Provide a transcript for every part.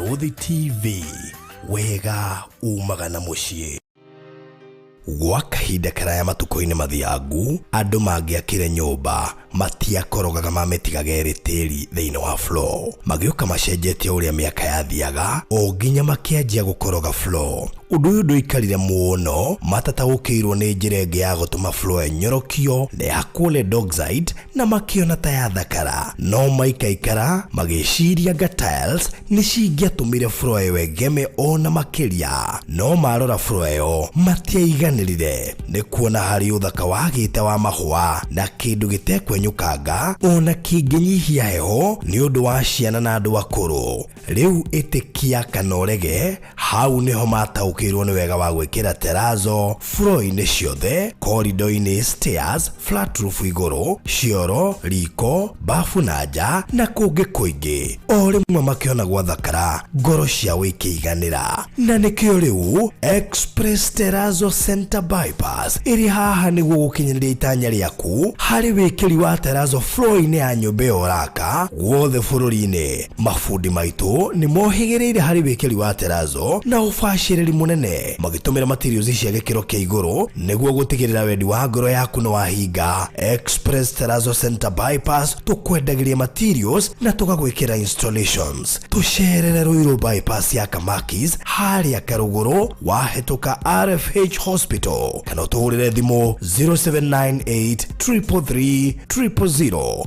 Barũthi TV, wega umaga na mũciĩ. Gwa kahinda karaya matukũ-inĩ mathiangu, andũ mangĩakire nyũmba matiakorogaga mamĩtigaga ĩrĩ tĩri thĩinĩ wa floor. Magĩũka macenjetie ũrĩa mĩaka yathiaga o nginya makĩanjia gũkoroga floor. Ũndũ ũyũ ndũikarire mũno matataũkĩirwo nĩ njĩra ĩngĩ ya gũtũma floor ĩnyorokio na ĩhakwo lead oxide na makĩona ta yathakara. No maikaikara magĩciria anga tiles nĩ cingĩatũmire floor ĩyo ĩgeme ona makĩria. No marora floor ĩyo matiaiganĩrire nĩ kuona harĩ ũthaka wagĩte wa mahũa na kĩndũ gĩtekwenyũkanga ona kĩngĩnyihia heho nĩ ũndũ wa ciana na andũ akũrũ. Rĩu ĩtĩkia kana ũrege, hau nĩho mataũkĩirwo nĩ wega wa gwĩkĩra terazo floor-inĩ ciothe, corridor-inĩ, stairs, flat roof igũrũ, cioro, riko, bafu na nja na kũngĩ kũingĩ. O rĩmwe makĩona gwathakara, ngoro ciao ikĩiganĩra. Na nĩkĩo rĩu Express Terrazzo Center Bypass ĩrĩ haha nĩguo gũkinyanĩria itanya rĩaku harĩ wĩkĩri wa terrazzo floor-inĩ ya nyũmba ĩyo ũraka guothe bũrũri-inĩ. Mabundi maitũ nĩ mohĩgĩrĩire harĩ wĩkĩri wa terrazzo na ũbacĩrĩri mũnene magĩtũmĩra materials cia gĩkĩro kĩa igũrũ nĩguo gũtigĩrĩra wendi wa ngoro yaku nĩ wahinga. Express Terrazzo Center Bypass tũkwendagĩria materials na tũgagwĩkĩra installations. Tũcerere Ruiru Bypass ya Kamakis harĩa Karũgũrũ wahĩtũka RFH Hospital kana ũtũhũrĩre thimũ 0798 333 000.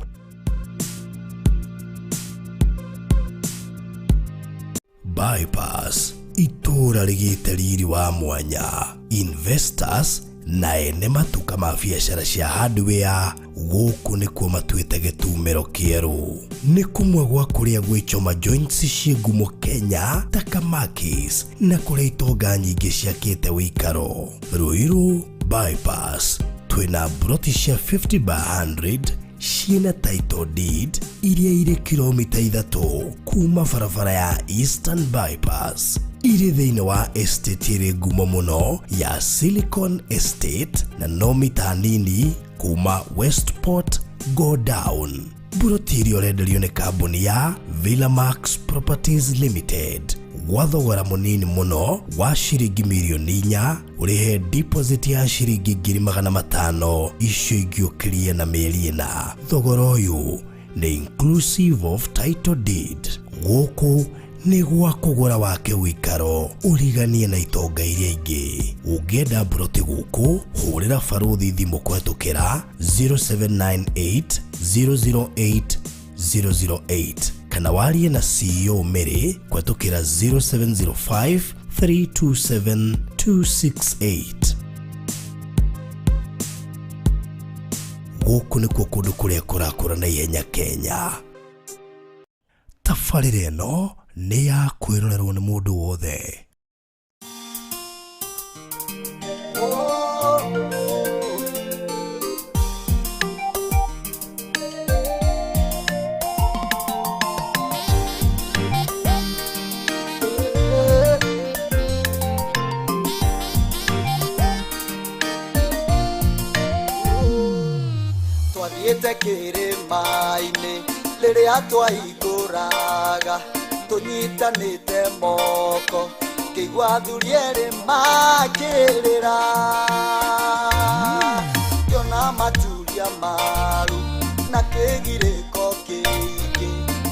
Bypass itũũra rĩgĩte riri wa mwanya, investors na ene matuka ma biacara cia hardware gũkũ nĩkuo matuĩte gĩtumĩro kĩerũ. Nĩ kũmwe gwa kũrĩa gwĩchoma joints ciĩ ngumo Kenya ta Kamakis na kũrĩa itonga nyingĩ ciakĩte wĩikaro. Ruiru Bypass twĩna mburoti cia 50 by 100 ciĩna title deed iria irĩ kilomita 3 kuma barabara ya Eastern Bypass, irĩ thĩinĩ wa estate ĩrĩ ngumo mũno ya Silicon Estate na no mita nini kuma Westport go down. Mburoti iria ũrenderio nĩ kambuni ya Villamax Properties Limited gwa thogora mũnini mũno wa ciringi mirioni 4, ũrĩhe deposit ya ciringi 500,000, icio ingĩ ũkĩrie na mĩeri 4. Thogora ũyũ nĩ inclusive of title deed. Gũkũ nĩ gwa kũgũra wake ũikaro ũriganie na itonga iria ingĩ. Ũngĩenda mburoti gũkũ, hũrĩra Barũthi thimũ kũhetũkĩra 0798 008 008 kana warie na CEO Mary kũhetũkĩra 0705 327 268. Gũkũ nĩkuo kũndũ kũrĩa kũrakũra na ihenya Kenya. Tabarĩra ĩno nĩ ya kwĩrorerwo nĩ mũndũ wothe. Twathiĩte kĩrĩma-inĩ rĩrĩa twaikũraga tũnyitanĩte moko ngĩigua athuri erĩ makĩrĩra ngĩona maturia maru na kĩgirĩko kĩingĩ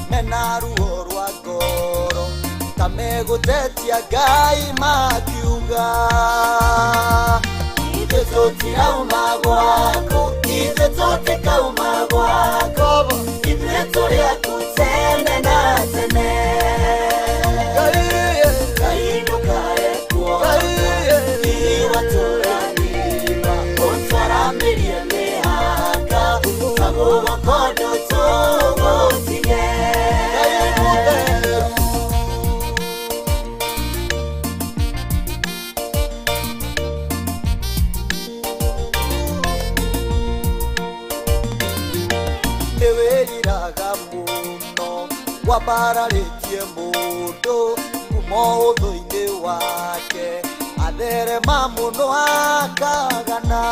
mena ruo rwa ngoro ta megũtetia Ngai makiuga ithuĩ tũtirauma gwaku, ithuĩ tũtikauma gwaku, ithuĩ tũrĩ aku tene na tene. Ngai ndũkae kuona watũrathima ũtwaramĩrie mĩhaka tagũgũkondo tũgũtige. Nĩwĩriraga mũno wambararĩtie mũndũ kuma ũthũ-inĩ wake atherema mũno akagana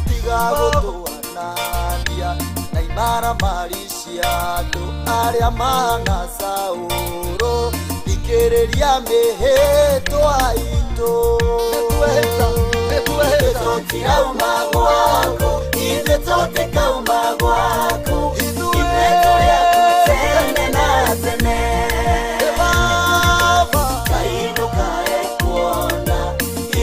tiga gũtũanania na imaramari cia andũ arĩa mana Saũlũ. Twaramĩria mĩhĩtwa itũ. Ithuĩ tũtirauma gwaku, ithuĩ tũtikauma gwaku, ithuĩ tũrĩ aku tene na tene. Ngai ndũkae kuona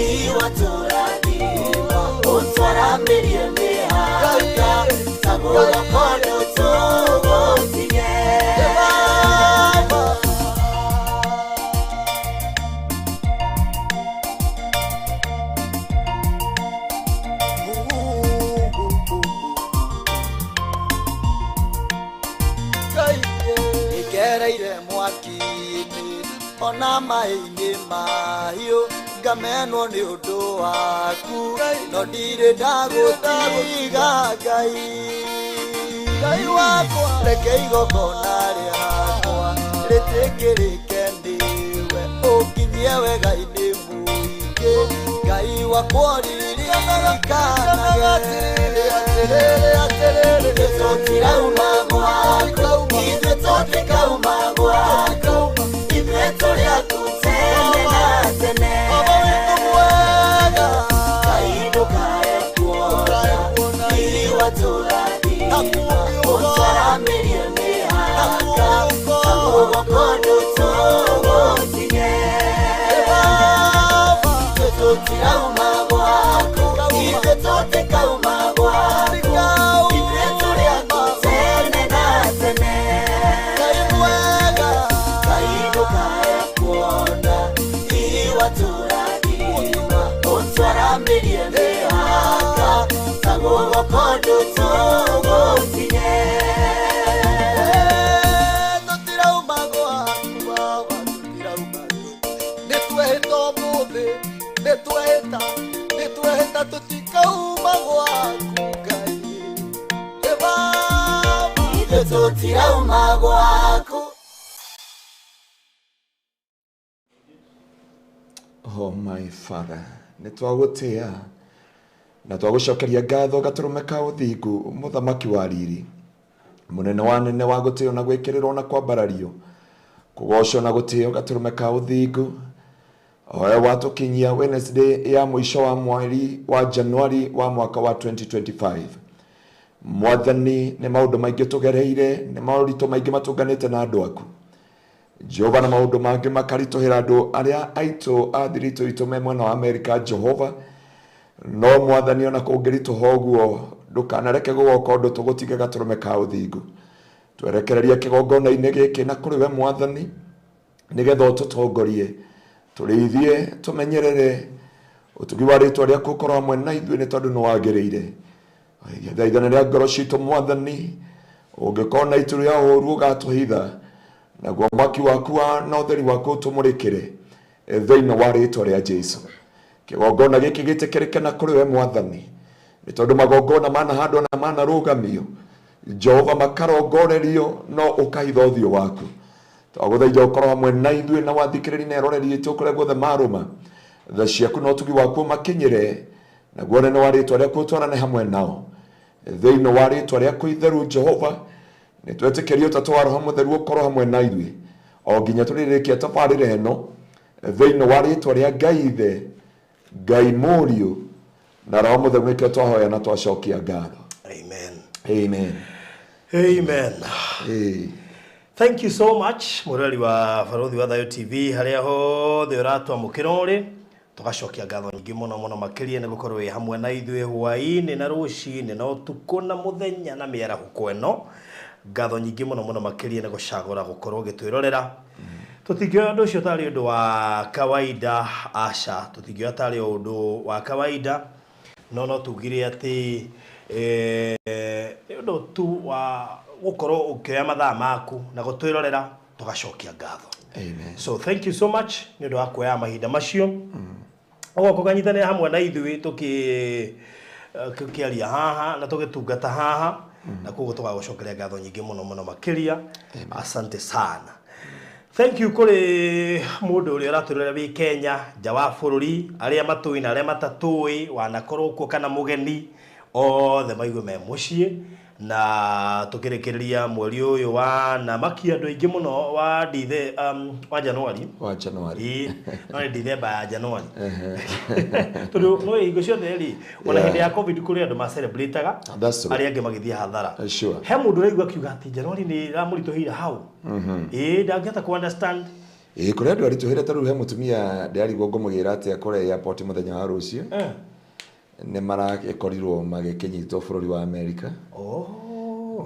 iwatũrathima, ũtwaramĩrie mĩhaka, tagũra kũndũ tũgũtige. Ngereire mwaki-inĩ ona maĩ-inĩ mahiũ, ngamenwo nĩ ũndũ waku, no ndirĩ ndagũtiga Ngai. Ngai wakwa, reke igongona rĩakwa rĩtĩkĩrĩke nĩwe, ũnginyie wega-inĩ mũingĩ, Ngai wakwa ũririkanage. Ithuĩ tũtirauma gwaku, ithuĩ tũtikauma gwaku, ithuĩ tũrĩ aku tene na tene. Ngai ndũkae kuona iwatũrathima, ũtwaramĩrie mĩhaka, tagũrwo kũndũ tũgũtige. Ithuĩ tũtirauma gwaku, ithuĩ tũtikauma gwaku, ithuĩ tũrĩ aku tene na tene. Ngai ndũkae kuona iwatũrathima, ũtwaramĩrie mĩhaka, tagũrwo kũndũ tũgũtige. Tũtirauma gwaku Baba, tũtirauma. Nĩtwehĩta ũmũthĩ, nĩtwehĩta, nĩtwehĩta tũtikauma gwaku Ngai. Ĩ Baba, ithuĩ tũtirauma gwaku. Oh my Father, nĩ twagũtĩa na twagũcokeria ngatho gatũrũme ka ũthingu, mũthamaki wa riri, mũnene wa nene wa gũtĩo na gwĩkĩrĩrwo na kwambarario, kũgocwo na gũtĩo gatũrũme ka ũthingu, oe watũkinyia Wednesday ya mũico wa mweri wa Januari wa mwaka wa 2025. Mwathani, nĩ maũndũ maingĩ tũgereire, nĩ moritũ maingĩ matũnganĩte na andũ aku Jehova, na maũndũ mangĩ makaritũhĩra andũ arĩa aitũ a thiritũ itũ me mwena wa Amerika Jehova. No Mwathani, ona kũngĩritũha ũguo, ndũkanareke gũgoka ũndũ tũgũtige gatũrũme ka ũthingu. Twerekereria kĩgongona-inĩ gĩkĩ na kũrĩ we Mwathani, nĩgetha ũtũtongorie, tũrĩithie, tũmenyerere ũtugi wa rĩtwa rĩaku ũkorwo hamwe na ithuĩ, nĩ tondũ nĩ wagĩrĩire. Thaithana rĩa ngoro citũ Mwathani, ũngĩkorwo na itu rĩa ũũru ũgatũhitha, naguo mwaki waku na ũtheri waku ũtũmũrĩkĩre thĩinĩ wa rĩtwa rĩa Jesu. Kĩgongona gĩkĩ gĩtĩkĩrĩke na kũrĩ we Mwathani, nĩ tondũ magongona manahandwo na manarũgamio Jehova makarongorerio, no ũkahitha ũthiũ waku. Twagũthaitha ũkorwo hamwe na ithuĩ na wathikĩrĩri na eroreri itũ kũrĩa guothe marũma, tha ciaku na ũtugi waku ũmakinyĩre, naguo ũnene wa rĩtwa rĩaku ũtwarane hamwe nao thĩinĩ wa rĩtwa rĩaku itheru Jehova. Nĩ twetĩkĩria ũtatũ wa Roho Mũtheru ũkorwo hamwe na ithuĩ o nginya tũrĩrĩkia tabarĩra ĩno, thĩinĩ wa rĩtwa rĩa Ngai Ithe, Ngai Mũriũ na Roho Mũtheru, nĩkĩo twahoya na twacokia ngatho. Amen. Amen. Amen. Hey. Thank you so much mũrori wa Barũthi wa Thayũ TV harĩa hothe ũratwamũkĩra ũrĩ, tũgacokia ngatho nyingĩ mũno mũno makĩria nĩ gũkorwo wĩ hamwe na ithuĩ hwaĩ-inĩ na rũcinĩ na ũtukũ na mũthenya na mĩarahũko ĩno. Ngatho nyingĩ mũno mũno makĩria nĩ gũcagũra gũkorwo ũgĩtwĩrorera. Tũtingĩoya ũndũ ũcio tarĩ ũndũ wa kawaida, aca, tũtingĩoya tarĩ ũndũ wa kawaida, no tugire atĩ nĩ ũndũ tu wa gũkorwo ũkĩoya mathaa maku na gũtwĩrorera, tũgacokia ngatho. Amen. So thank you so much nĩ ũndũ wa kuoya mahinda macio ũgoka ũkanyitanĩra hamwe na ithuĩ tũkĩaria haha na tũgĩtungata haha, na koguo tũgagũcokeria ngatho nyingĩ mũno mũno makĩria. Asante sana. Thank you kũrĩ mũndũ ũrĩa ũratũrora wĩ Kenya, nja wa bũrũri, arĩa matũĩ na arĩa matatũĩ, wanakorwo kuo kana mũgeni, othe maigue me mũciĩ Na tũkĩrĩkĩrĩria mweri ũyũ wa namakia andũ aingĩ mũno wa dithe wa Januari. Wa January. Ĩĩ, no nĩ Dithemba ya Januari, tondũ no hingo ciothe rĩ, ona hĩndĩ ya COVID kũrĩ andũ macelebrataga, That's true. arĩa angĩ magĩthiĩ hathara. Sure. He mũndũ ũraigua akiuga atĩ Januari nĩ ĩramũritũhĩire hau, ĩĩ, ndangĩhota ku understand. Ĩĩ, kũrĩ andũ aritũhĩre. Ta rĩu he mũtumia ndĩrarigwo ngũmũgĩra atĩa kũrĩa airport mũthenya wa rũciũ. Nĩ maragĩkorirwo magĩkĩnyitwo bũrũri wa America.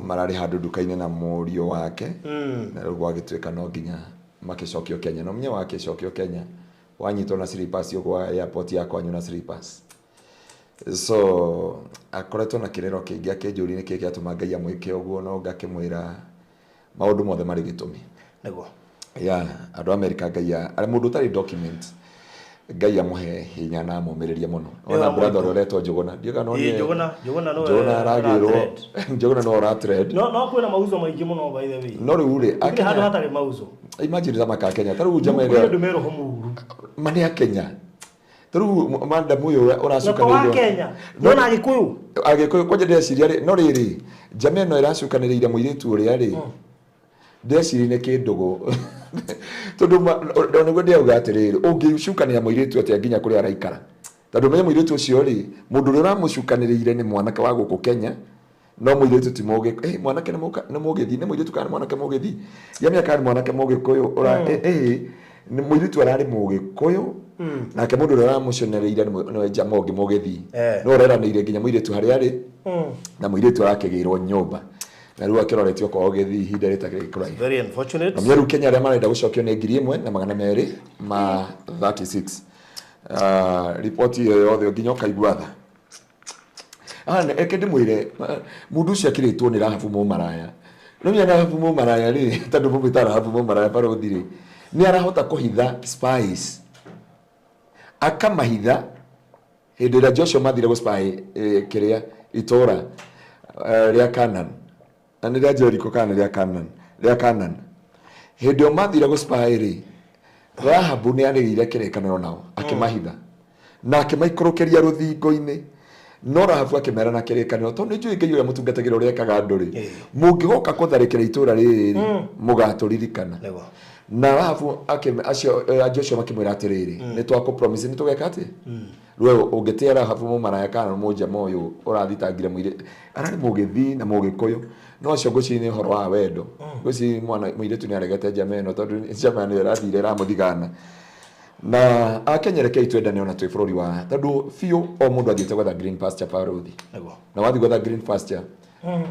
Mararĩ handũ nduka-inĩ na mũriũ wake, na rĩu gwagĩtuĩka no nginya makĩcokio Kenya. No mũnya wakĩcokio Kenya, wanyitwo na slippers ũguo airport ya kwanyu na slippers. So akoretwo na kĩrĩro kĩingĩ akĩnjũria nĩkĩ gĩatũma Ngai amwĩke ũguo, no ngakĩmwĩra maũndũ mothe marĩ gĩtũmi. Ya andũ a America, Ngai arĩ mũndũ ũtarĩ document, Ngai amũhe hinya na amũmĩrĩrie mũno. Ona Ĩyo. Brother ũrĩa ũretwo Njũgũna, ndiũĩ kana Ĩĩ, Njũgũna, Njũgũna nĩwe Njũgũna aragĩrwo. ũratrend. Njũgũna nĩwe ũratrend. No kwĩna mauzo maingĩ mũno, by the way. No rĩu rĩ, Gũtirĩ handũ Akenya, hatarĩ mauzo. Imagine ta maka Kenya ta rĩu njama Kwĩ ĩrĩa andũ me roho mũru. Ma nĩ Akenya ta rĩu madam ũyũ Na to wa ũracukanĩrĩirwo Kenya nona Agĩkũyũ. Agĩkũyũ kwanja ndĩreciria rĩ, no rĩrĩ, njama ĩno ĩracukanĩrĩire mũirĩtu ũrĩa rĩ, ndĩreciria nĩ kĩndũgũ, tondũ nĩguo ndĩrauga atĩrĩrĩ, ũngĩcukanĩra mũirĩtu atĩa nginya kũrĩa araikara? Tondũ menye mũirĩtu ũcio rĩ, mũndũ ũrĩa ũramũcukanĩrĩire nĩ mwanake wa gũkũ Kenya, no mũirĩtu ti mũgĩ, mwanake nĩ nĩ mũgĩthi, nĩ mũirĩtu kana nĩ mwanake mũgĩthi, ndiamenya kana nĩ mwanake mũgĩkũyũ ũra, nĩ mũirĩtu ararĩ mũgĩkũyũ, nake mũndũ ũrĩa ũramũcionereire nĩ njama ũngĩ mũgĩthi. No ũreranĩire nginya mũirĩtu harĩa arĩ, na mũirĩtu arakĩgĩrwo nyũmba na rĩu akĩroretio kwao gĩthii ihinda rĩtarĩ kũraihu. Very unfortunate. Na rĩu Kenya arĩa marenda gũcokio nĩ 1236. Riboti ĩyo yothe nginya ũkaigua tha. Ah, eke ndĩmwĩre, mũndũ ũcio akĩrĩtwo nĩ Rahabu mũmaraya. No nĩ Rahabu mũmaraya rĩ, tondũ mũmwĩta Rahabu mũmaraya, barũthi rĩ, nĩ arahota kũhitha spies, akamahitha hĩndĩ ĩrĩa Joshua mathire gũspy, kĩrĩa itũra rĩa Canaan, na nĩ rĩa Jericho kana nĩ rĩa Canaan, rĩa Canaan. Hĩndĩ ĩyo mathire gũspy rĩ, Rahabu nĩ arĩire kĩrĩkanĩro nao, akĩmahitha na akĩmaikũrũkĩria rũthingo-inĩ. No Rahabu akĩmera na kĩrĩkanĩro, tondũ nĩ njũĩ Ngai ũrĩa mũtungatagĩra ũrĩa ekaga andũ rĩ, mũngĩgoka kũtharĩkĩra itũra rĩrĩ rĩ, mũgatũririkana. Na Rahabu acio Joshua makĩmwĩra atĩrĩrĩ, nĩ twakũ promise nĩ tũgeka atĩ rĩu ũngĩtĩa Rahabu mũmaraya kana mũnjama ũyũ ũrathitangire mũirĩ ararĩ mũgĩthi na mũgĩkũyũ. No acio ngwĩciria nĩ ũhoro wa wendo, ngwĩciria mwana mũirĩtu nĩ aregete njama ĩno, tondũ njama nĩyo ĩrathire ĩramũthigana. Na Akenya, rekei twendane ona twĩ bũrũri wa, tondũ biũ o mũndũ athiĩte gwetha green pasture, barũthi. Na wathiĩ gwetha green pasture,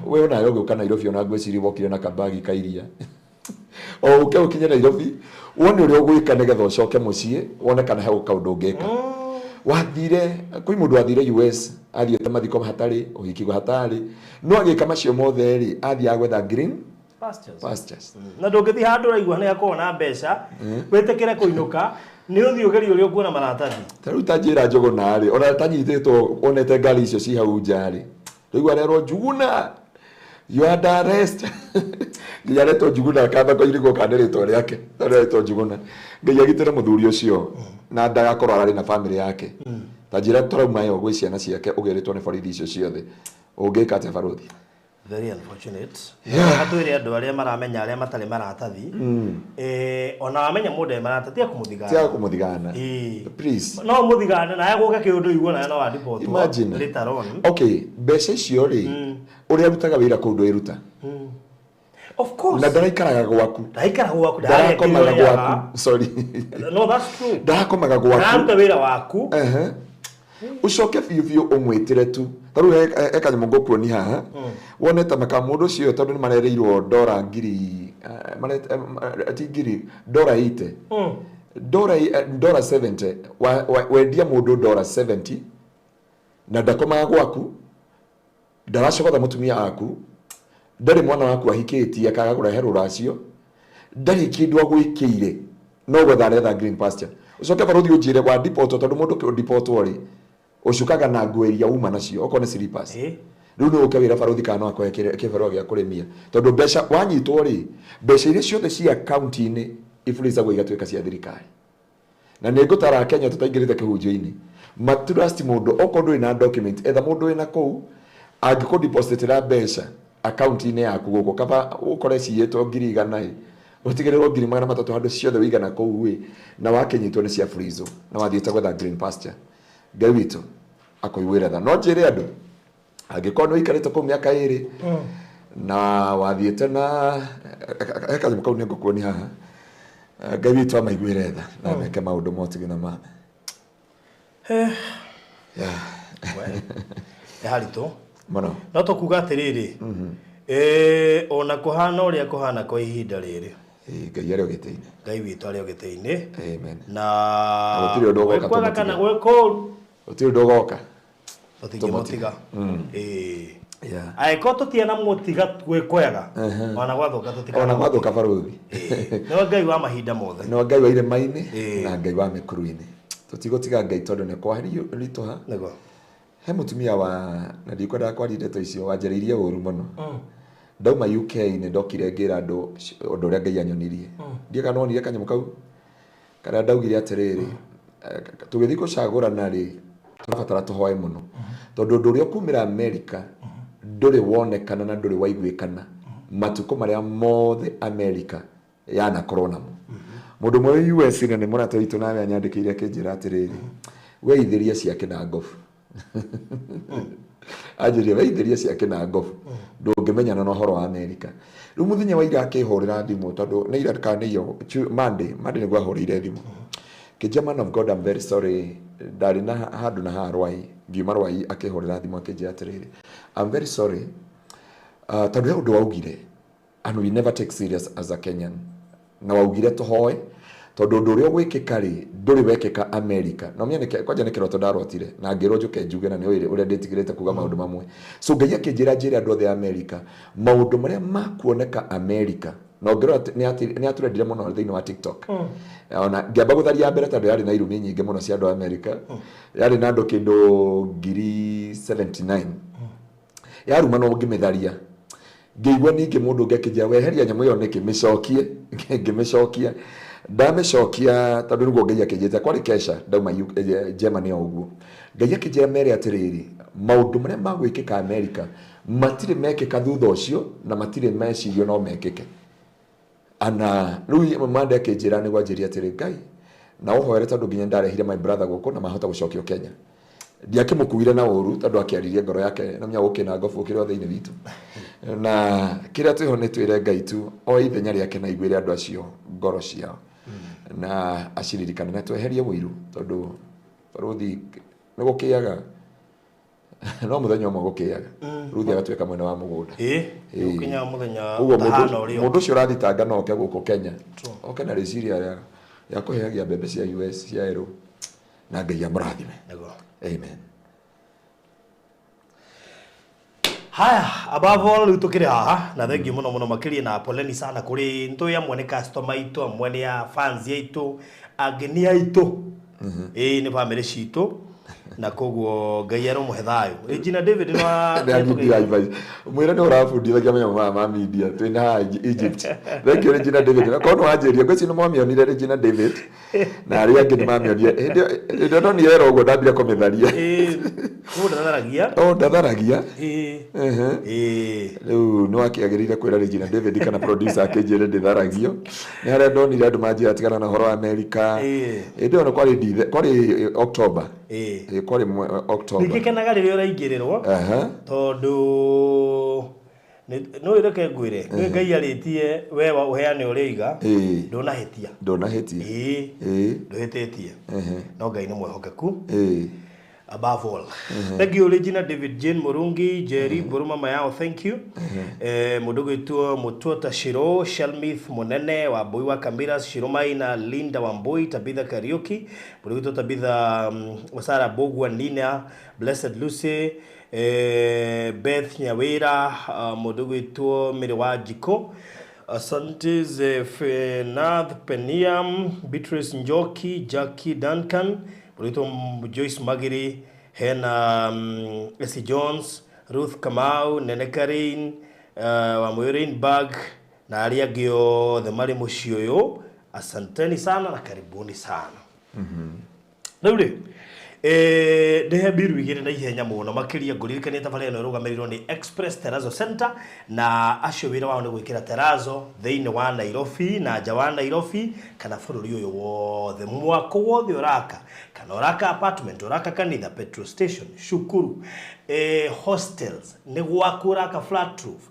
we onawe ũgĩũka Nairobi, ona ngwĩciria wokire na kabagi ka iria, o ũke ũkinye Nairobi wone ũrĩa ũgwĩka nĩgetha ũcoke mũciĩ, wone kana he kaũndũ ũngĩka. Wathire kwĩ mũndũ wathire US, athiĩte mathiko hatarĩ, ũhiki hatarĩ, no agĩka macio mothe rĩ, athiaga gwetha green pastures. Pastures. Na ndũngĩthiĩ handũ ũraigua nĩ hakoragwo na mbeca wĩtĩkĩre kũinũka, nĩ ũthiĩ ũgerie ũrĩa ũkuona maratathi. Ta rĩu ta njĩra Njũgũna rĩ, ona tanyitĩtwo onete ngari icio ci hau nja rĩ, rĩu arerwo, "Njuguna, you are under arrest." Nginya aretwo Njuguna, akamba kũirigwo kana nĩ rĩtwa rĩake, tondũ aretwo Njuguna. Ngai agitĩre mũthuri ũcio na ndagakorwo ararĩ na famĩlĩ yake. Ta njĩra tũrauma ĩyo gwĩ ciana ciake, ũgĩrĩtwo nĩ borithi icio ciothe, ũngĩka atĩa, barũthi? Very unfortunate. Twĩre andũ arĩa maramenya arĩa matarĩ maratathi, ona wamenya mũndũ e maratathi, tiga kũmũthigana. Tiaga kũmũthigana. Please. No mũthigane naye gũke kĩũndũ igua naye no wandibotwo Imagine. later on. Okay, mbeca icio rĩ, ũrĩa arutaga wĩra kũu ndwĩruta. Of course. Na ndaraikaraga gwaku. Ndaikara gwaku. Ndarakomaga gwaku, sorry. No, that's true. Ndarakomaga gwaku. Ndararuta wĩra waku. Ehe. Ũcoke biũ biũ ũmwĩtĩre tu. Ta rĩu he kanyamũ ngũkuoni haha wone ta maka mũndũ ũcio, tondũ nĩ marereirwo ndora ngiri, ti ngiri, ndora 80, ndora 70. Wendia mũndũ ndora 70 na ndakomaga gwaku, ndaracogotha mũtumia waku, ndarĩ mwana waku ahikĩtie akaga kũrehe rũracio, ndarĩ kĩndũ agwĩkĩire, no gwetha aretha green pasture. Ũcoke barũthi ũnjĩre wa deport, tondũ mũndũ deport rĩ, ũcukaga na nguo iria uma nacio, okorwo nĩ slippers. Rĩu nĩ ũke wĩra barũthi kana no akũhe kĩbarũa gĩa kũrĩmia, tondũ mbeca wanyitwo rĩ, mbeca iria ciothe ci akaunti-inĩ iburizagwo igatuĩka cia thirikari. Na nĩ ngũtara Kenya tũtaingĩrĩte kĩhunjio-inĩ, matrust mũndũ okorwo ndũrĩ na document. Etha mũndũ wĩna kũu angĩkũ depositĩra mbeca. Akaunti-inĩ yaku gũkũ kaba ũkore ciyĩtwo 100,000 ĩ, ũtigĩrĩrwo 300,000 handũ ciothe wĩigana kũu ĩ, na wakĩnyitwo nĩ cia freezo na wathiĩte gwetha green pasture. Ngai witũ akũiguĩre tha. No njĩre andũ, angĩkorwo nĩ ũikarĩte kũu mĩaka 2 na wathiĩte na he kanyamũ kau nĩ ngũkuonia haha, Ngai witũ amaiguĩre tha na meke maũndũ motigi na mame. Nĩ haritũ mũno. No tũkuga atĩrĩrĩ, ona kũhana ũrĩa kũhana kwa ihinda rĩrĩ, Ngai arĩ o gĩtĩ-inĩ. Ngai witũ arĩ o gĩtĩ-inĩ. Amen. Na gũtirĩ ũndũ ũgoka gwĩ kwega kana tũmũtige. gwĩ kũũru, Gũtirĩ ũndũ ũgoka tũtingĩmũtiga. Ĩĩ. Yeah. Angĩkorwo tũtianamũtiga gwĩ kwega, ona gwathuka tũtikana. Ona gwathuka barũthi. Nĩwe Ngai wa mahinda mothe. Nĩwe Ngai wa irĩma-inĩ Ĩĩ. na Ngai wa mĩkuru-inĩ. Tũtigũtiga Ngai tondũ nĩ kwaritũha. Nĩguo. He mũtumia wa na ndikwendaga kwaria ndeto icio wanjarĩirie ũru mũno. Ndauma UK nĩ ndokire ngĩra andũ ũndũ ũrĩa Ngai anyonirie. Ndiũĩ kana wonire kanyamũ kau karĩa ndaugire atĩrĩrĩ, tũgĩthiĩ gũcagũrana rĩ, tũrabatara tũhoe mũno tondũ ũndũ ũrĩa ũkumĩra Amerika ndũrĩ wonekana na ndũrĩ waiguĩkana matukũ marĩa mothe Amerika yanakorwo namo. Mũndũ ũmwe wĩ US na nĩ mũrata witũ nawe anyandĩkĩire akĩnjĩra atĩrĩrĩ, we ithĩria ciake na ngobu. Anjĩrire we ithĩria ciake na ngobu, ndũngĩmenyana na ũhoro wa Amerika. Rĩu mũthenya wa ira akĩhũrĩra thimũ tondũ nĩ ira kana nĩ iyo Monday, Monday nĩguo ahũrĩire thimũ. Kĩnjia, man of God, I'm very sorry, ndarĩ na handũ na haha Rwai, ngiuma Rwai akĩhũrĩra thimũ akĩnjĩra atĩrĩrĩ, I'm very sorry, tondũ he ũndũ waugire and we never take serious as a Kenyan. Na waugire tũhoe tondũ ũndũ ũrĩa ũgwĩkĩka rĩ ndũrĩ wekĩka America. Na ũmenye nĩkĩ, kwanja nĩ kĩroto ndarotire na ngĩrwo njũke njuge na nĩ ũĩ ũrĩa ndĩtigĩrĩte kuga maũndũ mamwe. So Ngai akĩnjĩra njĩre andũ othe a America maũndũ marĩa makuoneka America. Na ũngĩrora nĩ atũrendire mũno thĩinĩ wa TikTok. Ona ngĩamba gũtharia mbere tondũ yarĩ na irumi nyingĩ mũno cia andũ a America. Yarĩ na andũ kĩndũ 79,000. Yaruma no ngĩmĩtharia. Ngĩigua ningĩ mũndũ ũngĩ akĩnjĩra weheria nyamũ ĩyo nĩkĩ, mĩcokie. Ngĩmĩcokia. Ndamĩcokia tondũ nĩguo Ngai akĩnjĩta kwarĩ kesha ndauma Germany o ũguo. Ngai akĩnjĩra mere atĩrĩrĩ, maũndũ marĩa magwĩkĩka America matirĩ mekĩka thutha ũcio na matirĩ mecirio no mekĩke. Ana rĩu Monday akĩnjĩra nĩguo anjĩrie atĩrĩ, Ngai na ũhoere tondũ nginya ndarehire my brother gũkũ na mahota gũcokio Kenya. Ndiakĩmũkuire na ũru tondũ akĩaririe ngoro yake na menya gũkĩ na ngobu ũkĩrĩ o thĩinĩ witũ. Na kĩrĩa twĩho nĩ twĩre Ngai tu o ithenya rĩake na iguĩre andũ acio ngoro ciao. Na aciririkane na tweherie ũiru tondũ barũthi nĩ gũkĩaga. No mũthenya ũmwe gũkĩaga. Ruthi agatuĩka mwene wa mũgũnda. Ĩĩ, nĩgũkinyaga mũthenya Ũguo ũtahana ũrĩa mũndũ ũcio ũrathitanga no oke gũkũ Kenya. Oke na rĩciria rĩa kũheagia mbembe cia US cia erũ na Ngai amũrathime. Nĩguo. Amen. Haya, above all rĩu tũkĩrĩ haha na thengiũ mũno mũno makĩria na poleni sana kũrĩ nĩtũĩ amwe nĩ customer aitũ, amwe nĩ a fans aitũ, angĩ nĩ aitũ. Ĩĩ nĩ family citũ na koguo Ngai aromũhe thayũ. Regina David nĩ wa Nĩ media advice. Mwĩre nĩ ũrabundithagia manyamũ maya ma media twĩna haha Egypt. Thank you Regina David. Na korwo nĩ wanjĩria ngwĩciria nĩ mwamĩonire Regina David na arĩa angĩ nĩ mamĩonire. Hĩndĩ ĩyo ndonire ĩro ũguo ndambire kũmĩtharia. Ĩĩ, mũndũ ndatharagia. O ndatharagia. Ĩĩ. Ĩĩ. Rĩu nĩ wakĩagĩrĩire kwĩra Regina David kana producer akĩnjĩre ndĩtharagio. Nĩ harĩa ndonire andũ manjĩra tigana na ũhoro wa America. Ĩĩ. Hĩndĩ ĩyo nĩ kwarĩ kwarĩ October. Ĩĩ. Ĩĩ, kwarĩ October. Ningĩkenaga rĩrĩa ũraingĩrĩrwo tondũ no reke ngwĩre nĩ Ngai arĩtie we wa ũheane ũrĩa iga Ĩĩ. ndũnahĩtia. Ndũnahĩtia. Ĩĩ. Ĩĩ. Ndũhĩtĩtie. No Ngai nĩ mwĩhokeku. Ĩĩ. Above all. Thank you Regina David Jane Murungi Jerry Buruma Mayao, thank you. Mũndũ gwĩtwo Mutuota Shiro, Shalmith Munene wa Mbui wa Kamiras, Shiro Maina, Linda Wambui, Tabitha Kariuki, mũndũ gwĩtwo Tabitha Osara Bogwa Nina, Blessed Lucy, Beth Nyawira, mũndũ gwĩtwo Mary wa Njiko, Asante Zefenath Peniam, Beatrice Njoki, Jackie Duncan, mũndũ gwĩtwo Joyce Magiri, hena Essie Jones, Ruth Kamau, Nene Karin, Wamũyũ Rainbag na arĩa angĩ othe marĩ mũciĩ ũyũ, asanteni sana na karibuni sana. Rĩu rĩ, Ndihe mbiru igĩrĩ na ihenya mũno makĩria ngũririkanie tabarĩra ĩno ĩrũgamĩrĩirwo nĩ Express Terrazzo Center na acio wĩra wao nĩ gwĩkĩra terrazzo thĩinĩ wa Nairobi na nja wa Nairobi kana bũrũri ũyũ wothe mwako wothe ũraka kana ũraka apartment ũraka kanitha petrol station cukuru hostels nĩ gwaku ũraka flat roof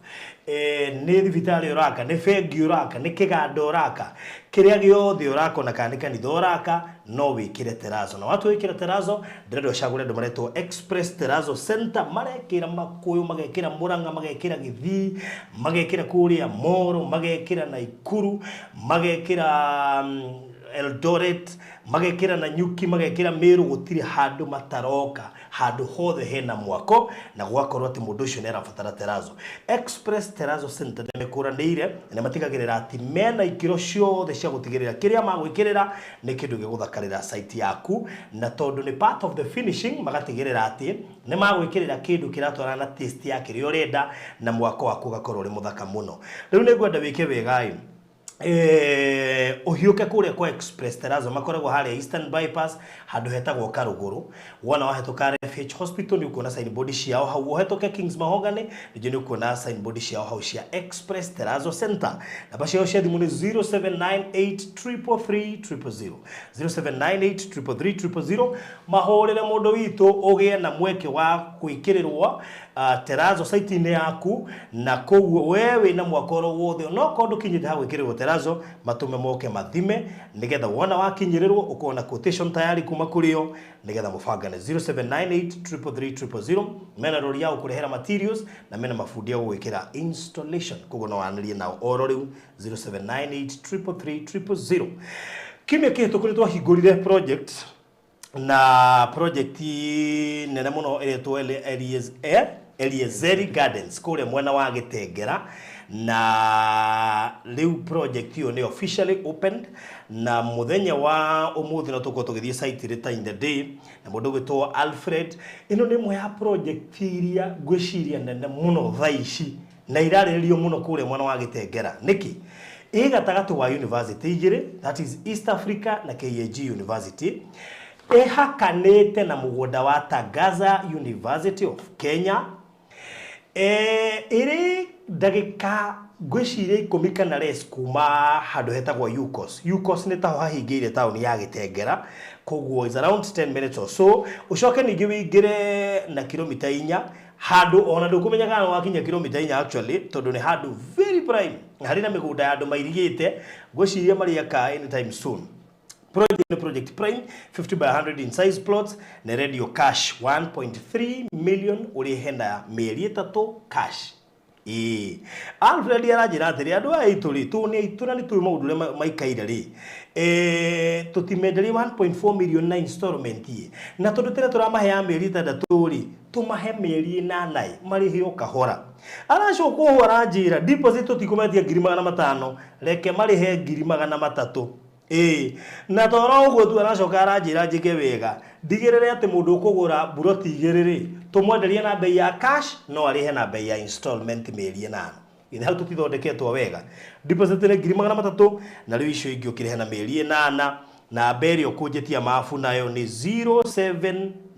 nĩ thibitarĩ ũraka nĩ bengi ũraka nĩ kĩganda ũraka kĩrĩa gĩothe ũraka ona kana nĩ kanitha ũraka no wĩkĩre terrazzo na watu wĩkĩre terrazzo ndĩrenda ũcagũre andũ maretwo Express Terrazzo Center marekĩra Makuyu magekĩra Murang'a magekĩra Gĩthii magekĩra kũrĩa Moro magekĩra Naikuru magekĩra Eldoret magekĩra Nanyuki magekĩra Meru gũtirĩ handũ mataroka handũ hothe hena mwako na gwakorwo atĩ mũndũ ũcio nĩ arabatara terrazzo. Express Terrazzo Center nĩ mekũranĩire na matigagĩrĩra atĩ mena ikĩro ciothe cia gũtigĩrĩra kĩrĩa magwĩkĩrĩra nĩ kĩndũ gĩgũthakarĩra site yaku na tondũ nĩ part of the finishing magatigĩrĩra atĩ nĩ magwĩkĩrĩra kĩndũ kĩratwarana na taste ya kĩrĩa ũrenda na mwako waku ũgakorwo ũrĩ mũthaka mũno. Rĩu nĩ ngwenda wĩke wega ũhiũke kũrĩa kwa Express Terrazzo makoragwo harĩa Eastern Bypass handũ hetagwo Karũgũrũ wona wahĩtũka RFH Hospital nĩ ũkuona signboard ciao hau ũhetũke Kings Mahogany ningĩ nĩ ũkuona signboard ciao hau cia Express Terrazzo Center namba ciao cia thimũ nĩ 0798333000 0798333000 mahũrĩre mũndũ witũ ũgĩe na mweke wa gwĩkĩrĩrwo terrazzo site-inĩ yaku na koguo we wĩna mwakoro wothe no korwo ndũkinyĩte ha gwĩkĩrĩrwo terrazzo matume moke mathime nigetha wona wakinyĩrĩrwo ũkorwo na quotation tayari kuma kũrĩ o nigetha mũbangane 0798333000 mena rori ya gũkũrehera materials na mena mabundi a gũgwĩkĩra installation koguo no wanĩrie nao oro rĩu 0798333000. Kiumia kĩhĩtũku nĩ twahingũrire project na project nene mũno ĩretwo Eliezeri Gardens kũrĩa mwena wa Gĩtengera na rĩu project ĩyo nĩ officially opened na mũthenya wa ũmũthĩ no tũkorwo tũgĩthiĩ site later in the day na mũndũ ũgwĩtwo Alfred. Ĩno nĩ ĩmwe ya project iria ngwĩciria nene mũno thaa ici na irarĩrĩrio mũno kũrĩa mwena wa Gĩtengera. Nĩkĩ? Ĩ gatagatĩ wa university igĩrĩ, that is East Africa na KAG University, ĩhakanĩte na mũgũnda wa Tangaza University of Kenya, ĩrĩ ndagĩka ngwĩciria 10 kana less kuma handũ hetagwo UCOS. UCOS nĩ taho hahingĩire taũni ya Gĩtengera, koguo is around 10 minutes or so. Ũcoke ningĩ wĩingĩre na kilomita 4 handũ ona ndũkũmenya kana wakinya kilomita 4 actually, tondũ nĩ handũ very prime harĩ na mĩgũnda ya andũ mairigĩte, ngwĩciria marĩaka anytime soon. Project ni Project Prime 50 by 100 in size plots na radio cash 1.3 million ũrĩhe na mĩeri 3 cash. Ĩĩ Alfred aranjĩra atĩrĩ andũ aya aitũ rĩ tũ nĩ aitũ na nĩ tũĩ maũndũ ũrĩa maikaire rĩ, tũtimenderie 1.4 million na installment ĩ, na tondũ tene tũramaheaga mĩeri 6 rĩ tũmahe mĩeri 8 marĩhe o kahora. Aracoka ũguo aranjĩra deposit tũtikũmetia 500,000 reke marĩhe 300,000. Ĩĩ na toro ũguo tu aracoka aranjĩra njĩke wega ndigĩrĩre atĩ mũndũ ũkũgũra buroti 2 rĩ tũmwenderie na bei ya cash no arĩhe na bei ya installment mĩeri 8. Githĩ hau tũtithondeketwo wega? Deposit nĩ 300,000 na rĩu icio ingĩ ũkĩrĩhe na mĩeri 8 na mbere ĩrĩa ũkũnjĩtia mabu nayo nĩ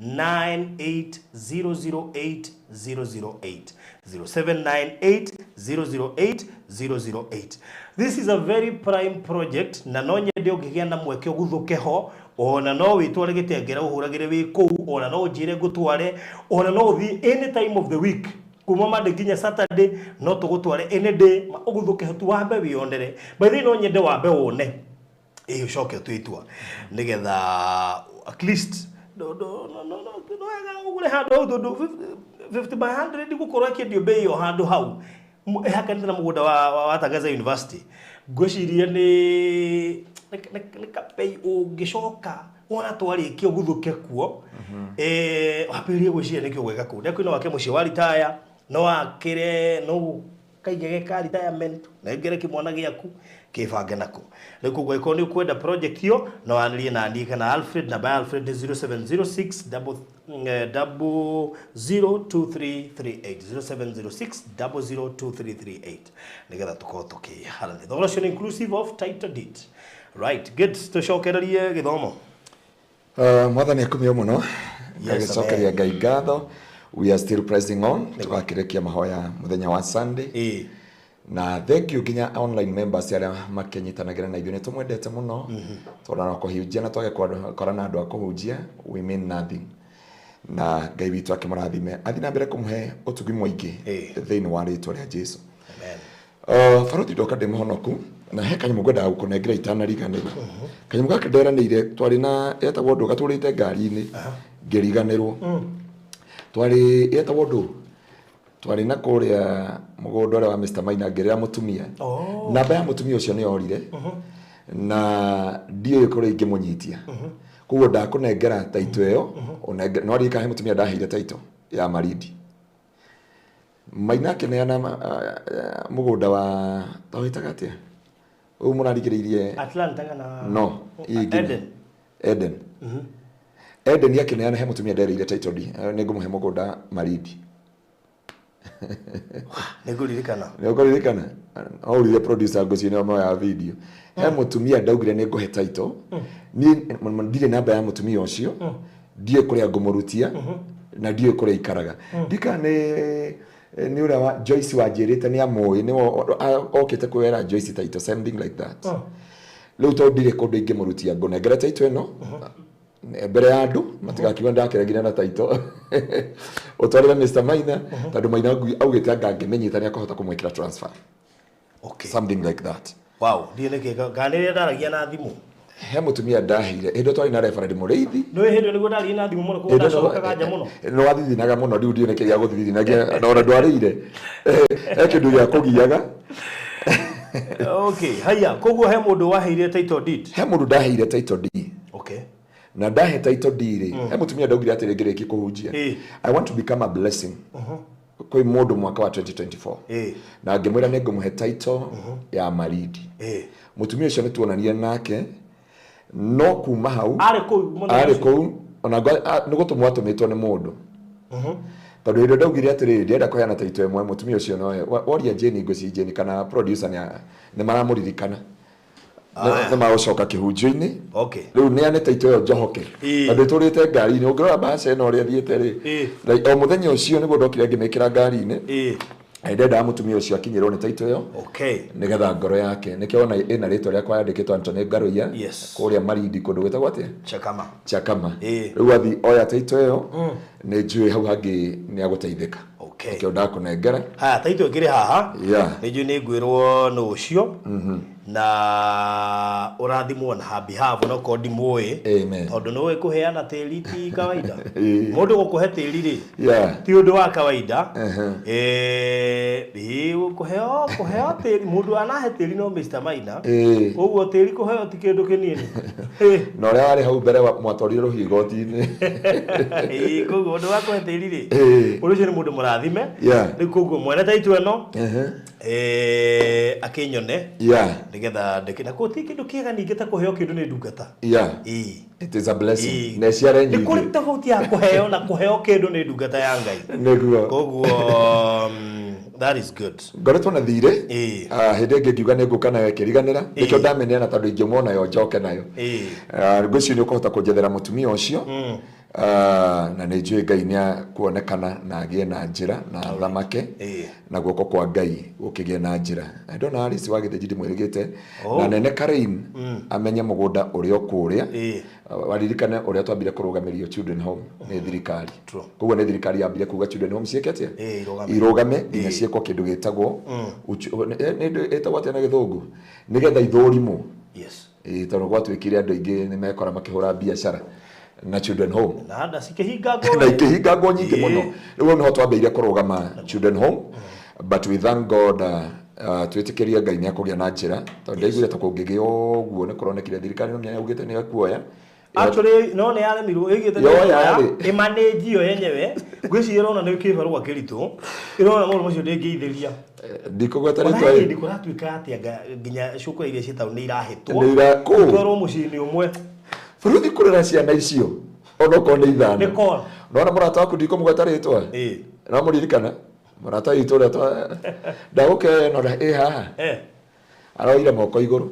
0798008008 0798008008. This is a very prime project na no nyende ũngĩgĩa na mweke ũguthũke ho, ona no wĩtware Gĩtengera ũhũragĩre wĩ kũu, ona no ũnjĩre ngũtware, ona no ũthiĩ any time of the week kuma Monday nginya Saturday no tũgũtware any day ũguthũke ho tu wambe wĩonere. By the way no nyende wambe wone ĩĩ ũcoke ũtue itua nĩgetha at least no wega ũgũre handũ hau tondũ 50 by 100 gũkorwo ĩkĩendio bei ĩyo handũ hau ĩhakanĩte na mũgũnda wa Tangaza University. Ngwĩciria nĩ kabei ũngĩcoka wona twarĩkia ũguthũke kuo wambĩrĩrie gwĩciria nĩkĩ ũgwĩka kũu. Nĩ kwĩna wake mũciĩ wa retire no akĩre no kaigege ka retirement nengere kĩmwana gĩaku kĩbange nako. Rĩu koguo angĩkorwo nĩ ũkwenda project ĩyo no wanĩrie na niĩ kana Alfred. Namba ya Alfred nĩ 0706 002338 0706 002338 nĩgetha tũkorwo tũkĩharania. Thogora ũcio nĩ inclusive of title deed. Right, good. Tũcokererie gĩthomo. Mwathani akumio muno. Ngagicokeria Ngai ngatho. We are still pressing on. Tugakirekia mahoya muthenya wa Sunday. Na thank you nginya online members aria makinyitanagira na ithuĩ nĩ tũmwendete mũno. Tondũ na kũhunjia na twage kora na andũ a kũhunjia, we mean nothing. Na Ngai witũ akĩmũrathime athi na mbere kũmũhe ũtugi mũingĩ thĩinĩ wa rĩtwa rĩa Jesu. Amen. Baruthi ndoka ndĩ mũhonoku na he kanyamũ ngwendaga gũkũnengera itanariganĩrwo. Kanyamũ gaka nderanĩire twarĩ na etagwo ndũ gatũrĩte ngari-inĩ ngĩriganĩrwo. Twarĩ etagwo ndũ twarĩ na kũrĩa mũgũnda ũrĩa wa Mr. Maina ngĩrĩra mũtumia. Namba ya mũtumia ũcio nĩ yorire na ndiũĩ kũrĩa ingĩmũnyitia. Koguo ndakũnengera taito ĩyo no ririkana he mũtumia ndaheire taito ya Marindi. Maina akĩneana mũgũnda wa tawĩtaga atĩa ũyũ mũrarigĩrĩirie Atlanta kana no Eden. Eden. Eden akĩneana he mũtumia ndereire taito ndi nĩngũmũhe mũgũnda Marindi. Nĩngũririkana. Nĩũkũririkana? Aũrire producer ngũcio nĩo moyaga video. He mũtumia ndaugire nĩngũhe taito. Niĩ ndirĩ namba ya mũtumia ũcio. Ndiũĩ kũrĩa ngũmũrutia na ndiũĩ kũrĩa aikaraga. Ndikana nĩ ũrĩa wa Joyce wanjĩrĩte nĩ amũĩ nĩwe okĩte kwĩra Joyce taito something like that. Rĩu tondũ ndirĩ kũndũ ingĩmũrutia ngũnengere taito ĩno mbere ya andũ matigakiuga ndakeregire na taito. Ũtwarĩre Mr. Maina tondũ Maina augĩte anga angĩmĩnyita nĩakũhota kũmwĩkĩra transfer. Okay. Something like that. Wow, ndiĩ nĩkĩ kana rĩrĩa ndaragia na thimũ. He mũtumia ndaheire hĩndĩ twarĩ na referee Mũrĩithi. Nĩ hĩndĩ nĩguo ndaragia na thimũ mũno koguo ndacokaga nja mũno. Nĩ wathithinaga mũno rĩu ndiũ nĩkĩ gĩa gũthithinagia na ona ndwarĩire. He kĩndũ gĩa kũgiaga. Okay, haya koguo he mũndũ waheire title deed. He mũndũ ndaheire title deed. Okay. Na ndahe title deed rĩ, he mũtumia ndaugire atĩrĩ ngĩrĩkia kũhunjia. I want to become a blessing. Kwĩ mũndũ mwaka wa 2024. Na ngĩmwĩra nĩngũmũhe title ya Marindi. Mũtumia ũcio nĩtuonanire nake no kuma hau arĩ kũu ona nĩ gũtũmwo atũmĩtwo nĩ mũndũ. Tondũ hĩndĩ ndaugire atĩrĩrĩ ndĩrenda kũheana title ĩmwe mũtumia ũcio nowe woria Jane ngwĩciria Jane kana producer nĩ maramũririkana. Nĩ magũcoka kĩhunjio-inĩ. Okay. Rĩu neane title ĩyo njohoke. Tondũ ĩtũrĩte ngari-inĩ ũngĩrora mbaca ĩno ũrĩa ĩthiĩte rĩ. O mũthenya ũcio nĩguo ndokire ngĩmĩkĩra ngari-inĩ. Ndendaga mũtumia ũcio akinyĩrwo nĩ title ĩyo. Okay. Nĩgetha ngoro yake nĩkĩo ona ĩna rĩtwa rĩakwa yandĩkĩtwo Anthony Ngaruiya. Kũrĩa Marindi kũndũ gwĩtagwo atĩa? Chakama. Chakama. Rĩu athi oya title ĩyo nĩ njũĩ hau hangĩ nĩ agũteithĩka. Okay. Nĩkĩo ndakũnengera. Haya title ĩkĩrĩ haha. Yeah. Nĩ njũĩ nĩ ngwĩrwo nũ ũcio. Na ũrathimwo na her behalf no ko ndimũĩ. Tondũ nĩũĩ kũheana tĩri ti kawaida. Mũndũ gũkũhe tĩri rĩ ti ũndũ wa kawaida. Kũheo kũheo tĩri mũndũ anahe tĩri no Mr. Maina. Koguo tĩri kũheo ti kĩndũ kĩnini. Na ũrĩa warĩ hau mbere mwatwarire rũhiũ igoti-inĩ. Koguo ũndũ wa kũhe tĩri rĩ ũndũ ũcio nĩ mũndũ mũrathime. Rĩu koguo mwene taitũ ĩno akĩnyone nĩgetha ndĩkĩ na kũti kĩndũ kĩega ningĩ ta kũheo kĩndũ nĩ ndungata. It is a blessing. Na ciara nyingĩ. Nĩ kũrĩ tofauti ya kũheo na kũheo kĩndũ nĩ ndungata ya Ngai. Nĩguo. Koguo that is good. Ngoretwo na thirĩ. Hĩndĩ ĩngĩ ngiuga nĩ ngũka nayo ĩkĩriganĩra. Nĩkĩo ndamĩneana tondũ ingĩũmwo nayo njoke nayo. Ngwĩciria nĩ ũkũhota kũnjethera mũtumia ũcio. Na nĩ njũĩ Ngai nĩ akuonekana na agĩe na njĩra na athamake na guoko kwa Ngai gũkĩgĩe na njĩra. Na ndona Alice wa Gĩthĩnji ndimwĩrĩgĩte na Nene Karain amenye mũgũnda ũrĩa ũkũrĩa. Waririkane ũrĩa twambire kũrũgamĩrio children home nĩ thirikari. Koguo nĩ thirikari yambire kuga children home ciĩke atĩa? Irũgame nginya ciĩkwo kĩndũ gĩtagwo ĩtagwo atĩa na gĩthũngũ nĩgetha ithũrimwo. Tondũ gwatuĩkire andũ aingĩ nĩ mekora makĩhũra biacara na children home na nda cikĩhingangwo na ikĩhingangwo nyingĩ mũno. Rĩu nĩho twambĩrĩirie kũrũgama children home but we thank God twĩtĩkĩrie Ngai nĩ akũgĩa na njĩra tondũ ndaiguire ta kũngĩgĩa ũguo nĩ kũronekire thirikari no yaugĩte nĩ ekuoya. Actually no nĩ yaremirwo ĩgĩte nĩ ĩmanĩnji yo yenyewe ngwĩciria ĩrona nĩ kĩbarũa kĩritũ ĩrona mũndũ ũcio ndĩngĩithĩria. Ndikũgweta rĩtwa ĩ ndikũratuĩka atĩa nginya cukuru iria ciĩ taũni nĩ irahĩtwo itwarwo mũciĩ-inĩ ũmwe. Bũrũri kũrera ciana icio onokorwo nĩ ithano. Nĩ call. Nona mũrata waku ndikũmũgweta rĩtwa. No mũririkana mũrata witũ ũrĩa ndagũke no ĩ haha. Aroire moko igũrũ.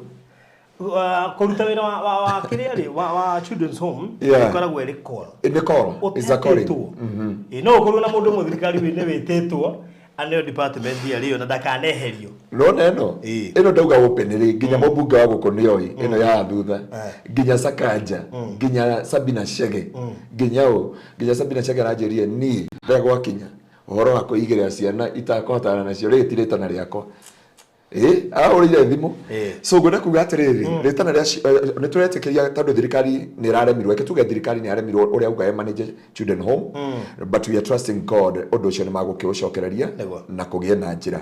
Kũruta wĩra wa kĩrĩa rĩ wa children's home ĩkoragwo ĩrĩ call. Nĩ call. Is a calling. No ũkorwo na mũndũ ũmwe thirikari wĩne wĩtĩtwo aneo department ya na ndakaneherio. No neno ĩno ndauga open rĩ nginya mũmbunge wa gũkũ nĩoĩ ĩno ya thutha nginya Sakanja nginya Sabina Chege nginya ũ nginya Sabina Chege aranjĩrire niĩ rĩrĩa gwakinya ũhoro wa kũigĩrĩra ciana itakũhotana nacio rĩ ti rĩtana rĩakwa. Ahũrĩire thimũ. So ngwenda kuga atĩrĩrĩ rĩtana rĩa nĩ tũretĩkĩria tondũ thirikari nĩ ĩraremirwo, reke tuge thirikari nĩ yaremirwo ũrĩa uga manage children home, but we are trusting God ũndũ ũcio nĩ magũkĩũcokereria na kũgĩe na njĩra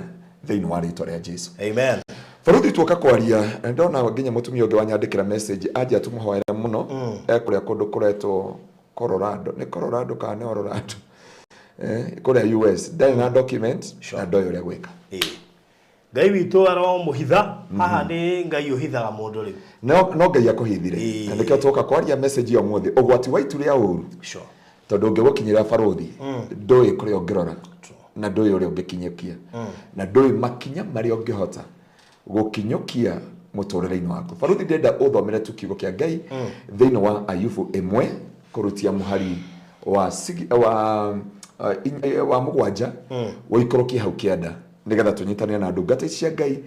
thĩinĩ wa rĩtwa rĩa Jesu. Amen. Baruthi tuoka kwaria ndona nginya mũtumia ũngĩ wanyandĩkĩra message anjia tũmũhoere mũno ekũrĩa kũndũ kũretwo Colorado, nĩ Colorado kana nĩ Orlando, kũrĩa US, ndarĩ na document na ndoĩ ũrĩa gwĩka. Ngai witũ aromũhitha haha nĩ Ngai ũhithaga mũndũ rĩu. No Ngai akũhithire. Na nĩkĩo twoka kwaria message ya ũmũthĩ ũgwati wa itu rĩa ũru. Tondũ ũngĩgũkinyĩra baruthi ndũĩ kũrĩa ũngĩrora na ndũĩ ũrĩa ũngĩkinyũkia na ndũĩ makinya marĩa ũngĩhota gũkinyũkia mũtũrĩre-inĩ waku. Baruthi ndĩrenda ũthomere tu kiugo kĩa Ngai thĩinĩ wa Ayubu 1 kũrutia mũhari wa 7 ũikũrũkie hau kĩanda nigetha tũnyitane na ndungata ici cia Ngai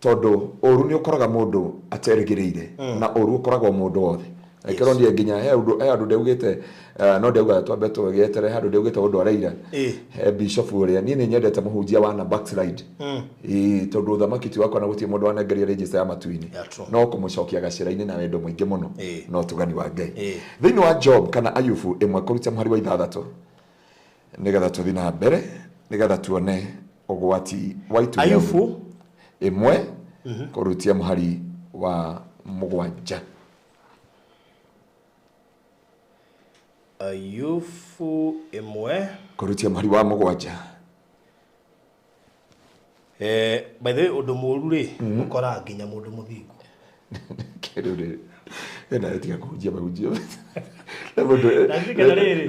tondũ ũru nĩ ũkoraga mũndũ aterĩgĩrĩire na ũru ũkoragwo mũndũ wothe. Angĩkorwo ndiĩ nginya he andũ ndaugĩte no ndauga twambe tũgĩetere handũ ndaugĩte ũndũ araira he bishop ũrĩa niĩ nĩ nyendete mũhunjia wa na backslide tondũ ũthamaki ti wakwa na gũtirĩ mũndũ wanengeria register ya matu-inĩ no kũmũcokia gacĩra-inĩ na wendo mũingĩ mũno no tũgani wa Ngai. Thĩinĩ wa Job kana Ayubu 1 kũruta mũhari wa 6 nĩgetha tũthiĩ na mbere nĩgetha tuone ũgwati wa itu Ayubu 1 kũrutia mũhari wa 7. Ayubu 1 kũrutia mũhari wa 7. By the way ũndũ mũũru rĩ ũkoraga nginya mũndũ mũthingu. Kĩrĩ rĩ ena tiga kũhunjia mahunjio. Ndirikana rĩrĩ.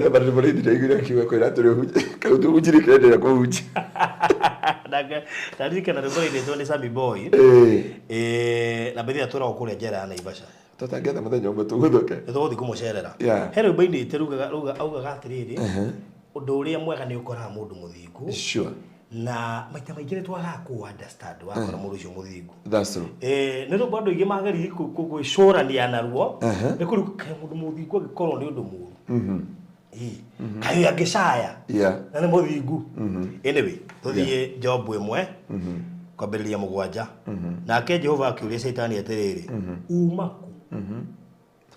Ndirikana rwĩmbo rũinĩtwo nĩ Sammy Boy. Na mbere atũragwo kũrĩa njera ya Naivasha. Tũtangĩetha mũthenya ũmwe tũgũthũke. Nĩ tũgũthiĩ kũmũcerera. He rwĩmbo ainĩte augaga atĩrĩrĩ ũndũ ũrĩa mwega nĩ ũkoraga mũndũ mũthingu. Sure. Na maita maingĩ nĩ twagaga kũ understand wakora mũndũ ũcio mũthingu. That's true. Nĩ rwĩmbo andũ aingĩ mageririe gwĩcũrania naruo nĩ kũrĩ kaĩ mũndũ mũthingu angĩkorwo nĩ ũndũ mũũru. Kaĩ angĩcaya na nĩ mũthingu. Anyway, tũthiĩ Job 1 kwambĩrĩria 7. Nake Jehova akĩũria Caitani atĩrĩrĩ uma kũ?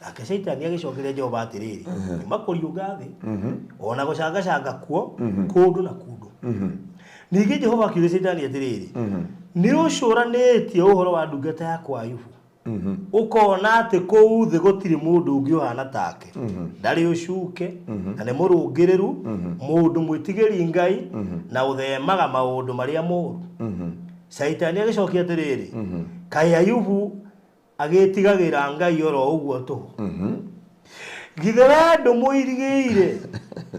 Nake Caitani agĩcokeria Jehova atĩrĩrĩ nyuma kũriũnga thĩ ona gũcangacanga kuo kũndũ na kũndũ. Ningĩ Jehova akĩũria Caitani atĩrĩrĩ nĩ ũcũranĩtie ũhoro wa ndungata yakwa Ayubu ũkona atĩ kũu thĩ gũtirĩ mũndũ ũngĩ ũhana take, ndarĩ ũcuke na nĩ mũrũngĩrĩru, mũndũ mwĩtigĩri Ngai na ũthemaga maũndũ marĩa moru. Caitani agĩcokia atĩrĩrĩ kaĩ Ayubu agĩtigagĩra Ngai oro ũguo tũhũ? Githĩ we ndũmũirigĩire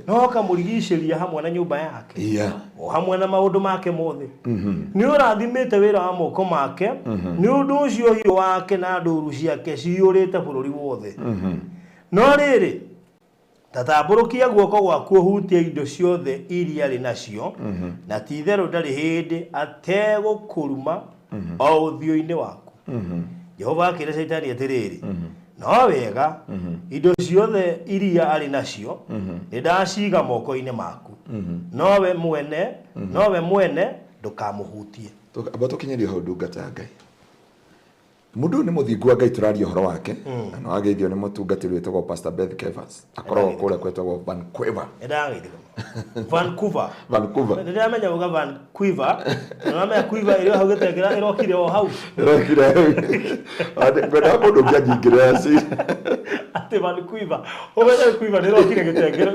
no ũkamũrigicĩria hamwe na nyũmba yake o hamwe na maũndũ make mothe? Nĩ ũrathimĩte wĩra wa moko make, nĩ ũndũ ũcio hiũ wake na ndũru ciake ciyũrĩte bũrũri wothe. No rĩrĩ tatambũrũkia guoko gwaku ũhutie indo ciothe iria arĩ nacio, na ti-itherũ ndarĩ hĩndĩ ategũkũruma o ũthiũ-inĩ waku. Jehova akĩra Caitani atĩrĩrĩ no wega indo ciothe iria arĩ nacio nĩ ndaciga moko-inĩ maku, nowe mwene ndũkamũhutie. Amba tũkinyĩrie hau ndungata ya Ngai. Mũndũ ũyũ nĩ mũthingu wa Ngai tũraria ũhoro wake na no ageithio nĩ mũtungatĩri wĩtagwo Pastor Beth Kevers akoragwo kũrĩa kwetagwo Vancouver. Vancouver. Vancouver. Nĩndĩramenya uga Vancouver. Nĩndĩramenya Quiver ĩrĩa hau gĩtengera ĩrokire o hau. Ĩrokire hau. Ngwendaga mũndũ ũngĩ anjingĩrĩra ci. Atĩ Vancouver. Ũmenye Quiver nĩrokire gĩtengera.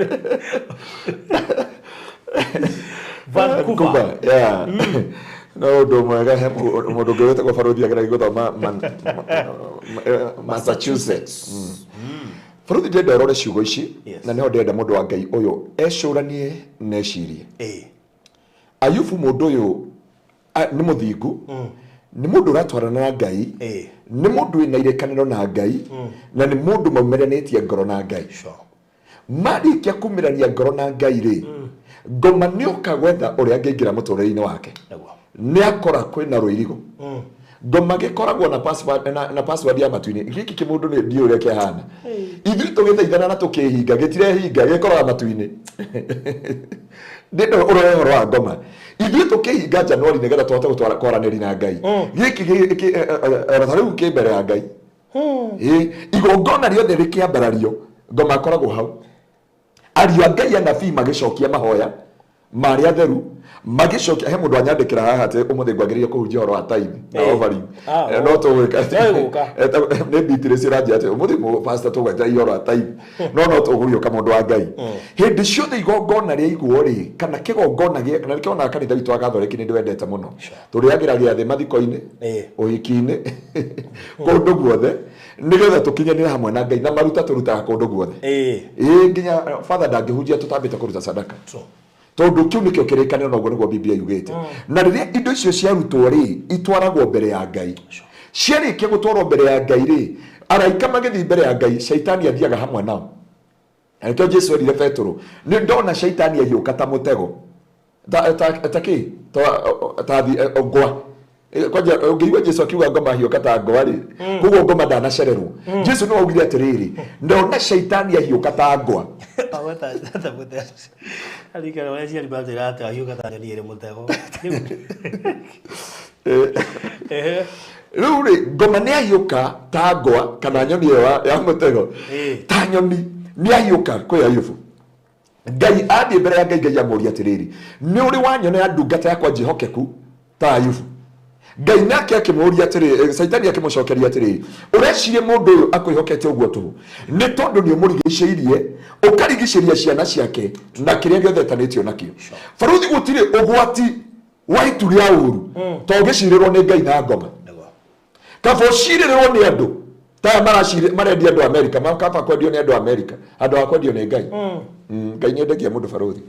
Vancouver. Yeah. No ũndũ mwega he mũndũ ũngĩ wĩtagwo Baruthi ageragia gũthoma Massachusetts. Baruthi ndĩrenda ũrore ciugo ici na nĩho ndĩrenda mũndũ wa Ngai ũyũ ecũranie na ecirie. Ayubu mũndũ ũyũ nĩ mũthingu Nĩ mũndũ ũratwarana na Ngai, nĩ mũndũ wĩna irĩkanĩro na Ngai, na nĩ mũndũ maumĩranĩtie ngoro na Ngai. Marĩkia kumĩrania ngoro na Ngai rĩ, ngoma nĩ oka gwetha ũrĩa angĩingĩra mũtũrĩre-inĩ wake. Nĩ akora kwĩna rũirigo. Ngoma gĩkoragwo na password, na password ya matu-inĩ. Gĩkĩ kĩmũndũ nĩ ndiũĩ ũrĩa kĩhana. Ithuĩ tũgĩthaithana na tũkĩhinga, gĩtirehinga, gĩkoraga matu-inĩ. Ndĩndũ ũrore ũhoro wa ngoma. Ithuĩ tũkĩhinga Januari nĩgetha tũhote gũtwara kwaranĩria na Ngai. Gĩkĩ ona ta rĩu kĩ mbere ya Ngai. Igongona rĩothe rĩkĩambarario, ngoma akoragwo hau. Ariũ a Ngai anabii magĩcokia mahoya marĩa atheru, magĩcokia. He mũndũ anyandĩkĩra haha atĩ ũmũthĩ ngwagĩrĩire kũhunjia ũhoro wa tithe na offering. No tũgwĩka nĩ Beatrice ũranjĩra atĩ ũmũthĩ pastor tũgwĩka ũhoro wa tithe, no tũgũgĩũka mũndũ wa Ngai. Hĩndĩ ciothe igongona rĩaigwo rĩ, kana kĩgongona gĩa, na nĩkĩo onaga kanitha witũ wa Gathoreki nĩ ndĩwendete mũno. Tũrĩagĩra gĩathĩ mathiko-inĩ, ũhiki-inĩ, kũndũ guothe, nĩgetha tũkinyanĩre hamwe na Ngai, na maruta tũrutaga kũndũ guothe. Nginya father ndangĩhunjia tũtambĩte kũruta sadaka. Tondũ kĩu nĩkĩo kĩrĩkanĩro na ũguo nĩguo Biblia yugĩte. Na rĩrĩa indo icio ciarutwo rĩ, itwaragwo mbere ya Ngai. Ciarĩkia gũtwarwo mbere ya Ngai rĩ, araika magĩthiĩ mbere ya Ngai, shaitani athiaga hamwe nao. Na nĩkĩo Jesu erire Petero, nĩ ndona shaitani agĩũka ta mũtego. Ta kĩ? Ta ngwa. Kwanja ũngĩigua Jesu akiuga ngoma ahiũka ta ngwa rĩ, koguo ngoma ndanacererwo. Jesu nĩwe augire atĩrĩrĩ, ndona shaitani ahiũka ta ngwa. Arikana ũrĩa aciari matwĩraga atĩ ahiũka ta nyoni ĩrĩ mũtego. Rĩu rĩ, ngoma nĩ ahiũka ta ngwa kana nyoni ĩyo ya mũtego. Ta nyoni nĩ ahiũka kwĩ Ayubu. Ngai athiĩ mbere ya Ngai, Ngai amũria atĩrĩrĩ, nĩ ũrĩ wanyonera ndungata yakwa njĩhokeku ta Ayubu? Ngai nake akĩmũũria atĩrĩ, Caitani akĩmũcokeria atĩrĩrĩ, ũreciria mũndũ ũyũ akwĩhokete ũguo tũhũ nĩ tondũ nĩ ũmũrigicĩirie, ũkarigicĩria ciana ciake na kĩrĩa gĩothe etanĩtio nakĩo. Baruthi, gũtirĩ ũgwati wa itu rĩa ũru to ũgĩcirĩrwo nĩ Ngai na ngoma. Kaba ũcirĩrĩrwo nĩ andũ ta aya marendia andũ Amerika, kaba kwendio nĩ andũ Amerika handũ ha kwendio nĩ Ngai. Ngai nĩ endagia mũndũ baruthi.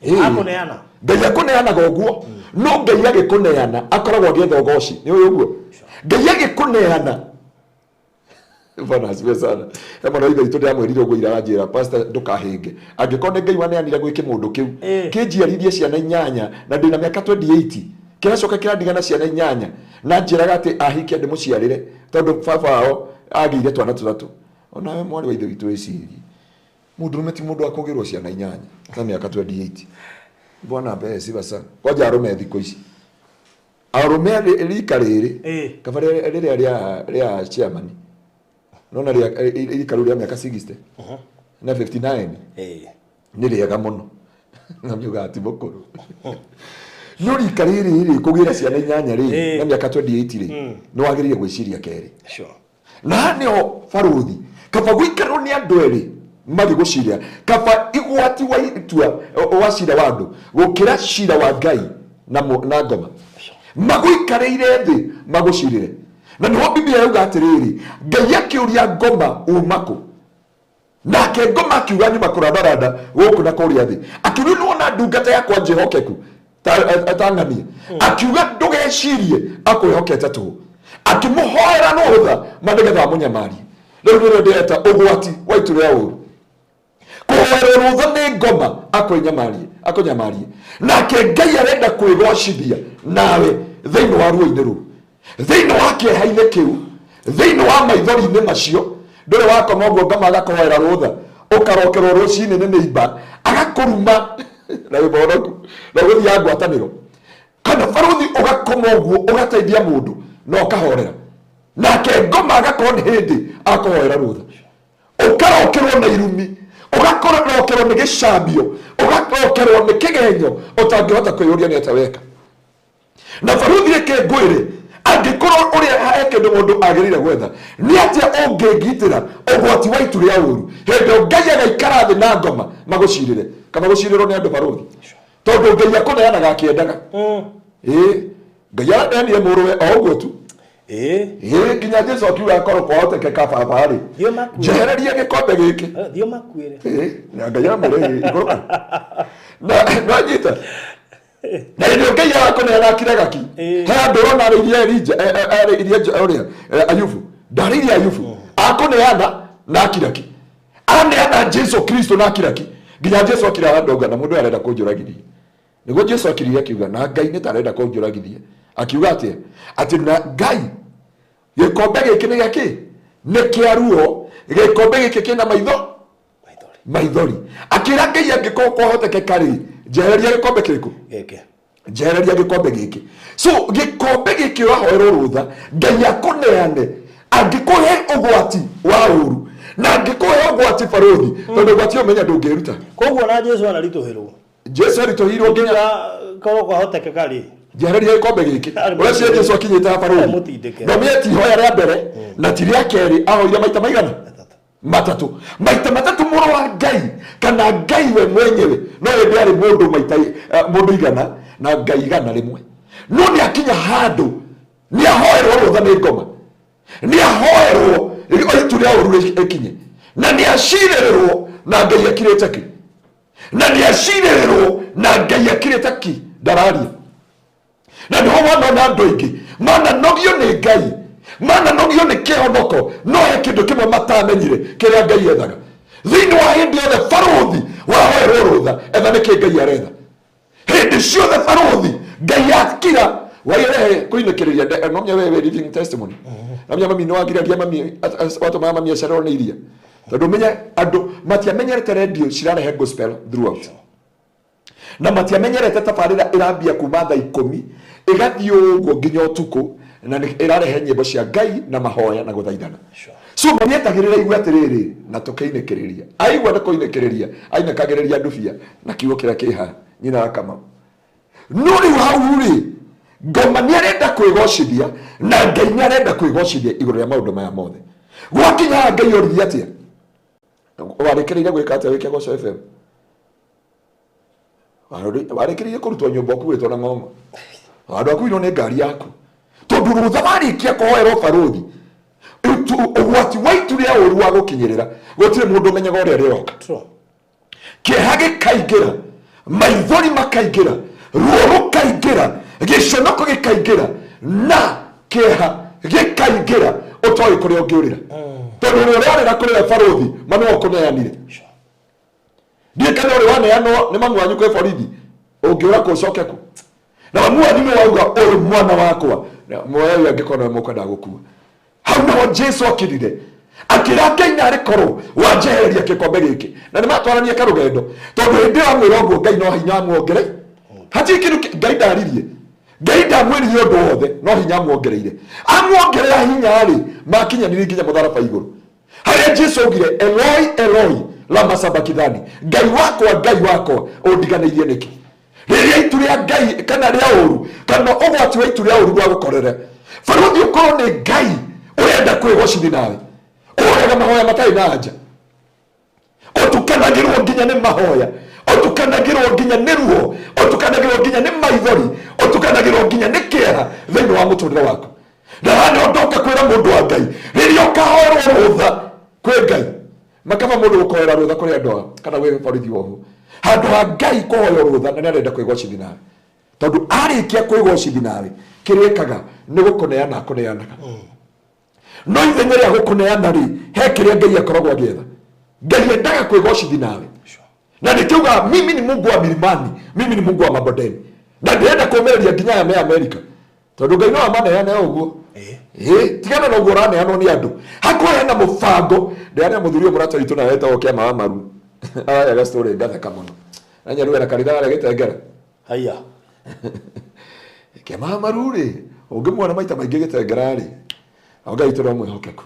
Akũneana. Ngai akũneanaga ũguo, no Ngai agĩkũneana akoragwo agĩetha ũgoci. Nĩ ũĩ ũguo? Ngai agĩkũneana. Bwana asifiwe sana. He mwana wa ithe witũ ndĩramwĩrire ũguo ira aranjĩra, pastor ndũkahĩnge. Angĩkorwo nĩ Ngai waneanire gwĩ kĩmũndũ kĩu, kĩnjiarithie ciana 8 na ndĩna mĩaka 28, kĩracoka kĩrandiga na ciana 8, na njĩraga atĩ ahikia ndĩmũciarĩre tondũ baba wao agĩire twana 3. Onawe mwarĩ wa ithe witũ wĩcirie. Mũndũrũme ti mũndũ wa kũgĩrwo ciana 8 na mĩaka 28. Bwana apewe sifa sana. Kwanja arũme thikũ ici. Arũme rika rĩrĩ, kaba rĩrĩa rĩa chairman. Nona rika rĩu rĩa mĩaka 60 na 59 nĩ rĩega mũno. Na miuga ti mũkũrũ. No rika rĩrĩ rĩ kũgĩra ciana 8 rĩ na mĩaka 28 rĩ, nĩ wagĩrĩire gwĩciria kerĩ. Na nĩho baruthi, kaba gũikarwo nĩ andũ erĩ magĩgũciria, kaba igwati wa itua wa cira wa andũ gũkĩra cira wa Ngai na ngoma. Magũikarĩire thĩ magũcirĩre. Na nĩho Biblia yauga atĩrĩrĩ, Ngai akĩũria ngoma uma kũ? Nake ngoma akiuga nyuma kũrandaranda gũkũ na kũrĩa thĩ. Akiuga nĩ wona ndungata yakwa njĩhokeku ta ng'ania. Akiuga ndũgecirie akwĩhokete tũhũ. Akĩmũhoera rũtha ma nĩgetha amũnyamarie. Rĩu nĩrĩo ndĩreta ũgwati wa itu rĩa ũũru. Kũhoerwo rũtha nĩ ngoma akũnyamarie. Nake Ngai arenda kwĩgocithia nawe thĩinĩ wa ruo-inĩ rũu, thĩinĩ wa kĩeha-inĩ kĩu, thĩinĩ wa maithori-inĩ macio. Ndũrĩ wakoma ũguo ngoma agakũhoera rũtha, ũkarokerwo rũcinĩ nĩ neighbor agakũruma na wĩ mũhonoku na ũgũthiaga ngwatanĩro. Kana baruthi ũgakoma ũguo ũgateithia mũndũ na ũkahorera, nake ngoma agakorwo nĩ hĩndĩ akũhoera rũtha. Ũkarokerwo na irumi, ũgarokerwo nĩ gĩcambio, ũgarokerwo nĩ kĩgenyo ũtangĩhota kwĩyũria nĩ atĩa weka. Na baruthi reke ngwĩre, angĩkorwo ũrĩa he kĩndũ mũndũ agĩrĩire gwetha, nĩ atĩa ũngĩngitĩra ũgwati wa itu rĩa ũũru hĩndĩ ĩyo Ngai agaikara thĩ na ngoma magũcirĩre, kana gũcirĩrwo nĩ andũ baruthi, tondũ Ngai akũneanaga akĩendaga. Ngai araneanire mũrũwe o ũguo tu. Nginya Jesu akiuga akorwo kwahotekeka baba rĩ, njehererie gĩkombe gĩkĩ. Thiĩ ũmakuĩre. Na Ngai amwĩre ikũrũka. Na nyita. Na hĩndĩ ĩyo Ngai arakũneana akiraga ki. Ĩĩ. He andũ ũrona arĩirie Elija, arĩirie ũrĩa, Ayubu. Ndarĩirie Ayubu. Akũneana na akira ki. Aneana Jesu Kristo na akira ki. Nginya Jesu akira handũ auga na mũndũ ũyũ arenda kũnjũragithia. Nĩguo Jesu akirire akiuga na Ngai nĩ ta arenda kũnjũragithia. Akiuga atĩa? Atĩ na Ngai gĩkombe gĩkĩ nĩ gĩa kĩ? Nĩ kĩa ruo. Gĩkombe gĩkĩ kĩna maitho maithori. Akĩra Ngai angĩkorwo kwahotekeka rĩ, njehereria gĩkombe kĩrĩkũ? Gĩkĩ. Njehereria gĩkombe gĩkĩ. So gĩkombe gĩkĩ ũrahoerwo rũtha, Ngai akũneane angĩkũhe ũgwati wa ũru na angĩkũhe ũgwati barũthi, tondũ ũgwati ũyũ menya ndũngĩruta. Koguo na Jesu anaritũhĩrwo. Jesu aritũhĩirwo nginya Korwo kwahotekeka rĩ, njehereria gĩkombe gĩkĩ. Arĩ Ũreciria mũtindĩke. Jesu akinyĩte ha barũthi? Arĩ mũtindĩke. No menya ti ihoya rĩa mbere na ti rĩa kerĩ, ahoire maita maigana? Matatũ. Maita matatũ mũrũ wa Ngai kana Ngai we mwenyewe no hĩndĩ arĩ mũndũ maita mũndũ igana na Ngai igana rĩmwe, no nĩ akinya handũ nĩ ahoerwo rũtha nĩ ngoma, nĩ ahoerwo itu rĩa ũru rĩkinye, na nĩ acirĩrĩrwo na Ngai akirĩte ki, na nĩ acirĩrĩrwo na Ngai akirĩte ki, ndararia. Na nĩho wanona andũ aingĩ mananogio nĩ Ngai, mananogio nĩ kĩhonoko, no he kĩndũ kĩmwe matamenyire kĩrĩa Ngai ethaga thĩinĩ wa hĩndĩ yothe. Barũthi wahoerwo rũtha, etha nĩkĩ Ngai aretha hĩndĩ ciothe. Barũthi Ngai akira wairehe kũinĩkĩrĩria nomenya wewe living testimony, nomenya mami nĩwagiragia mami watũmaga mami acererwo nĩ iria, tondũ menye andũ matiamenyerete radio cirarehe gospel throughout, na matiamenyerete tabarĩra ĩrambia kuma thaa 10 ĩgathiĩ ũguo nginya ũtukũ, na ĩrarehe nyĩmbo cia Ngai na mahoya na gũthaithana. So mami etagĩrĩra igue atĩrĩrĩ na tũkĩinĩkĩrĩria, aigua nĩ kũinĩkĩrĩria ainĩkagĩrĩria ndubia na kiugo kĩrĩa kĩ haha nyina wa Kamau. No rĩu hau rĩ, ngoma nĩ arenda kwĩgocithia na Ngai nĩ arenda kwĩgocithia igũrũ rĩa maũndũ maya mothe. Gwakinya haha Ngai oririe atĩa? Warĩkĩrĩire gwĩka atĩa wĩke Goco FM? Warĩkĩrĩirie kũrutwo nyũmba ũkuĩtwo na ng'ong'o, handũ akuirwo nĩ ngari yaku, tondũ rũtha warĩkia kũhoerwo barũthi, ũgwati wa itu rĩa ũru wa gũkinyĩrĩra gũtirĩ mũndũ ũmenyaga ũrĩa rĩroka. Kĩeha gĩkaingĩra, maithori makaingĩra, ruo rũkaingĩra, gĩconoko gĩkaingĩra na kĩeha gĩkaingĩra, ũtoĩ kũrĩa ũngĩũrĩra, tondũ ũrĩa ũrarĩra kũrĩ we barũthi ma nĩwe ũkũneanire. Ndiĩ kana ũrĩ waneanwo nĩ mamu wanyu kwĩ borithi, ũngĩũra kũ ũcoke kũ? Na mamu wanyu nĩ wauga ũyũ mwana wakwa muoya ũyũ, angĩkorwo nĩwe mũkwenda gũkua. Hau naho Jesu akirire akĩra Ngai narĩ korwo wanjehereria gĩkombe gĩkĩ, na nĩ matwaranie karũgendo, tondũ hĩndĩ ĩyo amwĩra ũguo Ngai no hinya amuongere. Hatirĩ kĩndũ Ngai ndaririe, Ngai ndamwĩrire ũndũ wothe, no hinya amuongereire. Amuongerera hinya rĩ, makinyanirie nginya mũtharaba igũrũ harĩa Jesu augire, Eloi Eloi lama sabakithani, Ngai wakwa Ngai wakwa ũndiganĩirie nĩkĩ? Rĩrĩa itu rĩa Ngai kana rĩa ũru kana ũgwati wa itu rĩa ũru rwa gũkorere barũthi, ũkorwo nĩ Ngai ũrenda kwĩgocithia nawe, ũhoyaga mahoya matarĩ na anja, ũtukanagĩrwo nginya nĩ mahoya, ũtukanagĩrwo nginya nĩ ruo, ũtukanagĩrwo nginya nĩ maithori, ũtukanagĩrwo nginya nĩ kĩeha thĩinĩ wa mũtũrĩre waku. Na haha nĩho ndoka kwĩra mũndũ wa Ngai, rĩrĩa ũkahoerwo rũtha kwĩ Ngai, makaba mũndũ gũkũhoera rũtha kũrĩ andũ ao kana gwĩ borithi wohu, handũ ha Ngai kũhoywo rũtha, na nĩarenda kwĩgocithia nawe, tondũ arĩkia kwĩgocithia nawe kĩrĩa ekaga nĩ gũkũneana akũneanaga. No ithenya rĩa gũkũneana rĩ, he kĩrĩa Ngai akoragwo agĩetha. Ngai endaga kwĩgocithia nawe, na nĩkĩuga mimi ni Mungu wa milimani, mimi ni Mungu wa mabondeni, na ndĩrenda kũmĩrĩria nginya aya me Amerika, tondũ Ngai no amaneane ũguo. Ĩ tigana na ũguo ũraneanwo nĩ andũ, hakorwo hena mũbango. Ndĩrarĩa mũthuri ũyũ mũrata witũ nawe wetagwo Kĩama wa Maru, arayaga story ngatheka mũno na nyaruwe na kanitha harĩa Gĩtengera. Haya. Kĩama wa Maru rĩ, ũngĩmuona maita maingĩ Gĩtengera rĩ, o Ngai tũrĩ mwĩhokeku.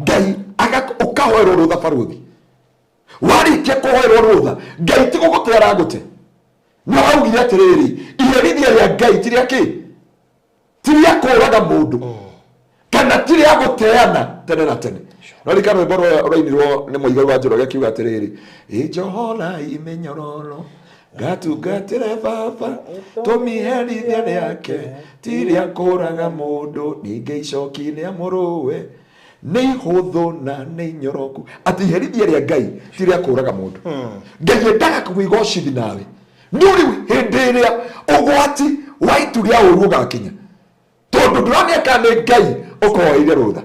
Ngai ũkahoerwo rũtha barũthi, warĩkia kũhoerwo rũtha, Ngai ti gũgũte aragũte. No augire atĩrĩrĩ, iherithia rĩa Ngai ti rĩa kĩ? Ti rĩa kũũraga mũndũ kana ti rĩa gũteana tene na tene. No rika rwĩmbo rwainirwo nĩ Mũigai wa Njoroge akiuga atĩrĩrĩ, ĩnjohora imenyororo ngatungatĩre baba, tũmiherithia rĩake ti rĩa kũũraga mũndũ, ningĩ icoki rĩa mũrũwe nĩ ihũthũ na nĩ inyoroku. Atĩ iherithia rĩa Ngai ti rĩa kũũraga mũndũ. Ngai endaga kũigocithi nawe. No rĩu hĩndĩ ĩrĩa ũgwati wa itu rĩa ũru ũgakinya, tondũ ndũramenya kana nĩ Ngai ũkũhoeire rũtha,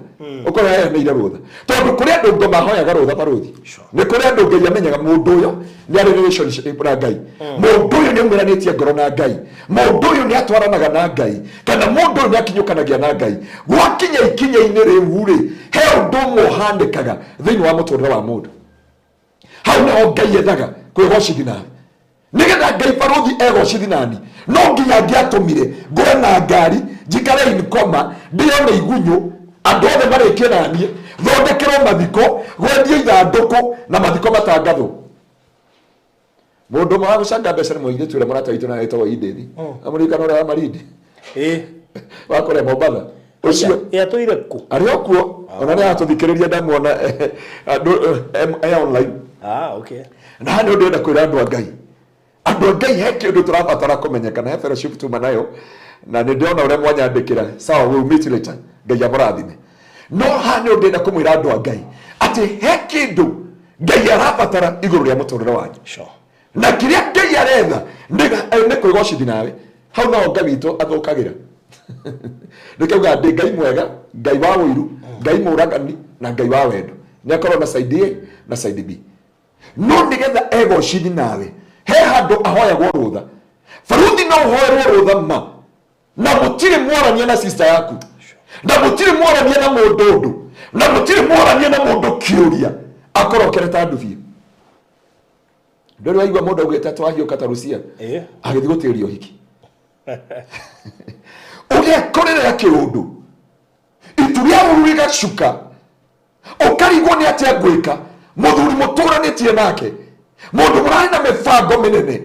ũkorwo heanĩire rũtha, tondũ kũrĩ andũ ngo mahoyaga rũtha barũthi. Nĩ kũrĩ andũ Ngai amenyaga mũndũ ũyũ nĩ arĩ relationship na Ngai, mũndũ ũyũ nĩ aumĩranĩtie ngoro na Ngai, mũndũ ũyũ nĩ atwaranaga na Ngai, kana mũndũ ũyũ nĩ akinyũkanagia na Ngai. Gwakinya ikinya-inĩ rĩu rĩ, he ũndũ ũmwe ũhanĩkaga thĩinĩ wa mũtũrĩre wa mũndũ. Hau nĩho Ngai ethaga kwĩgocithi nawe. Nĩgetha Ngai barũthi egocithi nani, no nginya angĩatũmire ngũre na ngari, njikare in coma, ndĩo nĩ igunyũ, andũ othe marĩkie naniĩ, thondekerwo mathiko, gwendio ithandũkũ na mathiko matangathwo. Mũndũ ũmwe wa gũcanga mbeca nĩ mũirĩtu ũrĩa mũrata witũ na etagwo Edith. Amũririkana ũrĩa wa Malindi? Ĩĩ. Wa kũrĩa Mombatha ũcio. Ĩ atũire kũ? Arĩ o kuo, ona nĩ aratũthikĩrĩria, ndamuona andũ e online. Ah, okay. Na haha nĩ ndĩrenda kwĩra andũ a Ngai, andũ a Ngai, he kĩndũ tũrabatara kũmenya kana he fellowship tuma nayo, na nĩ ndĩrona ũrĩa mwanyandĩkĩra. Sawa, we'll meet later, Ngai amũrathime. No haha nĩ ndĩrenda kũmwĩra andũ a Ngai atĩ he kĩndũ Ngai arabatara igũrũ rĩa mũtũrĩre wanyu. Na kĩrĩa Ngai aretha nĩ kwĩgocithi nawe. Hau naho Ngai witũ athũkagĩra. Nĩkĩauga ndĩ Ngai mwega, Ngai wa ũiru, Ngai mũragani na Ngai wa wendo. Nĩ akorwo na side A na side B. No nĩgetha egocithi nawe, he handũ ahoyagwo rũtha. Baruthi, no ũhoerwo rũtha ma na mũtirĩ mwarania na sister yaku, na mũtirĩ mwarania na mũndũ ũndũ, na mũtirĩ mwarania na mũndũ kĩũria, akorokere ta ndubia. Ndũrĩ waigua mũndũ augĩte twahiũka ta Rusia? Ĩĩ. Agĩthiĩ gũtĩria ũhiki, ũgekorerera kĩũndũ, itu rĩa ũru rĩgacuka, ũkarigwo nĩ atĩa ngwĩka. Mũthuri mũtũranĩtie nake, mũndũ mũrarĩ na mĩbango mĩnene,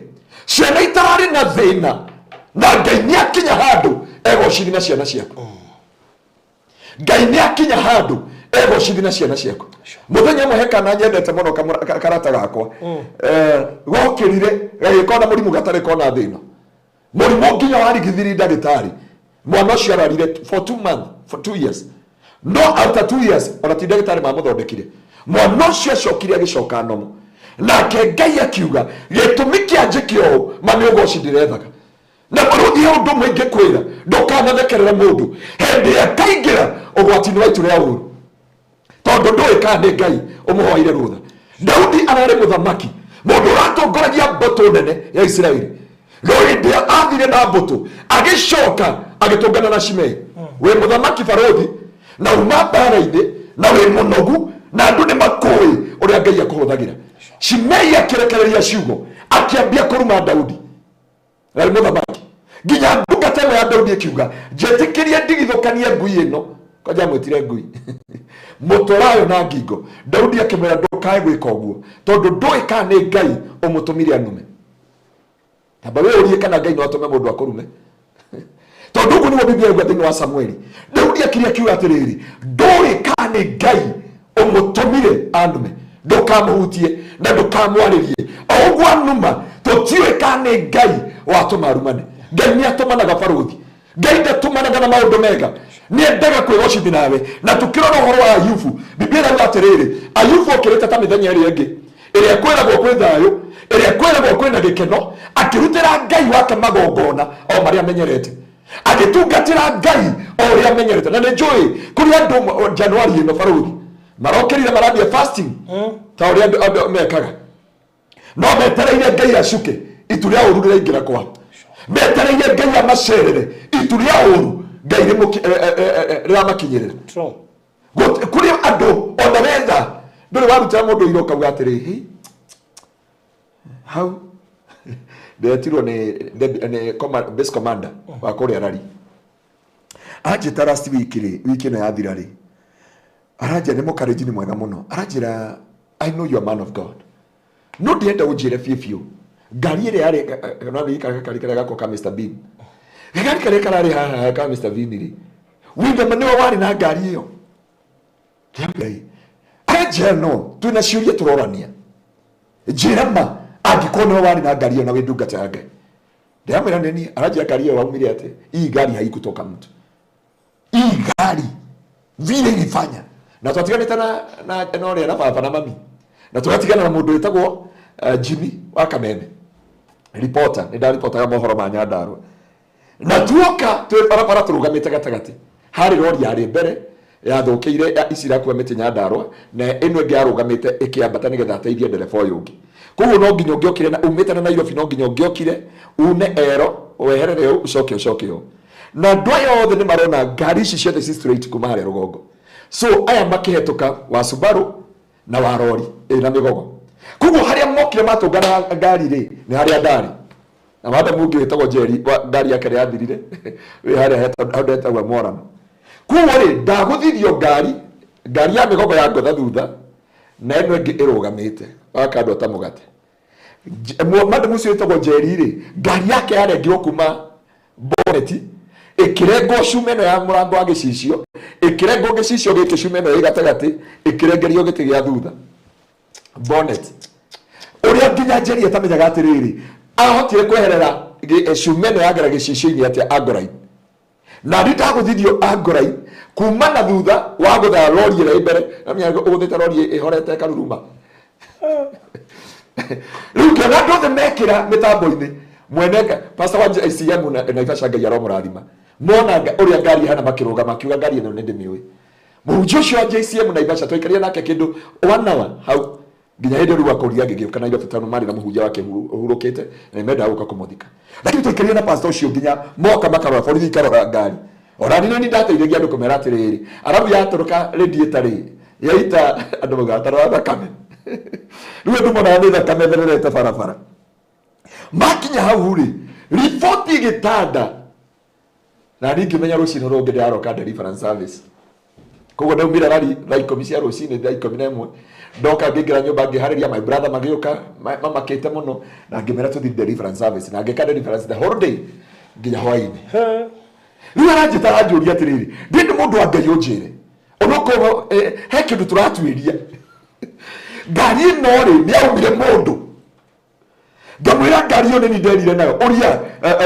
ciana itararĩ na thĩna, na Ngai nĩ akinya handũ egocithi na ciana ciaku. Ngai nĩ akinya handũ egocithi na ciana ciaku. Mũthenya ũmwe he kana nyendete mũno, karata gakwa, gokĩrire gagĩkorwo na mũrimũ gatarĩ kona thĩna, mũrimũ nginya warigithiri ndagĩtarĩ. Mwana ũcio ararire for 2 months, for 2 years. No after 2 years, ona ti ndagĩtarĩ mamũthondekire, mwana ũcio acokire agĩcoka nomo. Nake Ngai akiuga gĩtũmi kĩa njĩke ũũ ma nĩ ũgoci ndĩrethaga. Na mũrũthi, he ũndũ ũmwe ingĩkwĩra: ndũkanathekerere mũndũ hĩndĩ ĩrĩa kaingĩra ũgwati-inĩ wa itu rĩa ũru, tondũ ndũĩ kana nĩ Ngai ũmũhoeire rũtha. Daudi ararĩ mũthamaki, mũndũ ũratongoragia mbũtũ nene ya Isiraeli, no hĩndĩ ĩrĩa athire na mbũtũ, agĩcoka agĩtũngana na Shimei. Wĩ mũthamaki barũthi na uma mbara-inĩ na wĩ mũnogu na andũ nĩ makũĩ ũrĩa Ngai akũhũthagĩra, Shimei akĩrekereria ciugo, akĩambia kũruma Daudi na nĩ mũthamaki. Nginya ndungata ĩmwe ya Daudi ĩkiuga, "Njĩtĩkĩrie ndigithũkanie ngui ĩno." Kwanja amwĩtire ngui mũtũrayo na ngingo. Daudi akĩmwĩra, "Ndũkae gwĩka ũguo, tondũ ndũĩ kana nĩ Ngai ũmũtũmire anume." Tamba wĩyũrie kana Ngai no atũme mũndũ akũrume, tondũ ũguo nĩguo Biblia yauga thĩinĩ wa Samueli. Daudi akĩria akiuga atĩrĩrĩ, "Ndũĩ kana nĩ Ngai ũmũtũmire anume, ndũkamũhutie na ndũkamwarĩrie. O ũguo anuma, tũtiũĩ kana nĩ Ngai watũma arumane." Ngai nĩ atũmanaga barũthi. Ngai ndatũmanaga na maũndũ mega, nĩ endaga kwĩgocithi nawe. Na tũkĩrora ũhoro wa Ayubu, Biblia ĩrauga atĩrĩrĩ, Ayubu okĩrĩte ta mĩthenya ĩrĩa ĩngĩ ĩrĩa kwĩragwo kwĩ thayũ, ĩrĩa kwĩragwo kwĩna gĩkeno, akĩrutĩra Ngai wake magongona o marĩa amenyerete, agĩtungatĩra Ngai o ũrĩa amenyerete. Na nĩ njũĩ kũrĩ andũ Januari ĩno barũthi marokĩrire marambia fasting ta ũrĩa andũ mekaga, no metereire Ngai acuke itu rĩa ũru rĩraingĩra kwao, metereire Ngai amacerere, itu rĩa ũru Ngai rĩramakinyĩrĩra. True. Kũrĩ andũ ona wetha ndũrĩ warutĩra mũndũ ira ũkauga atĩrĩ, "Hĩ, hau ndetirwo nĩ base commander wa kũrĩa rari." Anjĩta last week rĩ, wiki ĩno yathira rĩ, aranjĩra, nĩ mũkarĩnji, nĩ mwega mũno, aranjĩra, "I know you are man of God, no ndĩrenda ũnjĩre biũ biũ ngari ĩrĩa yarĩ no nĩ gakari karĩa gakwa ka Mr Bean, gakari karĩa kararĩ haha ka Mr Bean rĩ, wĩthema nĩwe warĩ na ngari ĩyo?" Ngai aranjĩra, "No twĩna ciũria tũrorania, njĩra ma angĩkorwo nĩwe warĩ na ngari ĩyo na wĩ ndungata ya Ngai." Ndĩramwĩra nĩ niĩ. Aranjĩra, "Ngari ĩyo waumire atĩ? Hii gari haikutoka mtu, hii gari vile ilifanya." Na twatiganĩte na ũrĩa na baba na mami, na tũgatigana na mũndũ wĩtagwo Jimmy wa Kameme. Reporter nĩ ndaripotaga mohoro ma Nyandarua na tuoka twĩ barabara tũrũgamĩte gatagatĩ harĩ rori yarĩ mbere yathũkĩire ya ici irakua mĩtĩ Nyandarua na ĩno ĩngĩ yarũgamĩte ĩkĩambata nĩgetha ateithie ndereba ũyũ ũngĩ. Koguo no nginya ũngĩokire na umĩte na Nairobi no nginya ũngĩokire une ero weherere ũũ ũcoke ũcoke ũũ na andũ aya othe nĩ marona ngari ici ciothe ci straight kuma harĩa rũgongo. So aya makĩhetũka wa Subaru na wa rori ĩna mĩgogo. Koguo harĩa mokire matũngana ngari rĩ nĩ harĩa ndarĩ na madam ũngĩ wĩtagwo Jerry ngari yake nĩ yathirire wĩ harĩa handũ hetagwo Moram. Koguo rĩ ndagũthirio ngari ngari ya mĩgogo ya ngotha thutha na ĩno ĩngĩ ĩrũgamĩte wakandwa ta mũgate. Madam ũcio wĩtagwo Jerry rĩ ngari yake yarengirwo kuma boneti ĩkĩrengwo cuma ĩno ya mũrango wa gĩcicio ĩkĩrengwo gĩcicio gĩkĩ cuma ĩno ĩ gatagatĩ ĩkĩrengerio gĩtĩ gĩa thutha bonnet ũrĩa nginya Jerry atamenyaga atĩrĩrĩ ahotire kweherera cuma ĩno yagera gĩcicio-inĩ atĩa angorai na nĩ ndagũthirio angorai kuma na thutha wa gũtha rori ĩrĩa ĩ mbere namenya ũgũthĩte rori ĩhorete ĩkaruruma. Rĩu ngĩona andũ othe mekĩra mĩtambo-inĩ mwene pastor wa JCM na Naivasha Ngai aromũrathima mona ũrĩa ngari ĩhana makĩrũgama akiuga ngari ĩno nĩ ndĩmĩũĩ. Mũhunjia ũcio wa JCM Naivasha twaikarire nake kĩndũ 1 hour hau nginya hĩndĩ rĩu akũria ngĩgĩũka Nairobi tondũ marĩ na mũhunjia wake ũhurũkĩte na nĩmendaga gũka kũmũthika. Lakini twaikarire na pastor ũcio nginya moka makarora borithi ikarora ngari. Ona niĩ nĩ ndateithagia andũ kũmera atĩrĩrĩ arabu yatũrũka radiator rĩ yaita andũ magatarora thakame. Rĩu andũ monaga nĩ thakame ĩthererete barabara. Makinya hau rĩ riboti ĩgĩtanda na niĩ ngĩmenya rũcinĩ rũngĩ ndĩraroka deliverance service. Koguo ndaumire rari thaa 10 cia rũcinĩ thaa 11 ndoka ngĩingĩra nyũmba ngĩharĩria my brother magĩũka mamakĩte mũno na ngĩmera tũthiĩ deliverance service na ngĩka deliverance the whole day nginya hwaĩ-inĩ. Rĩu aranjĩta aranjũria atĩrĩrĩ ndĩ nĩ mũndũ wa Ngai ũnjĩre onokorwo he kĩndũ tũratuĩria ngari ĩno rĩ nĩ yaumire mũndũ. Ngamwĩra ngari ĩyo nĩ nderire nayo ũria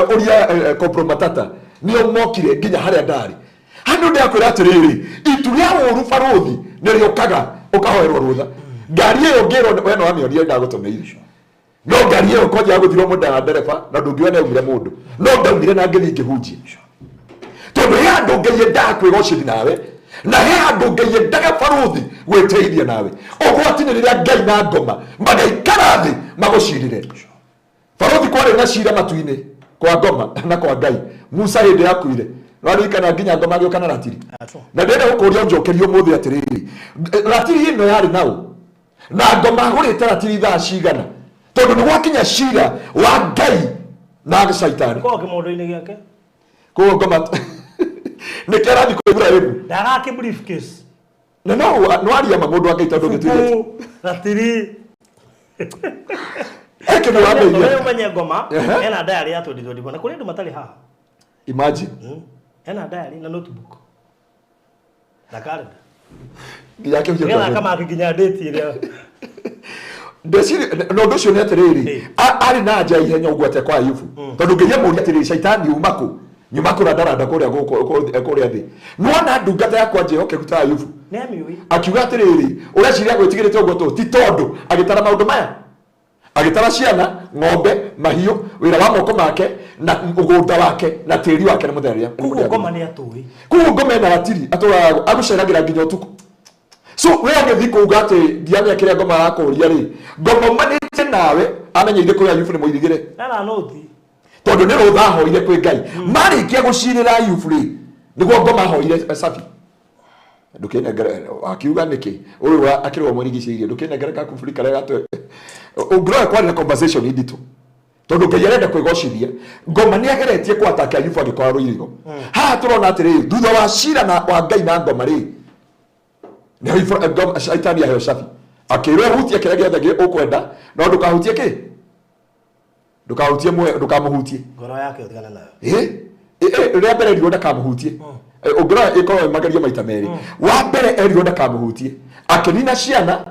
ũria Kopro Matata nĩo mokire nginya harĩa ndarĩ. Handũ ndĩrakwĩra atĩrĩrĩ itu rĩa ũru barũthi nĩ rĩũkaga ũkahoerwo rũtha. Ngari ĩyo ngĩrwo we no wamĩonire ndagũtũmĩire no ngari ĩyo kwanja yagũthirwo mũndũ na ndereba na ndũngiuga nĩ yaumire mũndũ no ndaumire na ngĩthiĩ ngĩhunjia tondũ he handũ Ngai endaga kwĩgocithia nawe na he handũ Ngai endaga barũthi gwĩteithia nawe. Ũgwati nĩ rĩrĩa Ngai na ngoma magaikara thĩ magũcirĩre. Barũthi kwarĩ na cira matu-inĩ kwa ngoma na kwa Ngai. Musa hĩndĩ yakuire nĩwaririkana nginya ngoma agĩũka na ratiri na ndĩrenda gũkũria ũnjokerie ũmũthĩ atĩrĩrĩ ratiri ĩno yarĩ naũ na ngoma agũrĩte ratiri thaa cigana tondũ nĩ gwakinya cira wa Ngai na caitani. Korwo kĩmondo-inĩ gĩake. Koguo ngoma nĩkĩo arathiĩ kwĩ Ibrahimu. Ndagake briefcase. Na no waria ma mũndũ wa Ngai tondũ ũngĩtuire Ratiri. He kĩndũ wambĩirie. Ũmenye ngoma ena diary ya 2024 na kũrĩ andũ matarĩ haha. Imagine. Ena diary na notebook. Na calendar. Nginya akĩhunjia Nĩgetha akamaki nginya date ĩrĩa. Ndeciria na ũndũ ũcio nĩ atĩrĩrĩ arĩ na anja ihenya ũguo atĩa kwa Ayubu tondũ Ngai amũria atĩrĩrĩ caitani uma kũ nyuma kũrandaranda kũrĩa gũkũ kũrĩa thĩ nĩwona ndungata yakwa njĩhokeku ta Ayubu Nĩamĩũĩ. Akiuga atĩrĩrĩ ũreciria gwĩtigĩrĩte ũguo tũ ti tondũ agĩtara maũndũ maya agĩtara ciana ng'ombe mahiũ wĩra wa moko make na mũgũnda wake na tĩri wake nĩ mũtheria. Koguo ngoma nĩ atũĩ. Koguo ngoma ĩna ratiri atũraga agũceragĩra nginya ũtukũ. So we agĩthiĩ kuuga atĩ ndiamenya kĩrĩa ngoma arakũria rĩ ngoma umanĩte nawe amenyeire kwĩ Ayubu nĩ mũirigĩre. Ena nũti. Tondũ nĩ rũtha ahoire kwĩ Ngai. Marĩkia gũcirĩra Ayubu rĩ nĩguo ngoma ahoire Sabi. Ndũkĩnengere akiuga nĩkĩ ũyũ akĩrwo mũrigicĩirie ndũkĩnengere gakuburi karĩa gatwe ũngĩrora kwarĩ na conversation nditũ tondũ Ngai arenda kwĩgocithia ngoma nĩ ageretie kwataka Ayubu agĩkora rũirigo. Haha tũrona atĩrĩrĩ thutha wa cira na wa Ngai na ngoma rĩ nĩho Shaitani aheo cabi akĩrwo hutie kĩrĩa gĩothe ũkwenda no ndũkahutie kĩ ndũkahutie muoyo ndũkamũhutie ngoro yake ũtigane nayo. Rĩa mbere erirwo ndakamũhutie. Ũngĩrora ĩkorwo magerio maita merĩ. Wa mbere erirwo ndakamũhutie akĩnina ciana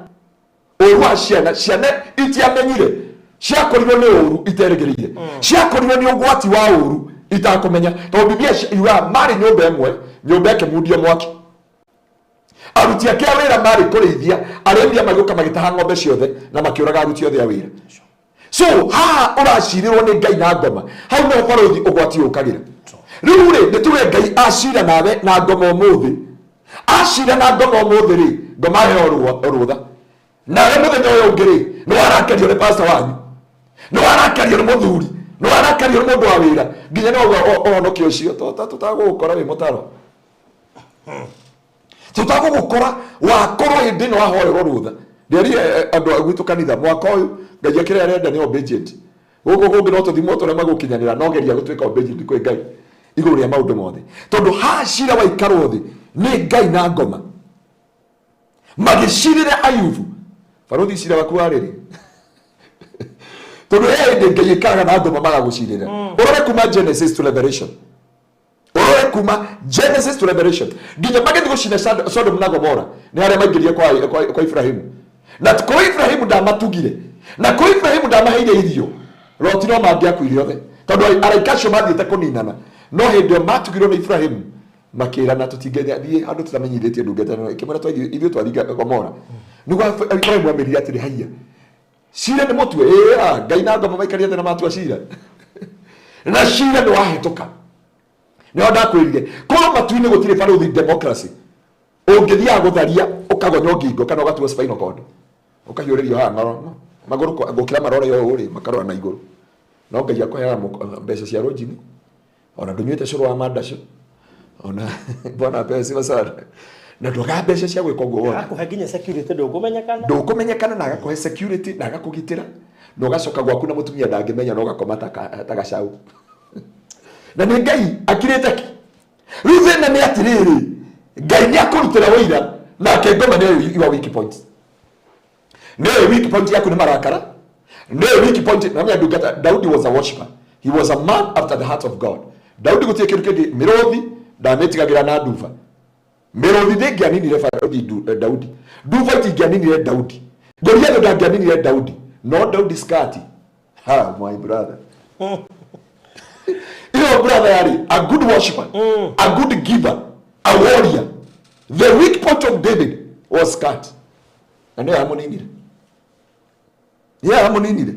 ũru wa ciana ciana itiamenyire ciakorirwo nĩ ũru iterĩgĩrĩire ciakorirwo nĩ ũgwati wa ũru itakũmenya tondũ Biblia yugaga marĩ nyũmba ĩmwe nyũmba ĩkĩmundio mwaki. Aruti ake a wĩra marĩ kũrĩithia arĩmi magĩũka magĩtaha ng'ombe ciothe na makĩũraga aruti othe a wĩra. So haha ũracirĩrwo nĩ Ngai na ngoma, hau nĩho barũthi ũgwati ũkagĩra. Rĩu rĩ, nĩ tuge Ngai acira nawe na ngoma ũmũthĩ, acira na ngoma ũmũthĩ rĩ, ngoma aheo rũtha. Nawe mũthenya ũyũ ũngĩ rĩ, nĩ warakario nĩ pastor wanyu, nĩ warakario nĩ mũthuri, nĩ warakario nĩ mũndũ wa wĩra, nginya nĩ wauga ũhonokio ũcio tũtagũgũkora wĩ mũtaro, tũtagũgũkora wakorwo hĩndĩ ĩno wahoerwo rũtha. Ndĩrire andũ a gwitũ kanitha mwaka ũyũ Ngai akĩrĩa arenda nĩ obedient. Gũkũ kũngĩ no tũthimwo tũrema gũkinyanĩra, no geria gũtuĩka obedient kwĩ Ngai igũrũ rĩa maũndũ mothe, tondũ haha cira waikarwo thĩ nĩ Ngai na ngoma magĩcirĩra Ayubu. Barũthi, cira waku warĩrĩ? Tondũ he hĩndĩ Ngai ĩkaraga na ngoma magagũcirĩra. Ũrore kuma Genesis to Revelation, ũrore kuma Genesis to Revelation, nginya magĩthiĩ gũcina Sodom na Gomora, nĩ harĩa maingĩrie kwa Ibrahimu. Na korwo Ibrahimu ndamatugire, na korwo Ibrahimu ndamaheire irio, Loti no mangĩakuire othe, tondũ araika acio mathiĩte kũninana. No hĩndĩ ĩyo matugirwo nĩ Ibrahimu, makĩrana tũtingĩthiĩ handũ tũtamenyithĩtie ndungata ĩno. Ĩkĩmwĩra ithuĩ twathiĩ Gomora. Nĩguo Ibrahimu amĩrire atĩrĩ, haiya, cira nĩ mũtue. Ĩĩ, Ngai na ngoma maikarĩte na matua cira, na cira nĩ wahĩtũka. Nĩho ndakwĩrire korwo matu-inĩ gũtirĩ barũthi democracy, ũngĩthiaga gũtharia ũkagonywo ngingo kana ũgatuo spinal cord, ũkahiũrĩrio haha ng'oro magũrũ gũkĩra marore ũũ rĩ, makarora na igũrũ. No Ngai akũheaga mbeca cia rũnjini, ona ndũnyuĩte cũrũ wa mandacu, ona bwana apewe sifa sana, na ndwagaga mbeca cia gwĩka ũguo wothe. Akũhe nginya security, ndũkũmenyekana. Ndũkũmenyekana, na agakũhe security na agakũgitĩra, na ũgacoka gwaku na mũtumia ndangĩmenya, na ũgakoma ta gacau, na nĩ Ngai akirĩte ki. Rĩu thĩna nĩ atĩrĩrĩ, Ngai nĩ akũrutĩra wĩira, nake ngoma nĩyo your weak point, nĩyo weak point yaku nĩ marakara, nĩyo weak point. Na menya ndungata, Daudi was a worshipper, he was a man after the heart of God. Daudi gũtirĩ kĩndũ kĩngĩ, mĩrũthi ndamĩtigagĩra na nduba. Mĩrũthi ndĩngĩaninire barũthi Daudi, nduba itingĩaninire Daudi, Goliath ndangĩaninire Daudi, no Daudi skati. Ha, my brother, iyo brother yarĩ a good worshipper, a good giver, a warrior. The weak point of David was skirt, na nĩyo yamũninire, nĩyo yamũninire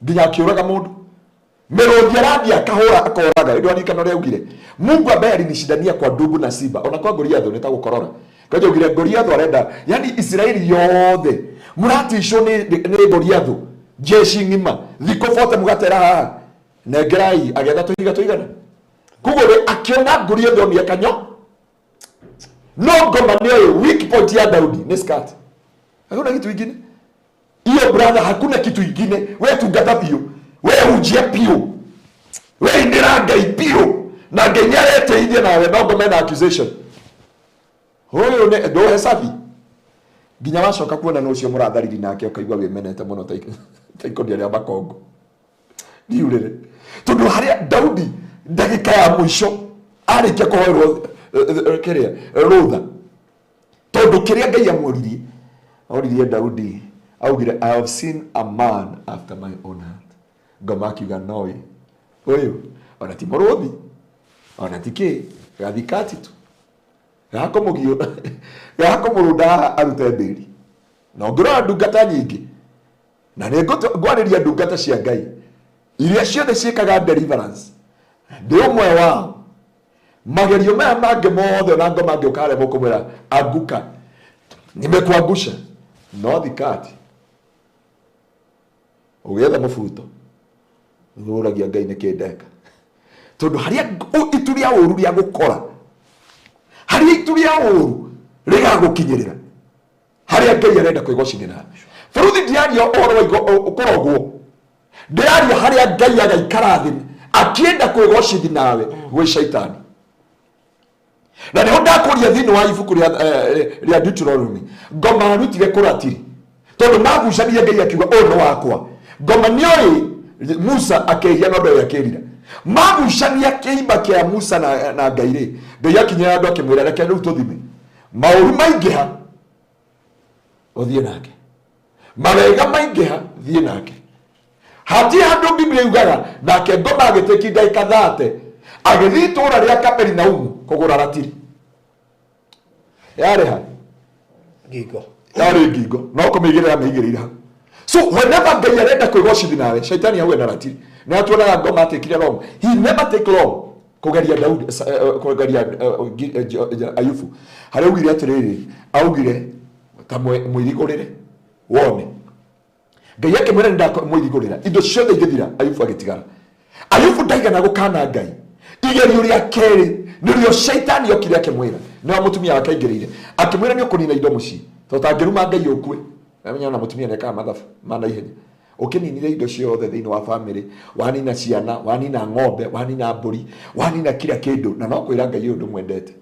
nginya akĩũraga mũndũ. Mĩrũthi arathiĩ akahũra akoraga. Ĩndũ aririkana ũrĩa augire, Mungu ambaye alinishindania kwa ndubu na simba, ona kwa Goliath nĩ ta gũkorora. Kaja augire Goliath arenda yani Isiraeli yothe mũraticwo nĩ Goliath, jeshi ng'ima thikũ bote mũgatera haha, nengerai agetha tũhiga tũigana. Koguo rĩ, akĩona Goliath onie kanyo, no ngoma nĩoĩ weak point ya Daudi nĩ skirt. Hakuna kitu ingine hiyo brother, hakuna kitu ingine. We tungata biũ, we hunjia biũ, we inĩra Ngai biũ, na Ngai nĩ areteithia nawe. No ngoma ĩna accusation, ũyũ nĩ ndũhe cabi. Nginya wacoka kuona nũ ũcio mũrathariri nake, ũkaigua wĩmenete mũno ta ikũnia rĩa makongo ndiurĩre, tondũ harĩa Daudi ndagĩka ya mũico arĩkia kũhoerwo kĩrĩa rũtha, tondũ kĩrĩa Ngai amworirie, oririe Daudi, augire, "I have seen a man after my own heart." Ngoma akiuga, noĩ ũyũ ona ti mũrũthi, ona ti kĩ, gathikati tu gakũmũgio gakũmũrũnda haha arute mbĩri. Na ũngĩrora ndungata nyingĩ, na nĩ ngwarĩria ndungata cia Ngai iria ciothe ciĩkaga deliverance, ndĩ ũmwe wao, magerio maya mangĩ mothe ona ngoma angĩũka harĩa mũkũmwĩra, "Anguka, nimekuangusha," no thikati ũgĩetha mũbuto ũragia Ngai nĩkĩ ndeka, tondũ harĩa itu rĩa ũru rĩa gũkora, harĩa itu rĩa ũru rĩgagũkinyĩrĩra, harĩa Ngai arenda kwĩgocithĩra. Bũrũthi, ndiraria ũhoro wa kũrogwo, ndĩraria harĩa Ngai agaikara thĩ akĩenda kwĩgocithi nawe gwĩ shaitani. Na nĩho ndakũria thĩinĩ wa ibuku rĩa Deuteronomy, ngoma arutire kũratiri, tondũ magucanirie, Ngai akiuga, "Ũyũ nĩ wakwa." Ngoma nĩoĩ Musa akĩhia, no ndoĩ akĩrira. Magucania kĩimba kĩa Musa na Ngai rĩ, Ngai akinyĩra andũ akĩmwĩra, "Reke rĩu tũthime maũru maingĩha, ũthiĩ nake, mawega maingĩha, thiĩ nake." Hatirĩ handũ Biblia yugaga nake ngoma agĩtĩki ndagĩka 30 agĩthiĩ itũũra rĩa Kaperinaumu kũgũra ratiri. Yarĩ ha? Ngingo. Yarĩ ngingo, no kũmĩigĩrĩra mĩigĩrĩire hau. So whenever Ngai arenda kwĩgocithia nawe, shaitani auge na ratiri. Nĩ atuonaga ngoma atekire long. He never take long kũgeria Daudi, kũgeria Ayubu. Harĩa augire atĩrĩrĩ, augire ta mũirigũrĩre wone. Ngai akĩmwĩra nĩ ndamũirigũrĩra indo ciothe igĩthira, Ayubu agĩtigara. Ayubu ndaigana gũkana Ngai. Igerio rĩa kerĩ nĩrĩo shaitani okire akĩmwĩra, nĩho mũtumia wake aingĩrĩire, akĩmwĩra nĩ ũkũnina indo mũciĩ, tondũ tangĩruma Ngai ũkue. Namenya ona mũtumia nĩekaga mathabu ma naihenya. Ũkĩninire indo ciothe thĩinĩ wa bamĩrĩ, wanina ciana, wanina ng'ombe, wanina mbũri, wanina kila kĩndũ, na no kwĩra Ngai ũyũ ndũmwendete.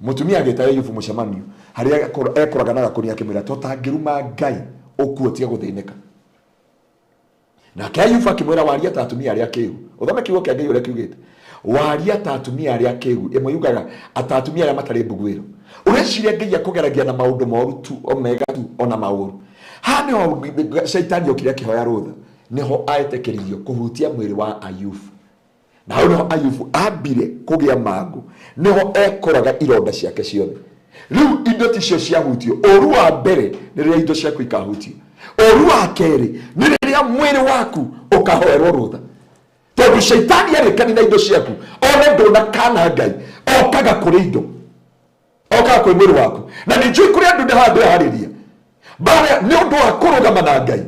Mũtumia agĩta Ayubu mũcemanio harĩa ekoraga na gakũnia akĩmwĩra tũtangĩruma Ngai ũkue ũtige gũthĩnĩka. Nake Ayubu akĩmwĩra waria ta atumia arĩa akĩgu. Ũthome kiugo kĩa Ngai ũrĩa kiugĩte. Waria ta atumia arĩa akĩgu. Ĩmwe yugaga ata atumia arĩa matarĩ mbuguĩro. Ũreciria Ngai akũgeragia na maũndũ moru tu, o mega tu, ona maũru. Haha nĩho shaitani okire akĩhoya rũtha. Nĩho aetĩkĩririo kũhutia mwĩrĩ wa Ayubu. Na hau nĩho Ayubu ambire kũgĩa mangũ. Nĩho ekoraga ironda ciake ciothe. Rĩu indo ticio ciahutio. Ũru wa mbere nĩ rĩrĩa indo ciaku ikahutio. Ũru wa kerĩ nĩ rĩrĩa mwĩrĩ waku ũkahoerwo rũtha. Tondũ shaitani arĩkani na indo ciaku, one ndũnakana Ngai, okaga kũrĩ indo, okaga kwĩ mwĩrĩ waku. Na nĩ njũĩ kũrĩ andũ ndĩharĩria bara nĩ ũndũ wa kũrũgama na Ngai,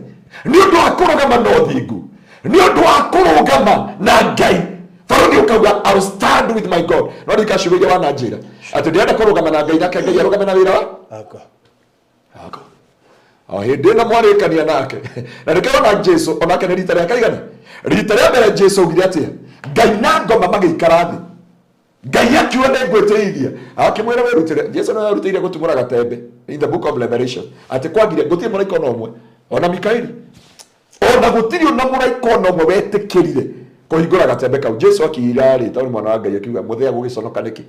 nĩ ũndũ wa kũrũgama na ũthingu, nĩ ũndũ wa kũrũgama na Ngai. Barũthi ũkauga I'll stand with my God. No ndika ciugo iria wananjĩra atĩ ndĩrenda kũrũgama na Ngai, nake Ngai arũgame na wĩra wa Akwa. Akwa. O hĩndĩ ĩno mwarĩkania nake. Na nĩkĩo ona Jesu onake nĩ rita rĩa kaigana. Rita rĩa mbere Jesu augire atĩa? Ngai na ngoma magĩikara thĩ. Ngai akiuga nĩ ngwĩtĩithia. Akĩmwĩra wĩrutĩre. Jesu nĩwe werutĩire gũtumũra gatembe in the book of Revelation. Atĩ kwagire gũtirĩ mũraika ona ũmwe, ona Mikaeli, ona gũtirĩ ona mũraika ona ũmwe wetĩkĩrire kũhingũra gatembe kau. Jesu akiira rĩ, tondũ mwana wa Ngai akiuga mũthee agũgĩconoka nĩkĩ?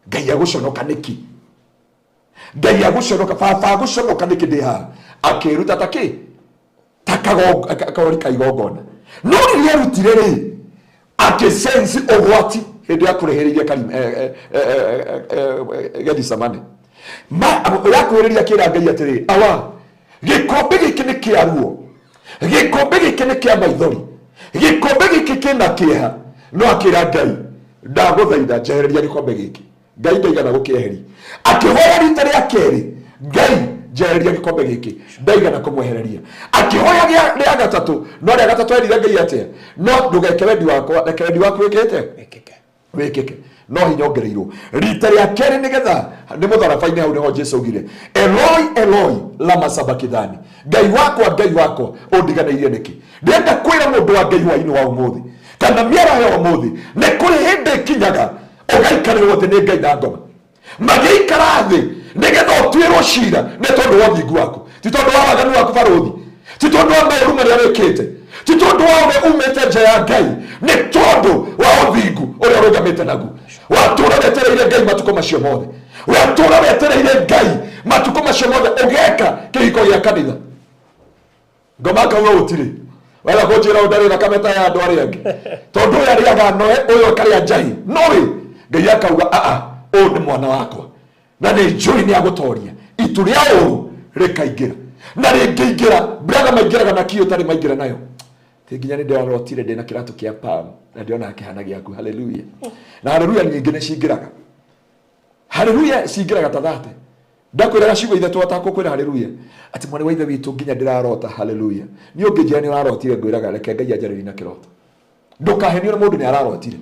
Ngai agũconoka nĩkĩ? Ngai agũconoka, baba agũconoka nĩkĩ ndĩ haha? Akĩruta ta kĩ? Ta kagori ka igongona. No rĩrĩa erutire rĩ, akĩsensi ũgwati hĩndĩ ya kũrĩhĩrĩria Gethisemane. Yakuhĩrĩria akĩra Ngai atĩrĩ, awa, gĩkombe gĩkĩ nĩ kĩa ruo, gĩkombe gĩkĩ nĩ kĩa maithori, gĩkombe gĩkĩ kĩna kĩeha. No akĩra Ngai, ndagũthaitha njehereria gĩkombe gĩkĩ. Ngai ndaigana gũkĩeheria. Akĩhoya rita rĩa kerĩ, Ngai njehereria gĩkombe gĩkĩ, ndaigana kũmwehereria. Akĩhoya rĩa gatatũ, no rĩa gatatũ erire Ngai atĩa? No ndũgeke wendi wakwa, reke wendi waku wĩkĩte Wĩkĩke. Wĩkĩke. No hinya ongereirwo rita rĩa kerĩ, nĩgetha nĩ mũtharaba-inĩ hau nĩho Jesu augire, Eloi Eloi lama sabakithani, Ngai wakwa Ngai wakwa ũndiganĩirie nĩkĩ? Ndĩrenda kwĩra mũndũ wa Ngai hwainĩ wa ũmũthĩ kana mĩaraho ya ũmũthĩ, nĩ kũrĩ hĩndĩ ĩkinyaga ũgaikarĩrwo thĩ nĩ Ngai na ngoma. Magĩikara thĩ nĩgetha ũtuĩrwo cira nĩ tondũ wa ũthingu waku, ti tondũ wa waganu waku barũthi, ti tondũ wa maũru marĩa wĩkĩte, ti tondũ wa ũrĩa umĩte nja ya Ngai, nĩ tondũ wa ũthingu ũrĩa ũrũgamĩte naguo. Watũra wetereire Ngai matukũ macio mothe, watũra wetereire Ngai matukũ macio mothe, ũgeka kĩhiko gĩa kanitha. Ngoma akauga gũtirĩ wega kũnjĩra ũndarĩ thakame ta ya andũ arĩa angĩ, tondũ ũyũ arĩaga noe, ũyũ akarĩa njahi. No rĩ, Ngai akauga aa, ũyũ nĩ mwana wakwa na nĩ njũĩ nĩ agũtoria. Itu rĩa ũru rĩkaingĩra, na rĩngĩingĩra, brother, maingĩraga na kii ũtarĩ maingĩra nayo. Ti nginya nĩ ndĩrarotire ndĩna kĩratũ kĩa Pam na ndĩrona kĩhana gĩaku. Haleluya. Na haleluya nyingĩ nĩ cingĩraga, haleluya cingĩraga ta thate. Ndakwĩraga ciugo ithatũ atakũkwĩra haleluya, atĩ mwarĩ wa ithe witũ nginya ndĩrarota haleluya. Niĩ ũngĩnjĩra nĩ ũrarotire, ngwĩraga reke Ngai anjarĩrie na kĩroto. Ndũkahenio nĩ mũndũ nĩ ararotire.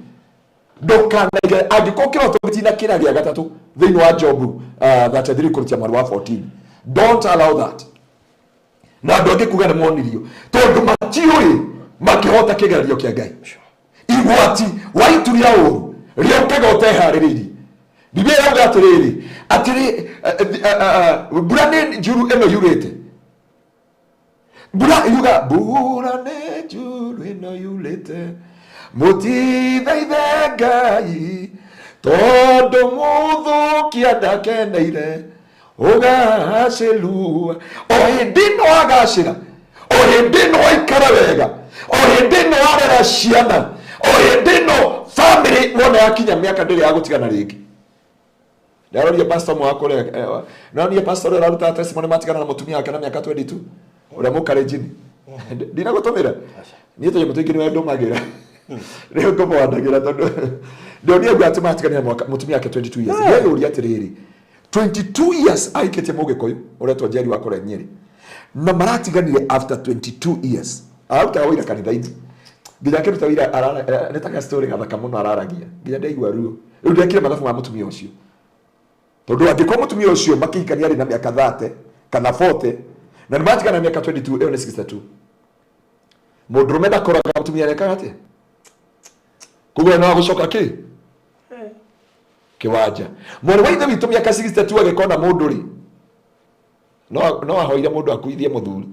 Ndũkanaige angĩkorwo kĩroto gĩtina kĩra gĩa gatatũ thĩinĩ wa Jobu 33 kũrutia mweri wa 14. Don't allow that. Na andũ angĩ kuga nĩ monirio tondũ matiũĩ makĩhota kĩgeranio kĩa Ngai. Igwati wa itu rĩa ũru rĩũkaga ũteharĩrĩirie. Biblia yauga atĩrĩrĩ, atĩrĩ mbura nĩ njuru ĩno yurĩte, mbura yuga mbura nĩ njuru ĩno yurĩte, mũtithaithe Ngai tondũ mũthũkia ndakeneire ũgacĩru. O hĩndĩ ĩno agacĩra, o hĩndĩ ĩno aikara wega, o hĩndĩ ĩno arera ciana, o hĩndĩ ĩno famĩlĩ wona yakinya mĩaka ndĩrĩ ya gũtigana rĩngĩ. Ndaroria pastor mwa kũrĩa, naroria pastor ũrĩa ũraruta testimony matigana na mũtumia wake na mĩaka 22. Ũrĩa mũkarenjini ndinagũtũmĩra niĩ tũnyamũ tũingĩ nĩwe ndũmagĩra, rĩu ngũmwandagĩra tondũ ndonire ũguo atĩ matiganire mwaka mũtumia wake 22 years. Ngeyũria atĩrĩrĩ, 22 years ahikĩtie mũgĩkũyũ ũretwo Njeri wa kũrĩa Nyĩrĩ, na maratiganire after 22 years. Ararutaga wĩra kanitha-inĩ, nginya akĩruta wĩra nĩ ta story gathaka mũno araragia, nginya ndaigua ruo. Rĩu ndekire mathabu ma mũtumia ũcio, tondũ angĩkorwo mũtumia ũcio makĩhikania arĩ na mĩaka 30 kana 40 na nĩ matigana mĩaka 22, ĩyo nĩ 62. Mũndũrũme ndakoraga mũtumia arekaga atĩa? Koguo no agũcoka kĩ kĩwanja. Mwarĩ wa ithe witũ mĩaka 62 agĩkona mũndũ rĩ, no ahoire mũndũ akuithie mũthuri.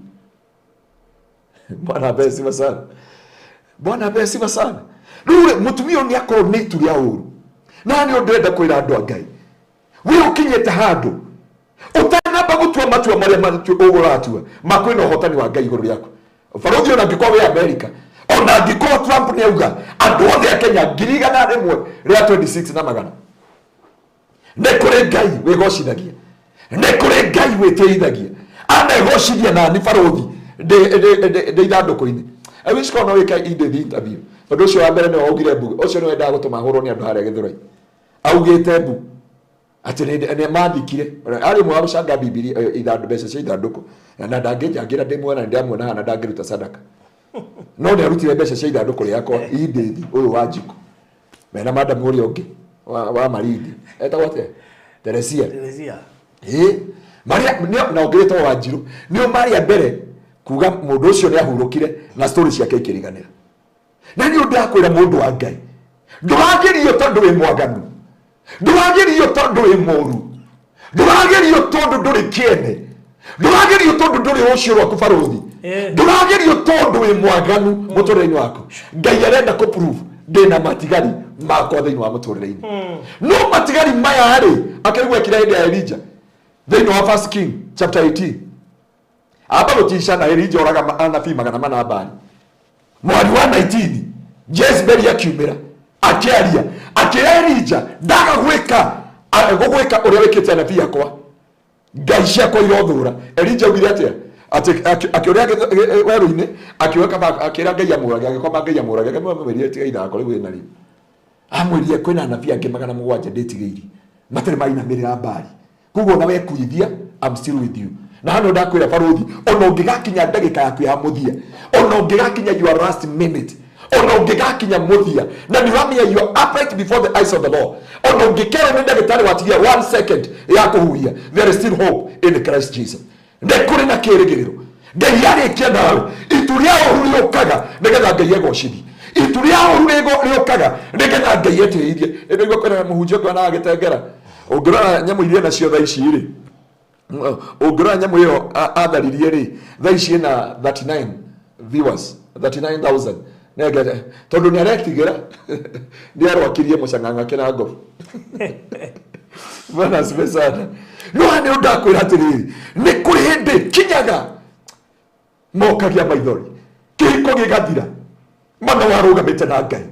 Bwana apewe sifa sana, Bwana apewe sifa sana. Rĩu rĩ, mũtumia ũyũ nĩ akorwo nĩ itu rĩa ũru. Na nĩ ndĩrenda kwĩra andũ a Ngai, we ũkinyĩte handũ ũtanamba gũtua matua marĩa ũratua ma kwĩna ũhotani wa Ngai igũrũ rĩaku. Barũthi, ona angĩkorwo wĩ Amerika, ona angĩkorwo Trump nĩ auga andũ othe a Kenya 126,100 na magana, nĩ kũrĩ Ngai wĩgocithagia, nĩ kũrĩ Ngai wĩtĩithagia. Anegocithia nani barũthi ndĩ ithandũkũ-inĩ. I wish korwo no wĩke Edith interview, tondũ ũcio wa mbere nĩwe waugire mbu, ũcio nĩwe wendaga gũtũma hũrwo nĩ andũ harĩa Gĩthũrai, augĩte mbu atĩ nĩ mathikire arĩ ũmwe wa gũcanga Bibilia, ithandũ, mbeca cia ithandũkũ, na ndangĩnjangĩra ndĩmuona, nĩ ndamuona hana ndangĩruta sadaka, no nĩ arutire mbeca cia ithandũkũ rĩakwa. Edith ũyũ wa Njikũ mena madamu ũrĩa ũngĩ wa Malindi etagwo atĩa? Teresia. Teresia. Ĩ marĩa na ũngĩ wĩtagwo Wanjiru, nĩo marĩa mbere kuga mũndũ ũcio nĩ ahurũkire na story ciake ikĩriganĩra. Na nĩ ũndũ kwĩra mũndũ wa Ngai, ndũragerio tondũ wĩ mwaganu, ndũragerio tondũ wĩ mũru, ndũragerio tondũ ndũrĩ kĩene, ndũragerio tondũ ndũrĩ ũcio rwaku barũthi. Ndũragerio tondũ wĩ mwaganu mũtũrĩre-inĩ waku. Ngai arenda kũ prove ndĩna matigari makwa thĩinĩ wa mũtũrĩre-inĩ. No matigari maya rĩ, akĩrigwo ekire hĩndĩ ya Elija thĩinĩ wa First King chapter 18, amba gũtica na Elija oraga anabii 400 Baali. Mwari wa 19 Jezebeli akiumĩra akĩaria, akĩra Elija, ndaga gwĩka gũgwĩka ũrĩa wĩkĩte anabii akwa, ngai ciakwa irothũra. Elija augire atĩa? Atĩ akĩũrĩa werũ-inĩ, akiuga kaba akĩra Ngai amũrage, agĩkoma Ngai amũrage. Akĩmwĩrire, tiga ithako rĩu wĩna rĩu. Amwĩrire kwĩna anabii angĩ 700 ndĩtigĩirie matarĩ mainamĩrĩra Baali, koguo ona wekuithia, I'm still with you. Na hano ndakwĩra barũthi, ona ũngĩgakinya ndagĩka yaku ya mũthia, ona ũngĩgakinya your last minute, ona ũngĩgakinya mũthia na nĩ ũramenya you are upright before the eyes of the Lord, ona ũngĩkerwo nĩ ndagĩtarĩ watigia one second ya kũhuhia, there is still hope in Christ Jesus. Nĩ kũrĩ na kĩĩrĩgĩrĩro. Ngai arĩkia nawe, itu rĩa ũru rĩũkaga nĩgetha Ngai egocithie. Itu rĩa ũru rĩũkaga nĩgetha Ngai etĩithie. Nĩndĩigua kwĩna mũhunjia ũngĩ ona agĩtengera. Ũngĩrora nyamũ iria nacio thaa ici rĩ, ũngĩrora nyamũ ĩyo atharirie rĩ, thaa ici ĩna 39 viewers, 39,000. Nengete tondũ nĩ aretigĩra nĩ arwakirie mũcang'ang'a kĩrango. Bwana asifiwe sana. No nĩ ũndũ akwĩra atĩrĩrĩ, nĩ kũrĩ hĩndĩ kinyaga mokagia maithori, kĩhiko gĩgathira, mana warũgamĩte na Ngai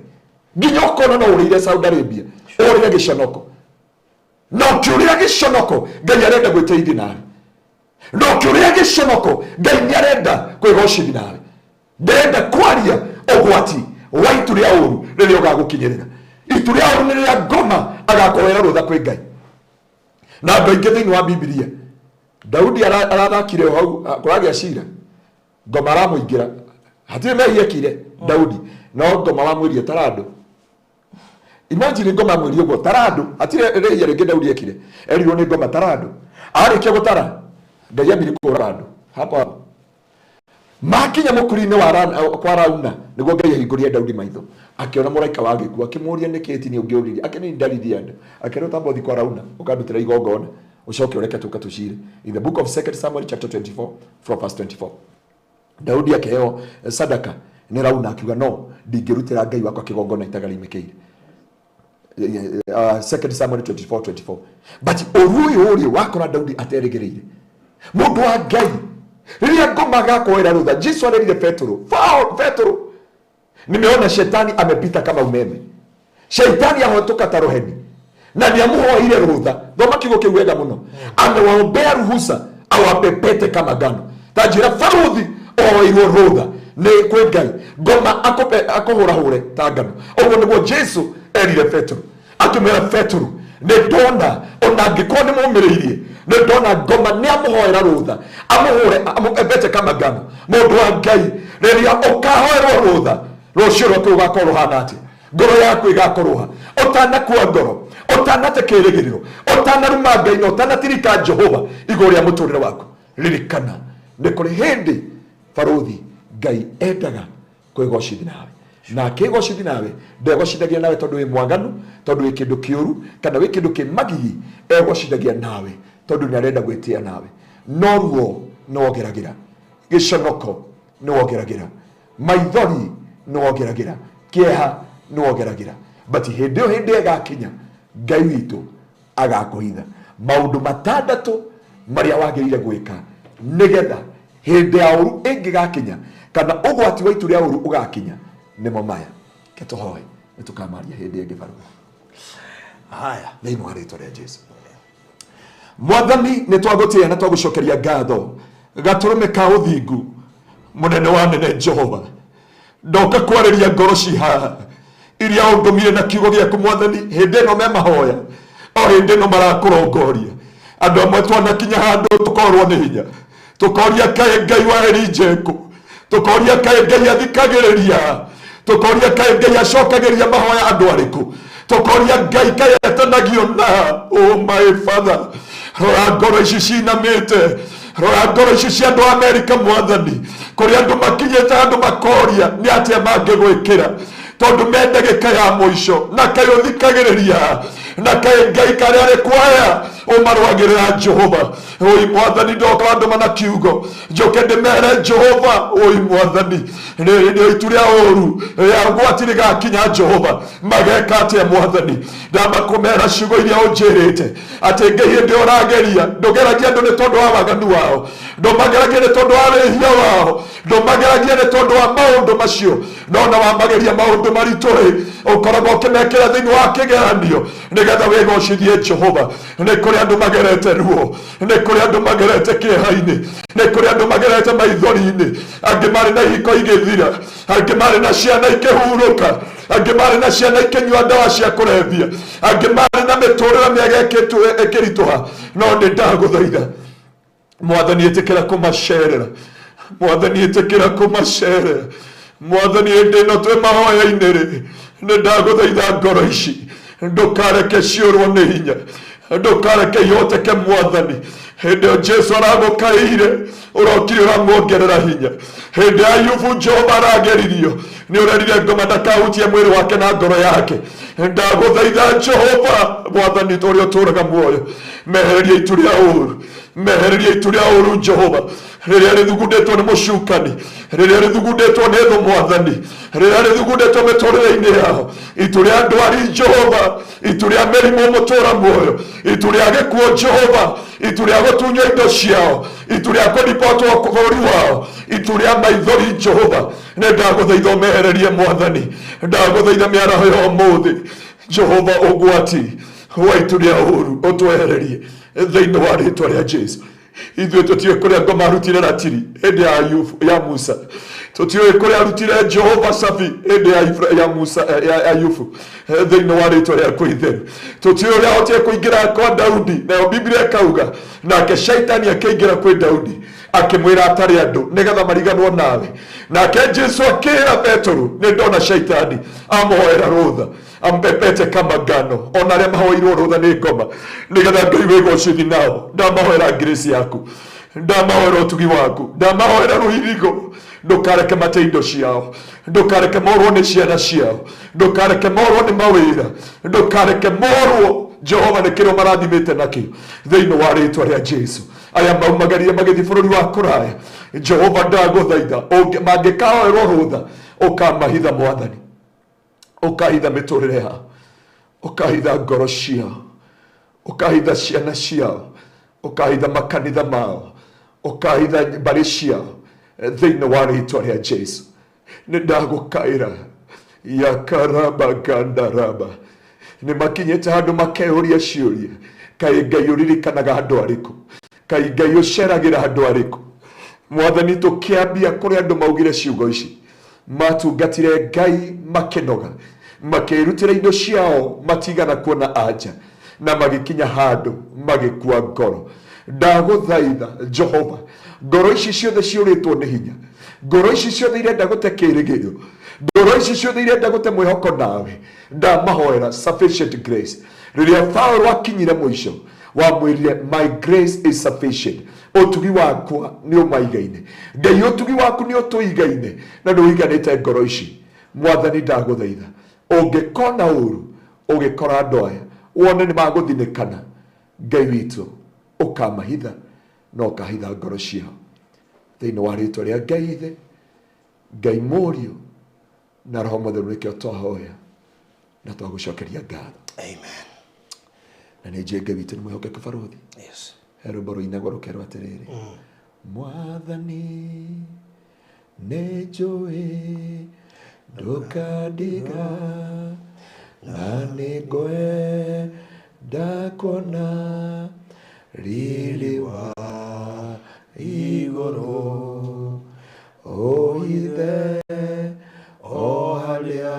nginya ũkona no ũrĩire Saudi Arabia, ũrĩre gĩconoko. Na ũkĩũrĩra gĩconoko, Ngai arenda gwĩteithia nawe. Na ũkĩũrĩra gĩconoko, Ngai nĩ arenda kwĩgocithia nawe. Ndĩrenda kwaria ũgwati wa itu rĩa ũru rĩrĩa ũgagũkinyĩrĩra. Itu rĩa ũru nĩ rĩrĩa ngoma agakũhoera rũtha kwĩ Ngai. Na andũ aingĩ thĩinĩ wa Bibilia, Daudi arathakire o hau kũragĩa cira, ngoma aramũingĩra, hatirĩ mehia ekire Daudi, no ngoma wamwĩrie tara andũ. Imagine, ngoma amwĩrie ũguo, tara andũ. Hatirĩ rĩhia rĩngĩ Daudi ekire, erirwo nĩ ngoma tara andũ. Arĩkia gũtara, Ngai ambire kũraga andũ hapo hapo. Makinya mũkuri-inĩ wa kwa Rauna, nĩguo Ngai ahingũrire Daudi maitho, akĩona mũraika wa gĩkuũ, akĩmũũria, nĩkĩ tini ũngĩũririe? Akĩnĩ ndaririe andũ. Akĩrwo, tamba ũthiĩ kwa Rauna ũkandutĩra igongona, ũcoke ũreke tũke tũcire. In the book of Second Samuel chapter 24 from verse 24, Daudi akĩheo sadaka nĩ Rauna, akiuga, no ndingĩrutĩra Ngai wakwa kĩgongona itagarimĩkĩire. Second Samuel 24 24. But ũru ũyũ ũrĩ wakora Daudi aterĩgĩrĩire. Mũndũ wa Ngai, rĩrĩa ngoma agakoera rũtha, Jesu arerire Petero, Petero, nimeona shetani amepita kama umeme, shaitani ahotoka ta rũheni, na nĩ amũhoeire rũtha. Thoma kiugo kĩu wega mũno. Amewaombea ruhusa awapepete kama ngano. Ta njĩra baruthi ohoeirwo rũtha nĩ kwĩ Ngai, ngoma akũhũrahũre ta ngano. Ũguo nĩguo Jesu erire Petero, akĩmwĩra Petero, nĩ ndona ona angĩkorwo nĩ mũmĩrĩirie, nĩ ndona ngoma nĩ amũhoera rũtha, amũhũre amũbebete kama ngano. Mũndũ wa Ngai, rĩrĩa ũkahoerwo rũtha, rũciũ rwaku rũgakorwo rũhana atĩa? Ngoro yaku ĩgakorwo ha? Ũtanakua ngoro, ũtanate kĩĩrĩgĩrĩro, ũtanaruma Ngai na ũtanatirika Jehova igũrũ rĩa mũtũrĩre waku, ririkana nĩ kũrĩ hĩndĩ barũthi Ngai endaga kwĩgocithia nawe, na akĩgocithia nawe ndegocithagia nawe tondũ wĩ mwaganu, tondũ wĩ kĩndũ kĩũru kana wĩ kĩndũ kĩ magigi. Egocithagia nawe tondũ nĩ arenda gwĩtĩa nawe. No ruo nĩ wongeragĩra, gĩconoko nĩ wongeragĩra, maithori nĩ wongeragĩra, kĩeha nĩ wongeragĩra, but hĩndĩ ĩyo hĩndĩ ĩgakinya Ngai witũ agakũhitha. Maũndũ matandatũ marĩa wagĩrĩire gwĩka nĩgetha hĩndĩ ya ũru ĩngĩgakinya kana ũgwati wa itu rĩa ũru ũgakinya nĩmo maya. Ke tũhoe, nĩ tũkamaria hĩndĩ ĩngĩ barũthi. Haya. Thĩinĩ wa rĩtwa rĩa Jesu. Mwathani, nĩ twagũtĩĩa na twagũcokeria ngatho, gatũrũme ka ũthingu, mũnene wa nene Jehova. Ndoka kwarĩria ngoro ci haha iria ũndũmire na kiugo gĩaku Mwathani. Hĩndĩ ĩno me mahoya, o hĩndĩ ĩno marakũrongoria, andũ amwe twanakinya handũ tũkorwo nĩ hinya, tũkoria kaĩ Ngai wa Elijah ekũ, tũkoria kaĩ Ngai athikagĩrĩria, tũkoria kaĩ Ngai acokagĩria mahoya andũ arĩkũ, tũkoria Ngai kaĩ etanagio na. Oh my Father, rora ngoro ici cinamĩte, rora ngoro ici cia andũ a Amerika Mwathani, kũrĩa andũ makinyĩte handũ makoria nĩ atĩa mangĩgwĩkĩra tondũ me ndagĩka ya mũico. Na kaĩ ũthikagĩrĩria, na kaĩ Ngai karĩa arĩ kwaya ũmarũagĩrĩra Jehova. Oi Mwathani, ndoka wandũma na kiugo njoke ndĩmere Jehova. Oi Mwathani, rĩrĩ nĩo itu rĩa ũru rĩa ũgwati rĩgakinya Jehova, mageka atĩa Mwathani? Ndamakũmera ciugo iria ũnjĩrĩte atĩ Ngai hĩndĩ ĩyo ũrageria ndũgeragia andũ nĩ tondũ wa waganu wao, ndũmageragia nĩ tondũ wa wĩhia wao, ndũmageragia nĩ tondũ wa maũndũ macio, no na wamageria maũndũ maritũ rĩ, ũkoragwo ũkĩmekĩra thĩinĩ wa kĩgeranio nĩgetha wĩgocithie Jehova. Nĩ kũrĩ andũ magerete ruo, nĩ kũrĩ andũ magerete kĩeha-inĩ, nĩ kũrĩ andũ magerete maithori-inĩ. Angĩ marĩ na ihiko igĩthira, angĩ marĩ na ciana ikĩhurũka, angĩ marĩ na ciana ikĩnyua ndawa cia kũrebia, angĩ marĩ na mĩtũrĩre mĩega ĩkĩritũha. No nĩ ndagũthaitha Mwathani, ĩtĩkĩra kũmacerera. Mwathani, ĩtĩkĩra kũmacerera. Mwathani, hĩndĩ ĩno twĩ mahoya-inĩ rĩ, nĩ ndagũthaitha ngoro ici ndũkareke ciũrwo nĩ hinya, ndũkareke ihoteke Mwathani. Hĩndĩ ĩyo Jesu aragũkaĩire, ũrokire ũramuongerera hinya. Hĩndĩ ya Ayubu Jehova arageririo, nĩ ũrerire ngoma ndakahutie mwĩrĩ wake na ngoro yake. Ndagũthaitha Jehova Mwathani ũrĩa ũtũũraga muoyo, mehererie itu rĩa ũru, mehererie itu rĩa ũru Jehova, rĩrĩa rĩthugundĩtwo nĩ mũcukani, rĩrĩa rĩthugundĩtwo nĩ thũ Mwathani, rĩrĩa rĩthugundĩtwo mĩtũrĩre-inĩ yao. Itu rĩa ndwari Jehova, itu rĩa mĩrimũ mũtũra muoyo, itu rĩa gĩkuũ Jehova, itu rĩa gũtunywo indo ciao, itu rĩa kũribotwo bũrũri wao, itu rĩa maithori Jehova, nĩ ndagũthaitha ũmehererie Mwathani. Ndagũthaitha mĩaraho ya ũmũthĩ Jehova, ũgwati wa itu rĩa ũru ũtwehererie thĩinĩ wa rĩtwa rĩa Jesu. Ithuĩ tũtiũĩ kũrĩa ngoma arutire ratiri hĩndĩ ya Ayubu, ya Musa, tũtiũĩ kũrĩa arutire Jehova cabi hĩndĩ ya, ya Musa, ya Ayubu, thĩinĩ wa rĩtwa rĩaku itheru. Tũtiũĩ ũrĩa ahotire kũingĩra kwa Daudi, nayo Biblia ĩkauga nake Shaitani akĩingĩra kwĩ Daudi akĩmwĩra atarĩ andũ nĩgetha mariganwo nawe. Nake Jesu akĩra Petero, nĩ ndona Shaitani amũhoera rũtha ambebete kama ngano. Ona arĩa mahoeirwo rũtha nĩ ngoma nĩgetha Ngai wĩgocithi nao, ndamahoera grace yaku, ndamahoera ũtugi waku, ndamahoera rũirigo. Ndũkareke mate indo ciao, ndũkareke morwo nĩ ciana ciao, ndũkareke morwo nĩ mawĩra, ndũkareke morwo Jehova nĩ kĩrĩa marathimĩte nakĩo thĩinĩ wa rĩtwa rĩa Jesu. Aya maumagaria magĩthiĩ bũrũri wa kũraya Jehova, ndagũthaitha mangĩkahoerwo rũtha, ũkamahitha Mwathani, ũkahitha mĩtũrĩre yao, ũkahitha ngoro ciao, ũkahitha ciana ciao, ũkahitha makanitha mao, ũkahitha mbarĩ ciao thĩinĩ wa rĩtwa rĩa Jesu. Nĩ ndagũkaĩra yakarabagandaraba. Nĩ makinyĩte handũ makeyũria ciũria, kaĩ Ngai ũririkanaga andũ arĩkũ? Kaĩ Ngai ũceragĩra andũ arĩkũ? Mwathani tũkĩambia kũrĩ andũ maugire ciugo ici, matungatire Ngai makĩnoga, makĩrutĩra indo ciao matigana kuona anja, na magĩkinya handũ magĩkua ngoro. Ndagũthaitha Jehova, ngoro ici ciothe ciũrĩtwo nĩ hinya, ngoro ici ciothe irenda gũte kĩĩrĩgĩrĩro, ngoro ici ciothe irenda gũte mwĩhoko nawe, ndamahoera sufficient grace. Rĩrĩa Paũlũ akinyire mũico, wamwĩrire my grace is sufficient, ũtugi wakwa nĩ ũmaigaine. Ngai ũtugi waku nĩ ũtũigaine na nĩ ũiganĩte ngoro ici. Mwathani ndagũthaitha, ũngĩkona ũru ũgĩkora andũ aya wone nĩ magũthinĩkana, Ngai witũ ũkamahitha na ũkahitha ngoro ciao. Thĩinĩ wa rĩtwa rĩa Ngai Ithe, Ngai Mũriũ na Roho Mũtheru nĩkĩo twahoya na twagũcokeria ngatho. Amen. Na nĩ njũĩ Ngai witũ nĩ mwĩhokeku barũthi. Yes. He rwĩmbo rũinagwo rũkerwo atĩrĩrĩ, Mwathani nĩ njũĩ ndũkandiga, na nĩ ngwenda kuona riri wa igũrũ, ũhithe o harĩa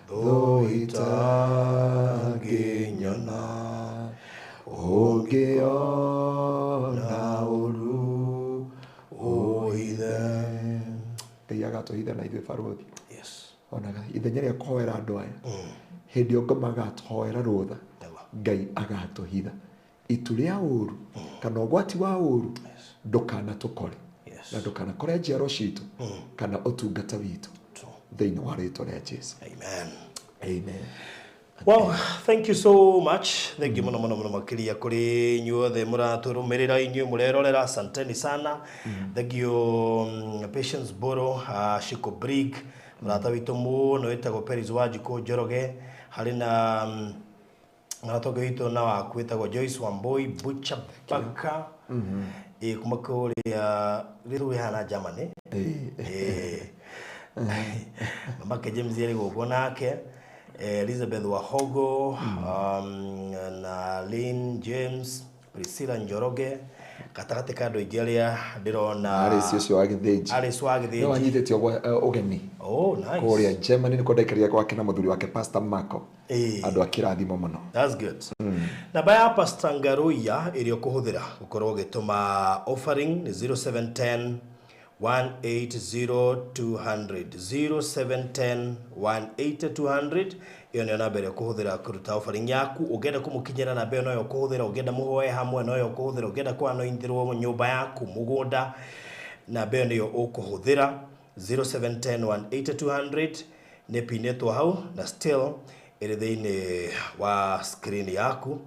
thũ itangĩnyona, ũngĩona ũru ũhithe. Ngai agatũhitha na ithuĩ barũthi. Yes. Onaga ithenya rĩa kũhoera andũ aya, hĩndĩ ĩyo ngoma agatũhoera rũtha, Ngai agatũhitha. Itu rĩa ũru kana ũgwati wa ũru ndũkanatũkore, na ndũkanakore njiaro citũ kana ũtungata witũ, thĩinĩ wa rĩtwa rĩa Jesu. Amen. Amen. Well, thank you so much. Thank you muno muno muno makiria kuri inyuothe mũratũrũmĩrĩra, inyuĩ mũrerorera, asanteni sana. Thank you Patience Boro, Shiko Brig, mũrata witũ mũno wĩtagwo Peris Wanjikũ Njoroge, harĩ na mũrata ũngĩ witũ na waku wĩtagwo Joyce Wambui Butcher Baka, kuma kũrĩa rĩu rĩhana Germany. Mamake James arĩ gũkũ nake, Elizabeth Wahogo, na Lynn James, Priscilla Njoroge, gatagatĩ ka andũ aingĩ arĩa ndĩrona Alice ũcio wa Gĩthĩnji. Alice wa Nĩ Gĩthĩnji. wanyitĩte ũgeni. Oh, nice. Kũrĩa Germany nĩkuo ndaikarire gwake na mũthuri wake Pastor Marco. Andũ akĩrathimo mũno. That's good. Namba ya Pastor Ngaruiya ĩrĩa ũkũhũthĩra gũkorwo ũgĩtũma offering nĩ 0710 180 200, 0710 180 200. Ĩyo nĩyo namba ĩrĩa ũkũhũthĩra kũruta offering yaku. Ũngĩenda kũmũkinyĩra namba ĩyo noyo ũkũhũthĩra, ũngĩenda mũhoe hamwe noyo ũkũhũthĩra, ũngĩenda kũanointhĩrwo nyũmba yaku, mũgũnda, namba ĩyo nĩyo ũkũhũthĩra 0710 180 200. Nĩ pinĩtwo hau na still ĩrĩ thĩinĩ wa screen yaku,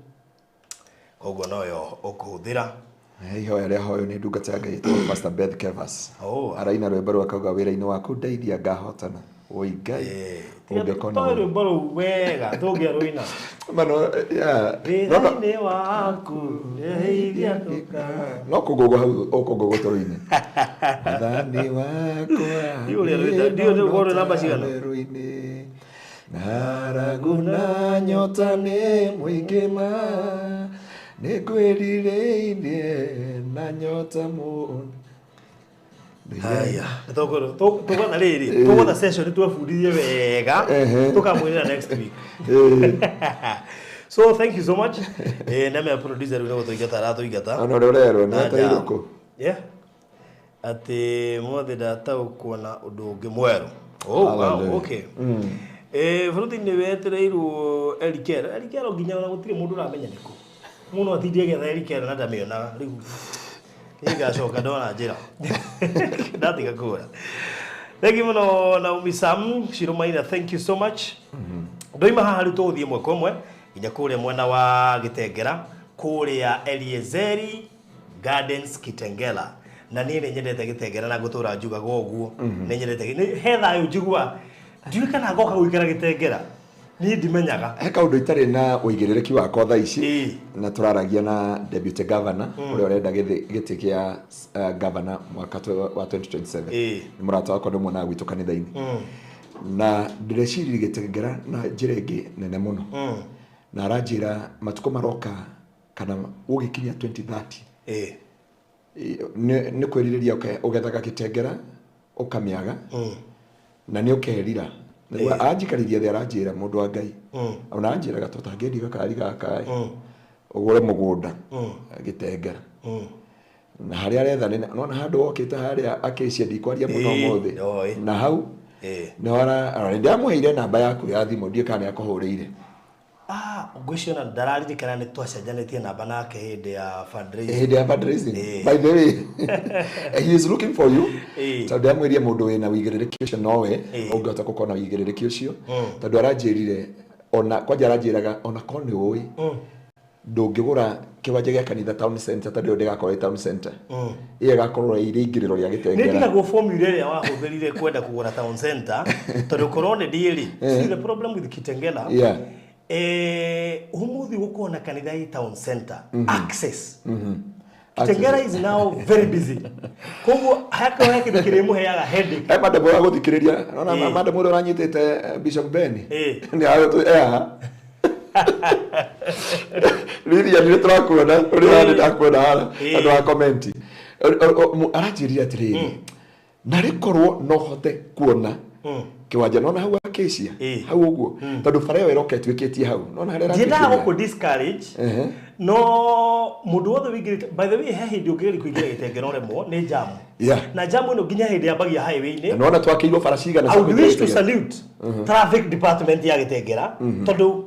koguo noyo ũkũhũthĩra. Ihoya rĩa hoyo nĩ ndungata ya Ngai ĩtagwo Pastor Beth Kevas. Oh. Araina rwĩmbo rwa kauga wĩra-inĩ waku ndeithia ngahotana. Oi Ngai. Ũngĩkona Toĩ ũru. rwĩmbo rũu wega tũngĩarũina. Mano, yeah. No, no. Wĩra-inĩ waku ndeithia ngahotana. No kũngũgũ hau ũkũngũgũ tũrũinĩ. Mwathani wakwa. Ndiũĩ ũrĩa rwĩta- ndiũĩ rwĩmbo rwĩ namba cigana. Werũ-inĩ. Ng'aragu na nyota nĩ mũingĩ ma, nĩngwĩrirĩirie na nyota mũno. Haya, tũgwetha rĩrĩ, tũgwetha session twebundithie wega, tũkamwĩrĩra next week. So thank you so much. Neme producer rĩu nĩ gũtũingata aratũingata. Ona ũrĩa ũrerwo nĩ atairwo kũ? Yeah. Atĩ mothe ndataũkwo na ũndũ ũngĩ mwerũ. Oh, wow, Hallelujah. okay. Bũrũri nĩ wetereirwo Erikero. Erikero nginya ona gũtirĩ mũndũ ũramenya nĩkũ. Mũno atindie agĩetha Erikero na ndamĩonaga. Rĩu nĩngacoka ndona njĩra. Ndatiga kũgũra. Thank you mũno Naomi Sam, Shiro Maina, thank you so much. Ndoima haha rĩu tũgũthiĩ ĩmwe kwa ĩmwe nginya kũrĩa mwena wa Gĩtengera, kũrĩa Eliezeri Gardens Kitengela. Na niĩ nĩ nyendete Gĩtengera na ngũtũra njugaga ũguo. Nĩ nyendete he thayũ njiguaga. Ndiũĩ kana ngoka gũikara Gĩtengera. Niĩ ndimenyaga. He kaũndũ itarĩ na ũigĩrĩrĩki wakwa thaa ici, Ĩĩ. na tũraragia na deputy governor ũrĩa ũrenda gĩtĩ kĩa governor mwaka wa 2027. Ĩĩ. Nĩ mũrata wakwa ndĩmuonaga gwitũ kanitha-inĩ. Na ndĩreciria Gĩtengera na njĩra ĩngĩ nene mũno. Na aranjĩra matukũ maroka kana gũgĩkinya 2030. Ĩĩ. Nĩ kwĩrirĩria ũgethaga Gĩtengera ũkamĩaga na nĩ ũkerira. Nĩguo anjikarĩria thĩ aranjĩra, mũndũ wa Ngai, ona anjĩraga tũtangĩendia gakari gaka ĩ, ũgũre mũgũnda Gĩtengera na harĩa aretha nĩ nona handũ wokĩte harĩa akĩcia, ndikwaria mũno ũmũthĩ. Oi. Na hau nĩho ndamũheire namba yaku ya thimũ, ndiũĩ kana nĩ akũhũrĩire. Ah, ngwĩciria ona ndararirikana nĩ twacenjanĩtie namba nake hĩndĩ ya fundraising. Hĩndĩ ya fundraising. By the way, he is looking for you, tondũ ndamwĩrie mũndũ wĩna wĩigĩrĩrĩki ũcio nowe ũngĩhota gũkorwo na wĩigĩrĩrĩki ũcio, tondũ aranjĩrire ona kwanja aranjĩraga ona korwo nĩ ũĩ ndũngĩgũra kĩwanja gĩa kanitha town center, tondũ ĩyo ndĩgakorwo ĩ town center, ĩyo ĩgakorwo ĩrĩ ingĩrĩro rĩa Nĩ Gĩtengera. ndigagwo formula ĩrĩa wahũthĩrire kwenda kũgũra town center, tondũ korwo nĩ ndiĩrĩ, see the problem with Kitengela, ũmũthĩ gũkorwo na kanitha ĩ town center, access Kitengela is now very busy, koguo hakorwo he kĩndũ kĩrĩmũheaga headache. He madam ũragũthikĩrĩria nona madam ũrĩa ũranyitĩte, Bishop Ben, nĩ haha Lilian, nĩ tũrakuona ũrĩa nĩ ndakuona haha andũ a comment aranjĩrire atĩrĩrĩ, narĩ korwo no hote kuona kĩwanja nona hau Acacia, hau ũguo, tondũ bara ĩyo ĩroka ĩtuĩkĩtie hau nona harĩa Ndiendaga ĩratuĩkĩria. gũkũ discourage, no mũndũ wothe wĩingĩrĩte, by the way, he hĩndĩ ũngĩgeria kũingĩra Gĩtengera ũremwo nĩ jamu, na jamu ĩno nginya hĩndĩ yambagia highway-inĩ. Na nĩwona twakĩirwo bara cigana I cia would kũingĩra wish to Gĩtengera. salute traffic department ya Gĩtengera, tondũ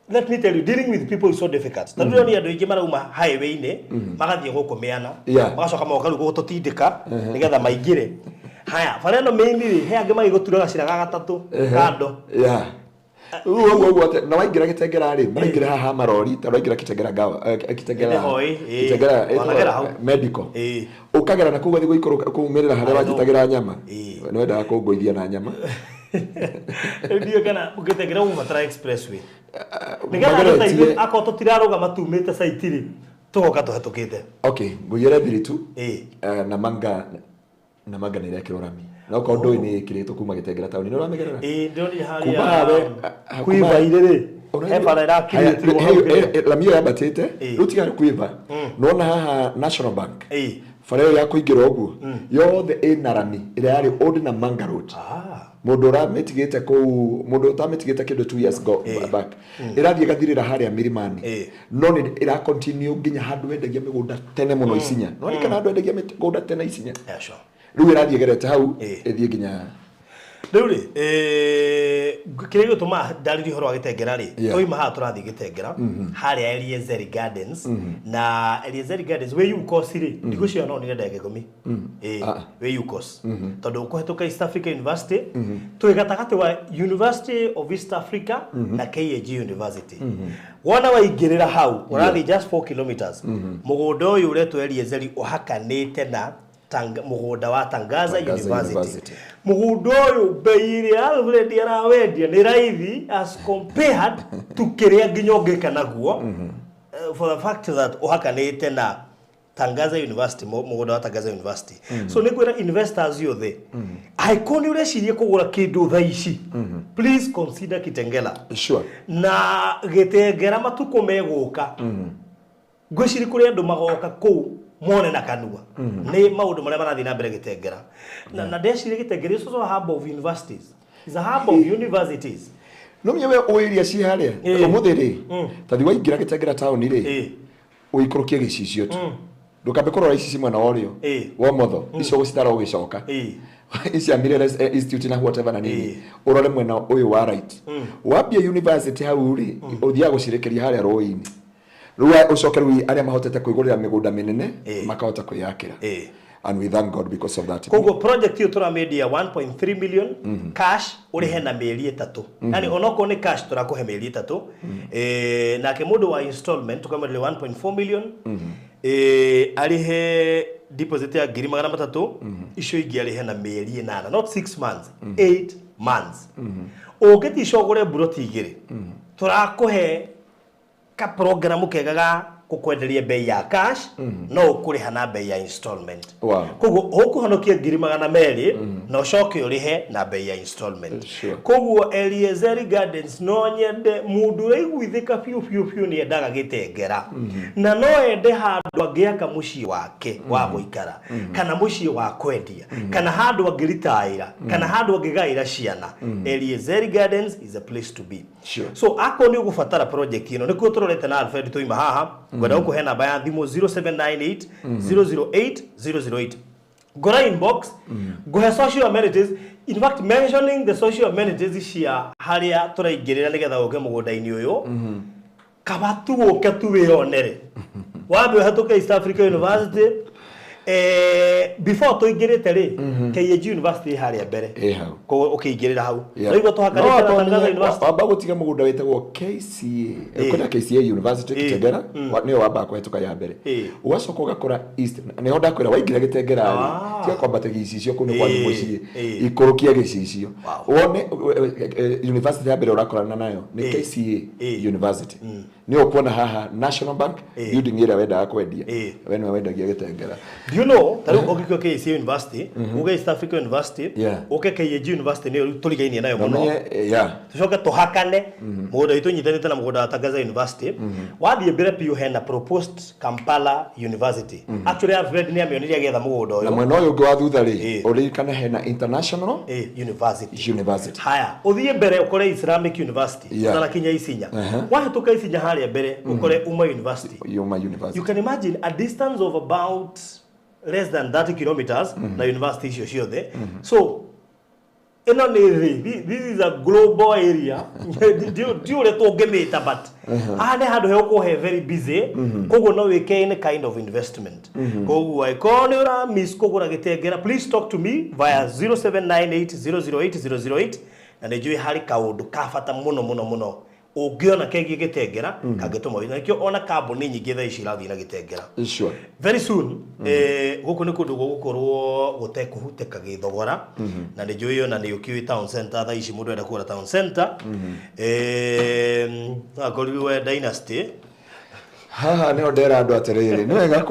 let me tell you, dealing with people is so difficult, tondũ mm -hmm. andũ aingĩ marauma highway-inĩ magathiĩ gũkũ mĩana, magacoka magoka rĩu gũtũtindĩka nĩgetha maingĩre haya bara ĩno main rĩ, he angĩ magĩgũtura gacĩra ga gatatũ kando. Yeah. Rĩu ũguo ũguo atĩ na waingĩra Gĩtengera rĩ, maraingĩra haha marori, ta ũraingĩra Gĩtengera gawa, Gĩtengera Nĩho, ĩ. Gĩtengera Wanagera hau. Medical. Ũkagera na kũu ũgathiĩ gũikũrũka kũumĩrĩra harĩa I know. wanjĩtagĩra nyama. Nĩ wendaga kũngũithia na nyama. Rĩu ndiũĩ kana Gĩtengera ũgũbatara expressway nĩgetha andũ ta Mageretie- ithuĩ akorwo tũtirarũgama tumĩte site rĩ, tũgoka tũhetũkĩte. Okay, ngũiyĩre thiri tu. Namanga nĩ ĩrekĩrwo rami. Na okorwo ndũĩ nĩ ĩkĩrĩtwo kuma Gĩtengera taũni, nĩ ũramĩgerera? Ĩ, ndĩronire Kuma harĩa hawe Quiver rĩ, he bara ĩrakirĩtirwo hau kĩrĩa. Rami ĩyo yambatĩte rĩu tiga Quiver, nona haha National Bank, bara ĩyo ya kũingĩra ũguo yothe ĩna rami ĩrĩa yarĩ Old Namanga Road. Mũndũ ũramĩtigĩte kũu, mũndũ ũtamĩtigĩte kĩndũ 2 years go back, ĩrathiĩ ĩgathirĩra harĩa Milimani, no nĩ ĩra continue nginya handũ wendagia mĩgũnda tene mũno Isinya. No nĩ kana handũ wendagia mĩgũnda tene Isinya. Yeah, sure. Rĩu ĩrathiĩ ĩgerete hau, ĩthiĩ nginya Rĩu rĩ, kĩrĩa gĩgũtũma ndarĩrie ũhoro wa Gĩtengera rĩ, twauma haha tũrathiĩ Gĩtengera harĩa Eliezeri Gardens, na Eliezeri Gardens wĩ UCOS rĩ, ndigũciona no nire ndagĩka 10. Wĩ UCOS, tondũ ũkũhetũka East Africa University, twĩ gatagatĩ wa University of East Africa na KAG University. Wona waingĩrĩra hau ũrathiĩ just 4 kilometers, mũgũnda ũyũ ũretwo Eliezeri ũhakanĩte na mũgũnda wa Tangaza Tangaza University. University. Mũgũnda ũyũ bei ĩrĩa Alfred arawendia nĩ raithi as compared to kĩrĩa nginya ũngĩka naguo, for the fact that ũhakanĩte na Tangaza University, mũgũnda wa Tangaza University. So nĩ kwĩra investors yothe, angĩkorwo nĩ ũreciria kũgũra kĩndũ thaa ici, please consider Kitengela. Na Gĩtengera matukũ megũka, ngwĩciria kũrĩ andũ magoka kũu mone na kanua nĩ maũndũ marĩa marathiĩ na mbere Gĩtengera. Na ndeciria Gĩtengera is also a hub of universities, is a hub of universities. No menye we ũĩ iria ci harĩa ũmũthĩ rĩ, tathi waingĩra Gĩtengera taũni rĩ, ũikũrũkie gĩcicio tu, ndũkambe kũrora ici ci mwena wa ũrĩo wa ũmotho, icio ũgũcitara ũgĩcoka, ici Mirere Institute na whatever na nini, ũrore mwena ũyũ wa right, wambia university hau rĩ, ũthiaga gũcirekeria harĩa rũĩ-inĩ. Rĩu ũcoke rĩu arĩa mahotete kwĩgũrĩra mĩgũnda mĩnene makahota kwĩyakĩra, and we thank God because of that. Koguo project ĩyo tũramĩendia 1.3 million cash, ũrĩhe na mĩeri 3, yani onokorwo nĩ cash tũrakũhe mĩeri 3. Nake mũndũ wa installment tũkamwenderia 1.4 million, arĩhe deposit ya 300,000, icio ingĩ arĩhe na mĩeri 8, not 6 months, 8 months. Ũngĩtica ũgũre mburoti igĩrĩ, tũrakũhe ka program kega ga Gũkwenderia bei ya cash, no ũkũrĩha na bei ya installment. Koguo ũkũhonokia 200,000 na ũcoke ũrĩhe na bei ya installment. Koguo Eliezeri Gardens, no nyende mũndũ ũraiguithĩka biũ biũ biũ nĩ endaga Gĩtengera na no ende handũ angĩaka mũciĩ wake wa gũikara, kana mũciĩ wa kwendia, kana handũ angĩritaĩra, kana handũ angĩgaĩra ciana, Eliezeri Gardens is a place to be. So akorwo nĩ ũgũbatara project ĩno, nĩkuo tũrorete na Alfred tũima haha. Ngwenda gũkũhe namba ya thimũ, 0798 008 008. Ngora inbox, ngũhe social amenities. In fact, mentioning the social amenities cia harĩa tũraingĩrĩra nĩgetha ũke mũgũnda-inĩ ũyũ, kaba tu ũke tu wĩyonere. Wambe ũhetũke East Africa University, before tũingĩrĩte rĩ, KAG University ĩ harĩa mbere. Ĩ hau. Koguo ũkĩingĩrĩra hau no igua tũhakanĩte na Tangaza University. Wamba gũtiga mũgũnda wĩtagwo KCA, kwĩna KCA University Kitengela, nĩyo wambaga kũhetũka ya mbere. Ũgacoka ũgakora East, nĩho ndakwĩra waingĩra Gĩtengera rĩ, tiga kwambata gĩcicio, kũu nĩ kwanyu mũciĩ. Ikũrũkia gĩcicio, wone university ya mbere ũrakorana nayo nĩ KCA University. Nĩyo ũkuona haha National Bank building ĩrĩa wendaga kwendia. We nĩwe wendagia Gĩtengera. Do you know, ta rĩu ũngĩkiuga KCA University, uge East Africa University, ũke KAG University, nĩyo rĩu tũrigainie nayo mũno. Ũmenye, yeah. Tucoke tũhakane mũgũnda witũ ũnyitanĩte na mũgũnda wa Tangaza University. Wathiĩ mbere biũ hena proposed Kampala University. Actually, Alfred nĩ amĩonirie agĩetha mũgũnda Na ũyũ. Mwena ũyũ ũngĩ wa thutha rĩ, ũririkane hena International University. University. Haya, ũthiĩ mbere ũkore Islamic University. Ũtanakinya Isinya, wahĩtũka Isinya harĩa mbere ũkore Umma University. Yuma University. You can imagine a distance of about less than 30 kilometers na university icio ciothe. So ĩno nĩ thĩ, this is a global area. Ndi ũrĩa tũngĩmĩta, but haha nĩ handũ hegũkorwo he very busy. Koguo no wĩke any kind of investment. Koguo angĩkorwo nĩ ũra miss kũgũra Gĩtengera, please talk to me via 0798 008 008. Na nĩ njũĩ harĩ kaũndũ ka bata mũno mũno mũno ũngĩona kegiĩ Gĩtengera kangĩtũma wĩ, na nĩkĩo ona kambuni nyingĩ thaa ici irathiĩ na Gĩtengera. Very soon, gũkũ nĩ kũndũ gũgũkorwo gũtekũhutĩka gĩthogora. Na nĩ njũĩ ona nĩ ũkĩũĩ town center thaa ici, mũndũ enda kũgũra town center, no akorirwo Dynasty. Haha nĩho ndera andũ atĩrĩrĩ, nĩ wega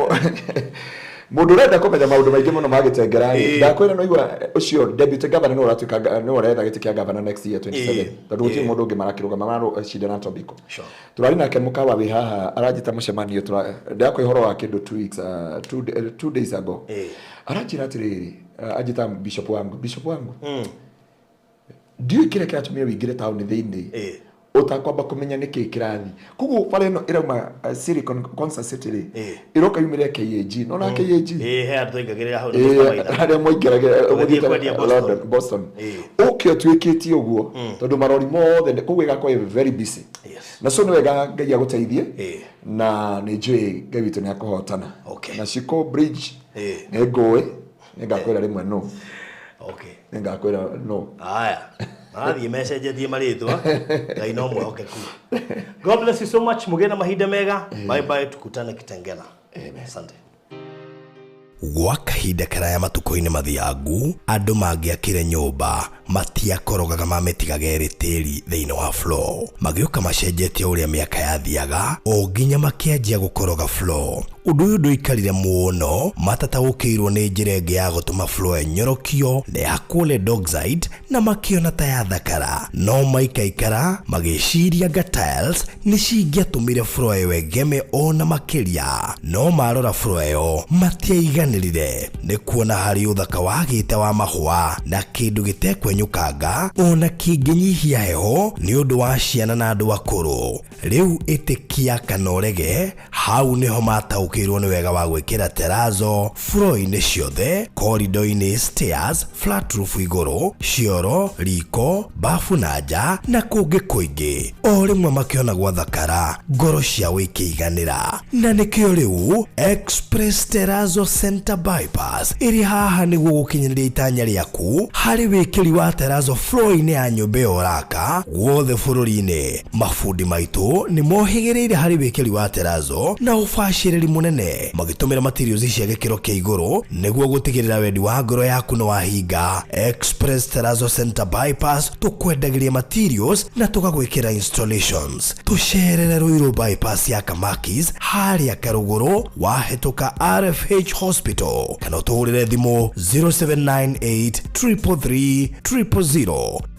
mũndũ ũrenda kũmenya maũndũ maingĩ mũno ma Gĩtengera rĩ, ndakwĩra no igua ũcio deputy governor nĩwe ũratuĩka nĩwe ũretha gĩtĩ kĩa governor next year 27, tondũ gũtirĩ mũndũ ũngĩ marakĩrũgama, maracindana Tobiko. Tũrarĩ nake mũkawa wĩ haha, aranjĩta mũcemanio, ndakwa ũhoro wa kĩndũ 2 weeks, 2 days ago. Aranjĩra atĩrĩrĩ, anjĩta bishop wangu, bishop wangu, ndiũĩ kĩrĩa kĩratũmire wĩingĩre taũni thĩinĩ ũtakwamba kũmenya nĩkĩ kĩrathi. Koguo bara ĩno ĩrauma Silicon Concert City rĩ, ĩroka yumĩre KAG, nona KAG. Ĩ, he andũ twaingagĩrĩra hau na Mr. Maina. Harĩa mwaingĩragĩra Tũgĩthiĩ mũthiĩte kwendia Boston. London, Boston. Ũke ũtuĩkĩtie ũguo tondũ marori mothe koguo ĩgakorwo ĩ very busy. Na so nĩ wega Ngai agũteithie. Na nĩ njũĩ Ngai witũ nĩ akũhotana. Na Shiko Bridge, nĩ ngũĩ, nĩ ngakwĩra rĩmwe no. Nĩ ngakwĩra no. Haya, marathiĩ mecenjetie marĩtwa. Ngai no mwĩhokeku. God bless you so much. Mũgĩe na mahinda mega. Bye bye, tukutane Kitengela. Asante. Gwa kahinda karaya matukũ-inĩ mathiangu, andũ mangĩakire nyũmba matiakorogaga mamĩtigaga ĩrĩ tĩri thĩinĩ wa floor. Magĩũka macenjetie ũrĩa mĩaka yathiaga o nginya makĩanjia gũkoroga floor. Ũndũ ũyũ ndũikarire mũno matataũkĩirwo nĩ njĩra ĩngĩ ya gũtũma floor ĩnyorokio na ĩhakwo lead oxide, na makĩona ta yathakara. No maikaikara magĩciria nga tiles nĩ cingĩatũmire floor ĩyo ĩgeme ona makĩria. No marora floor ĩyo matiaiganĩrire nĩ kuona harĩ ũthaka wagĩte wa mahũa na kĩndũ gĩtekwenyũkanga ona kĩngĩnyihia heho nĩ ũndũ wa ciana na andũ akũrũ. Rĩu ĩtĩkia kana ũrege, hau nĩho mataũkĩirwo nĩ wega wa gwĩkĩra terrazzo floor-inĩ ciothe, korido-inĩ, stairs, flat roof igũrũ, cioro, riko, bafu na nja na kũngĩ kũingĩ. O rĩmwe makĩona gwathakara, ngoro ciao ikĩiganĩra. Na nĩkĩo rĩu Express Terrazzo Center Bypass ĩrĩ haha nĩguo gũkinyanĩria itanya rĩaku harĩ wĩkĩri wa terrazzo floor-inĩ ya nyũmba ĩyo ũraka guothe bũrũri-inĩ. Mabundi maitũ nĩ mohĩgĩrĩire harĩ wĩkĩri wa terrazzo na ũbacĩrĩri mũnene. mũnene magĩtũmĩra materials cia gĩkĩro kĩa igũrũ nĩguo gũtigĩrĩra wendi wa ngoro yaku nĩ wahinga. Express Terrazzo Center Bypass, tũkwendagĩria materials na tũgagwĩkĩra installations. Tũcerere Ruiru Bypass ya Kamakis harĩa Karũgũrũ wahĩtũka RFH Hospital, kana ũtũhũrĩre thimũ 0798 333 000.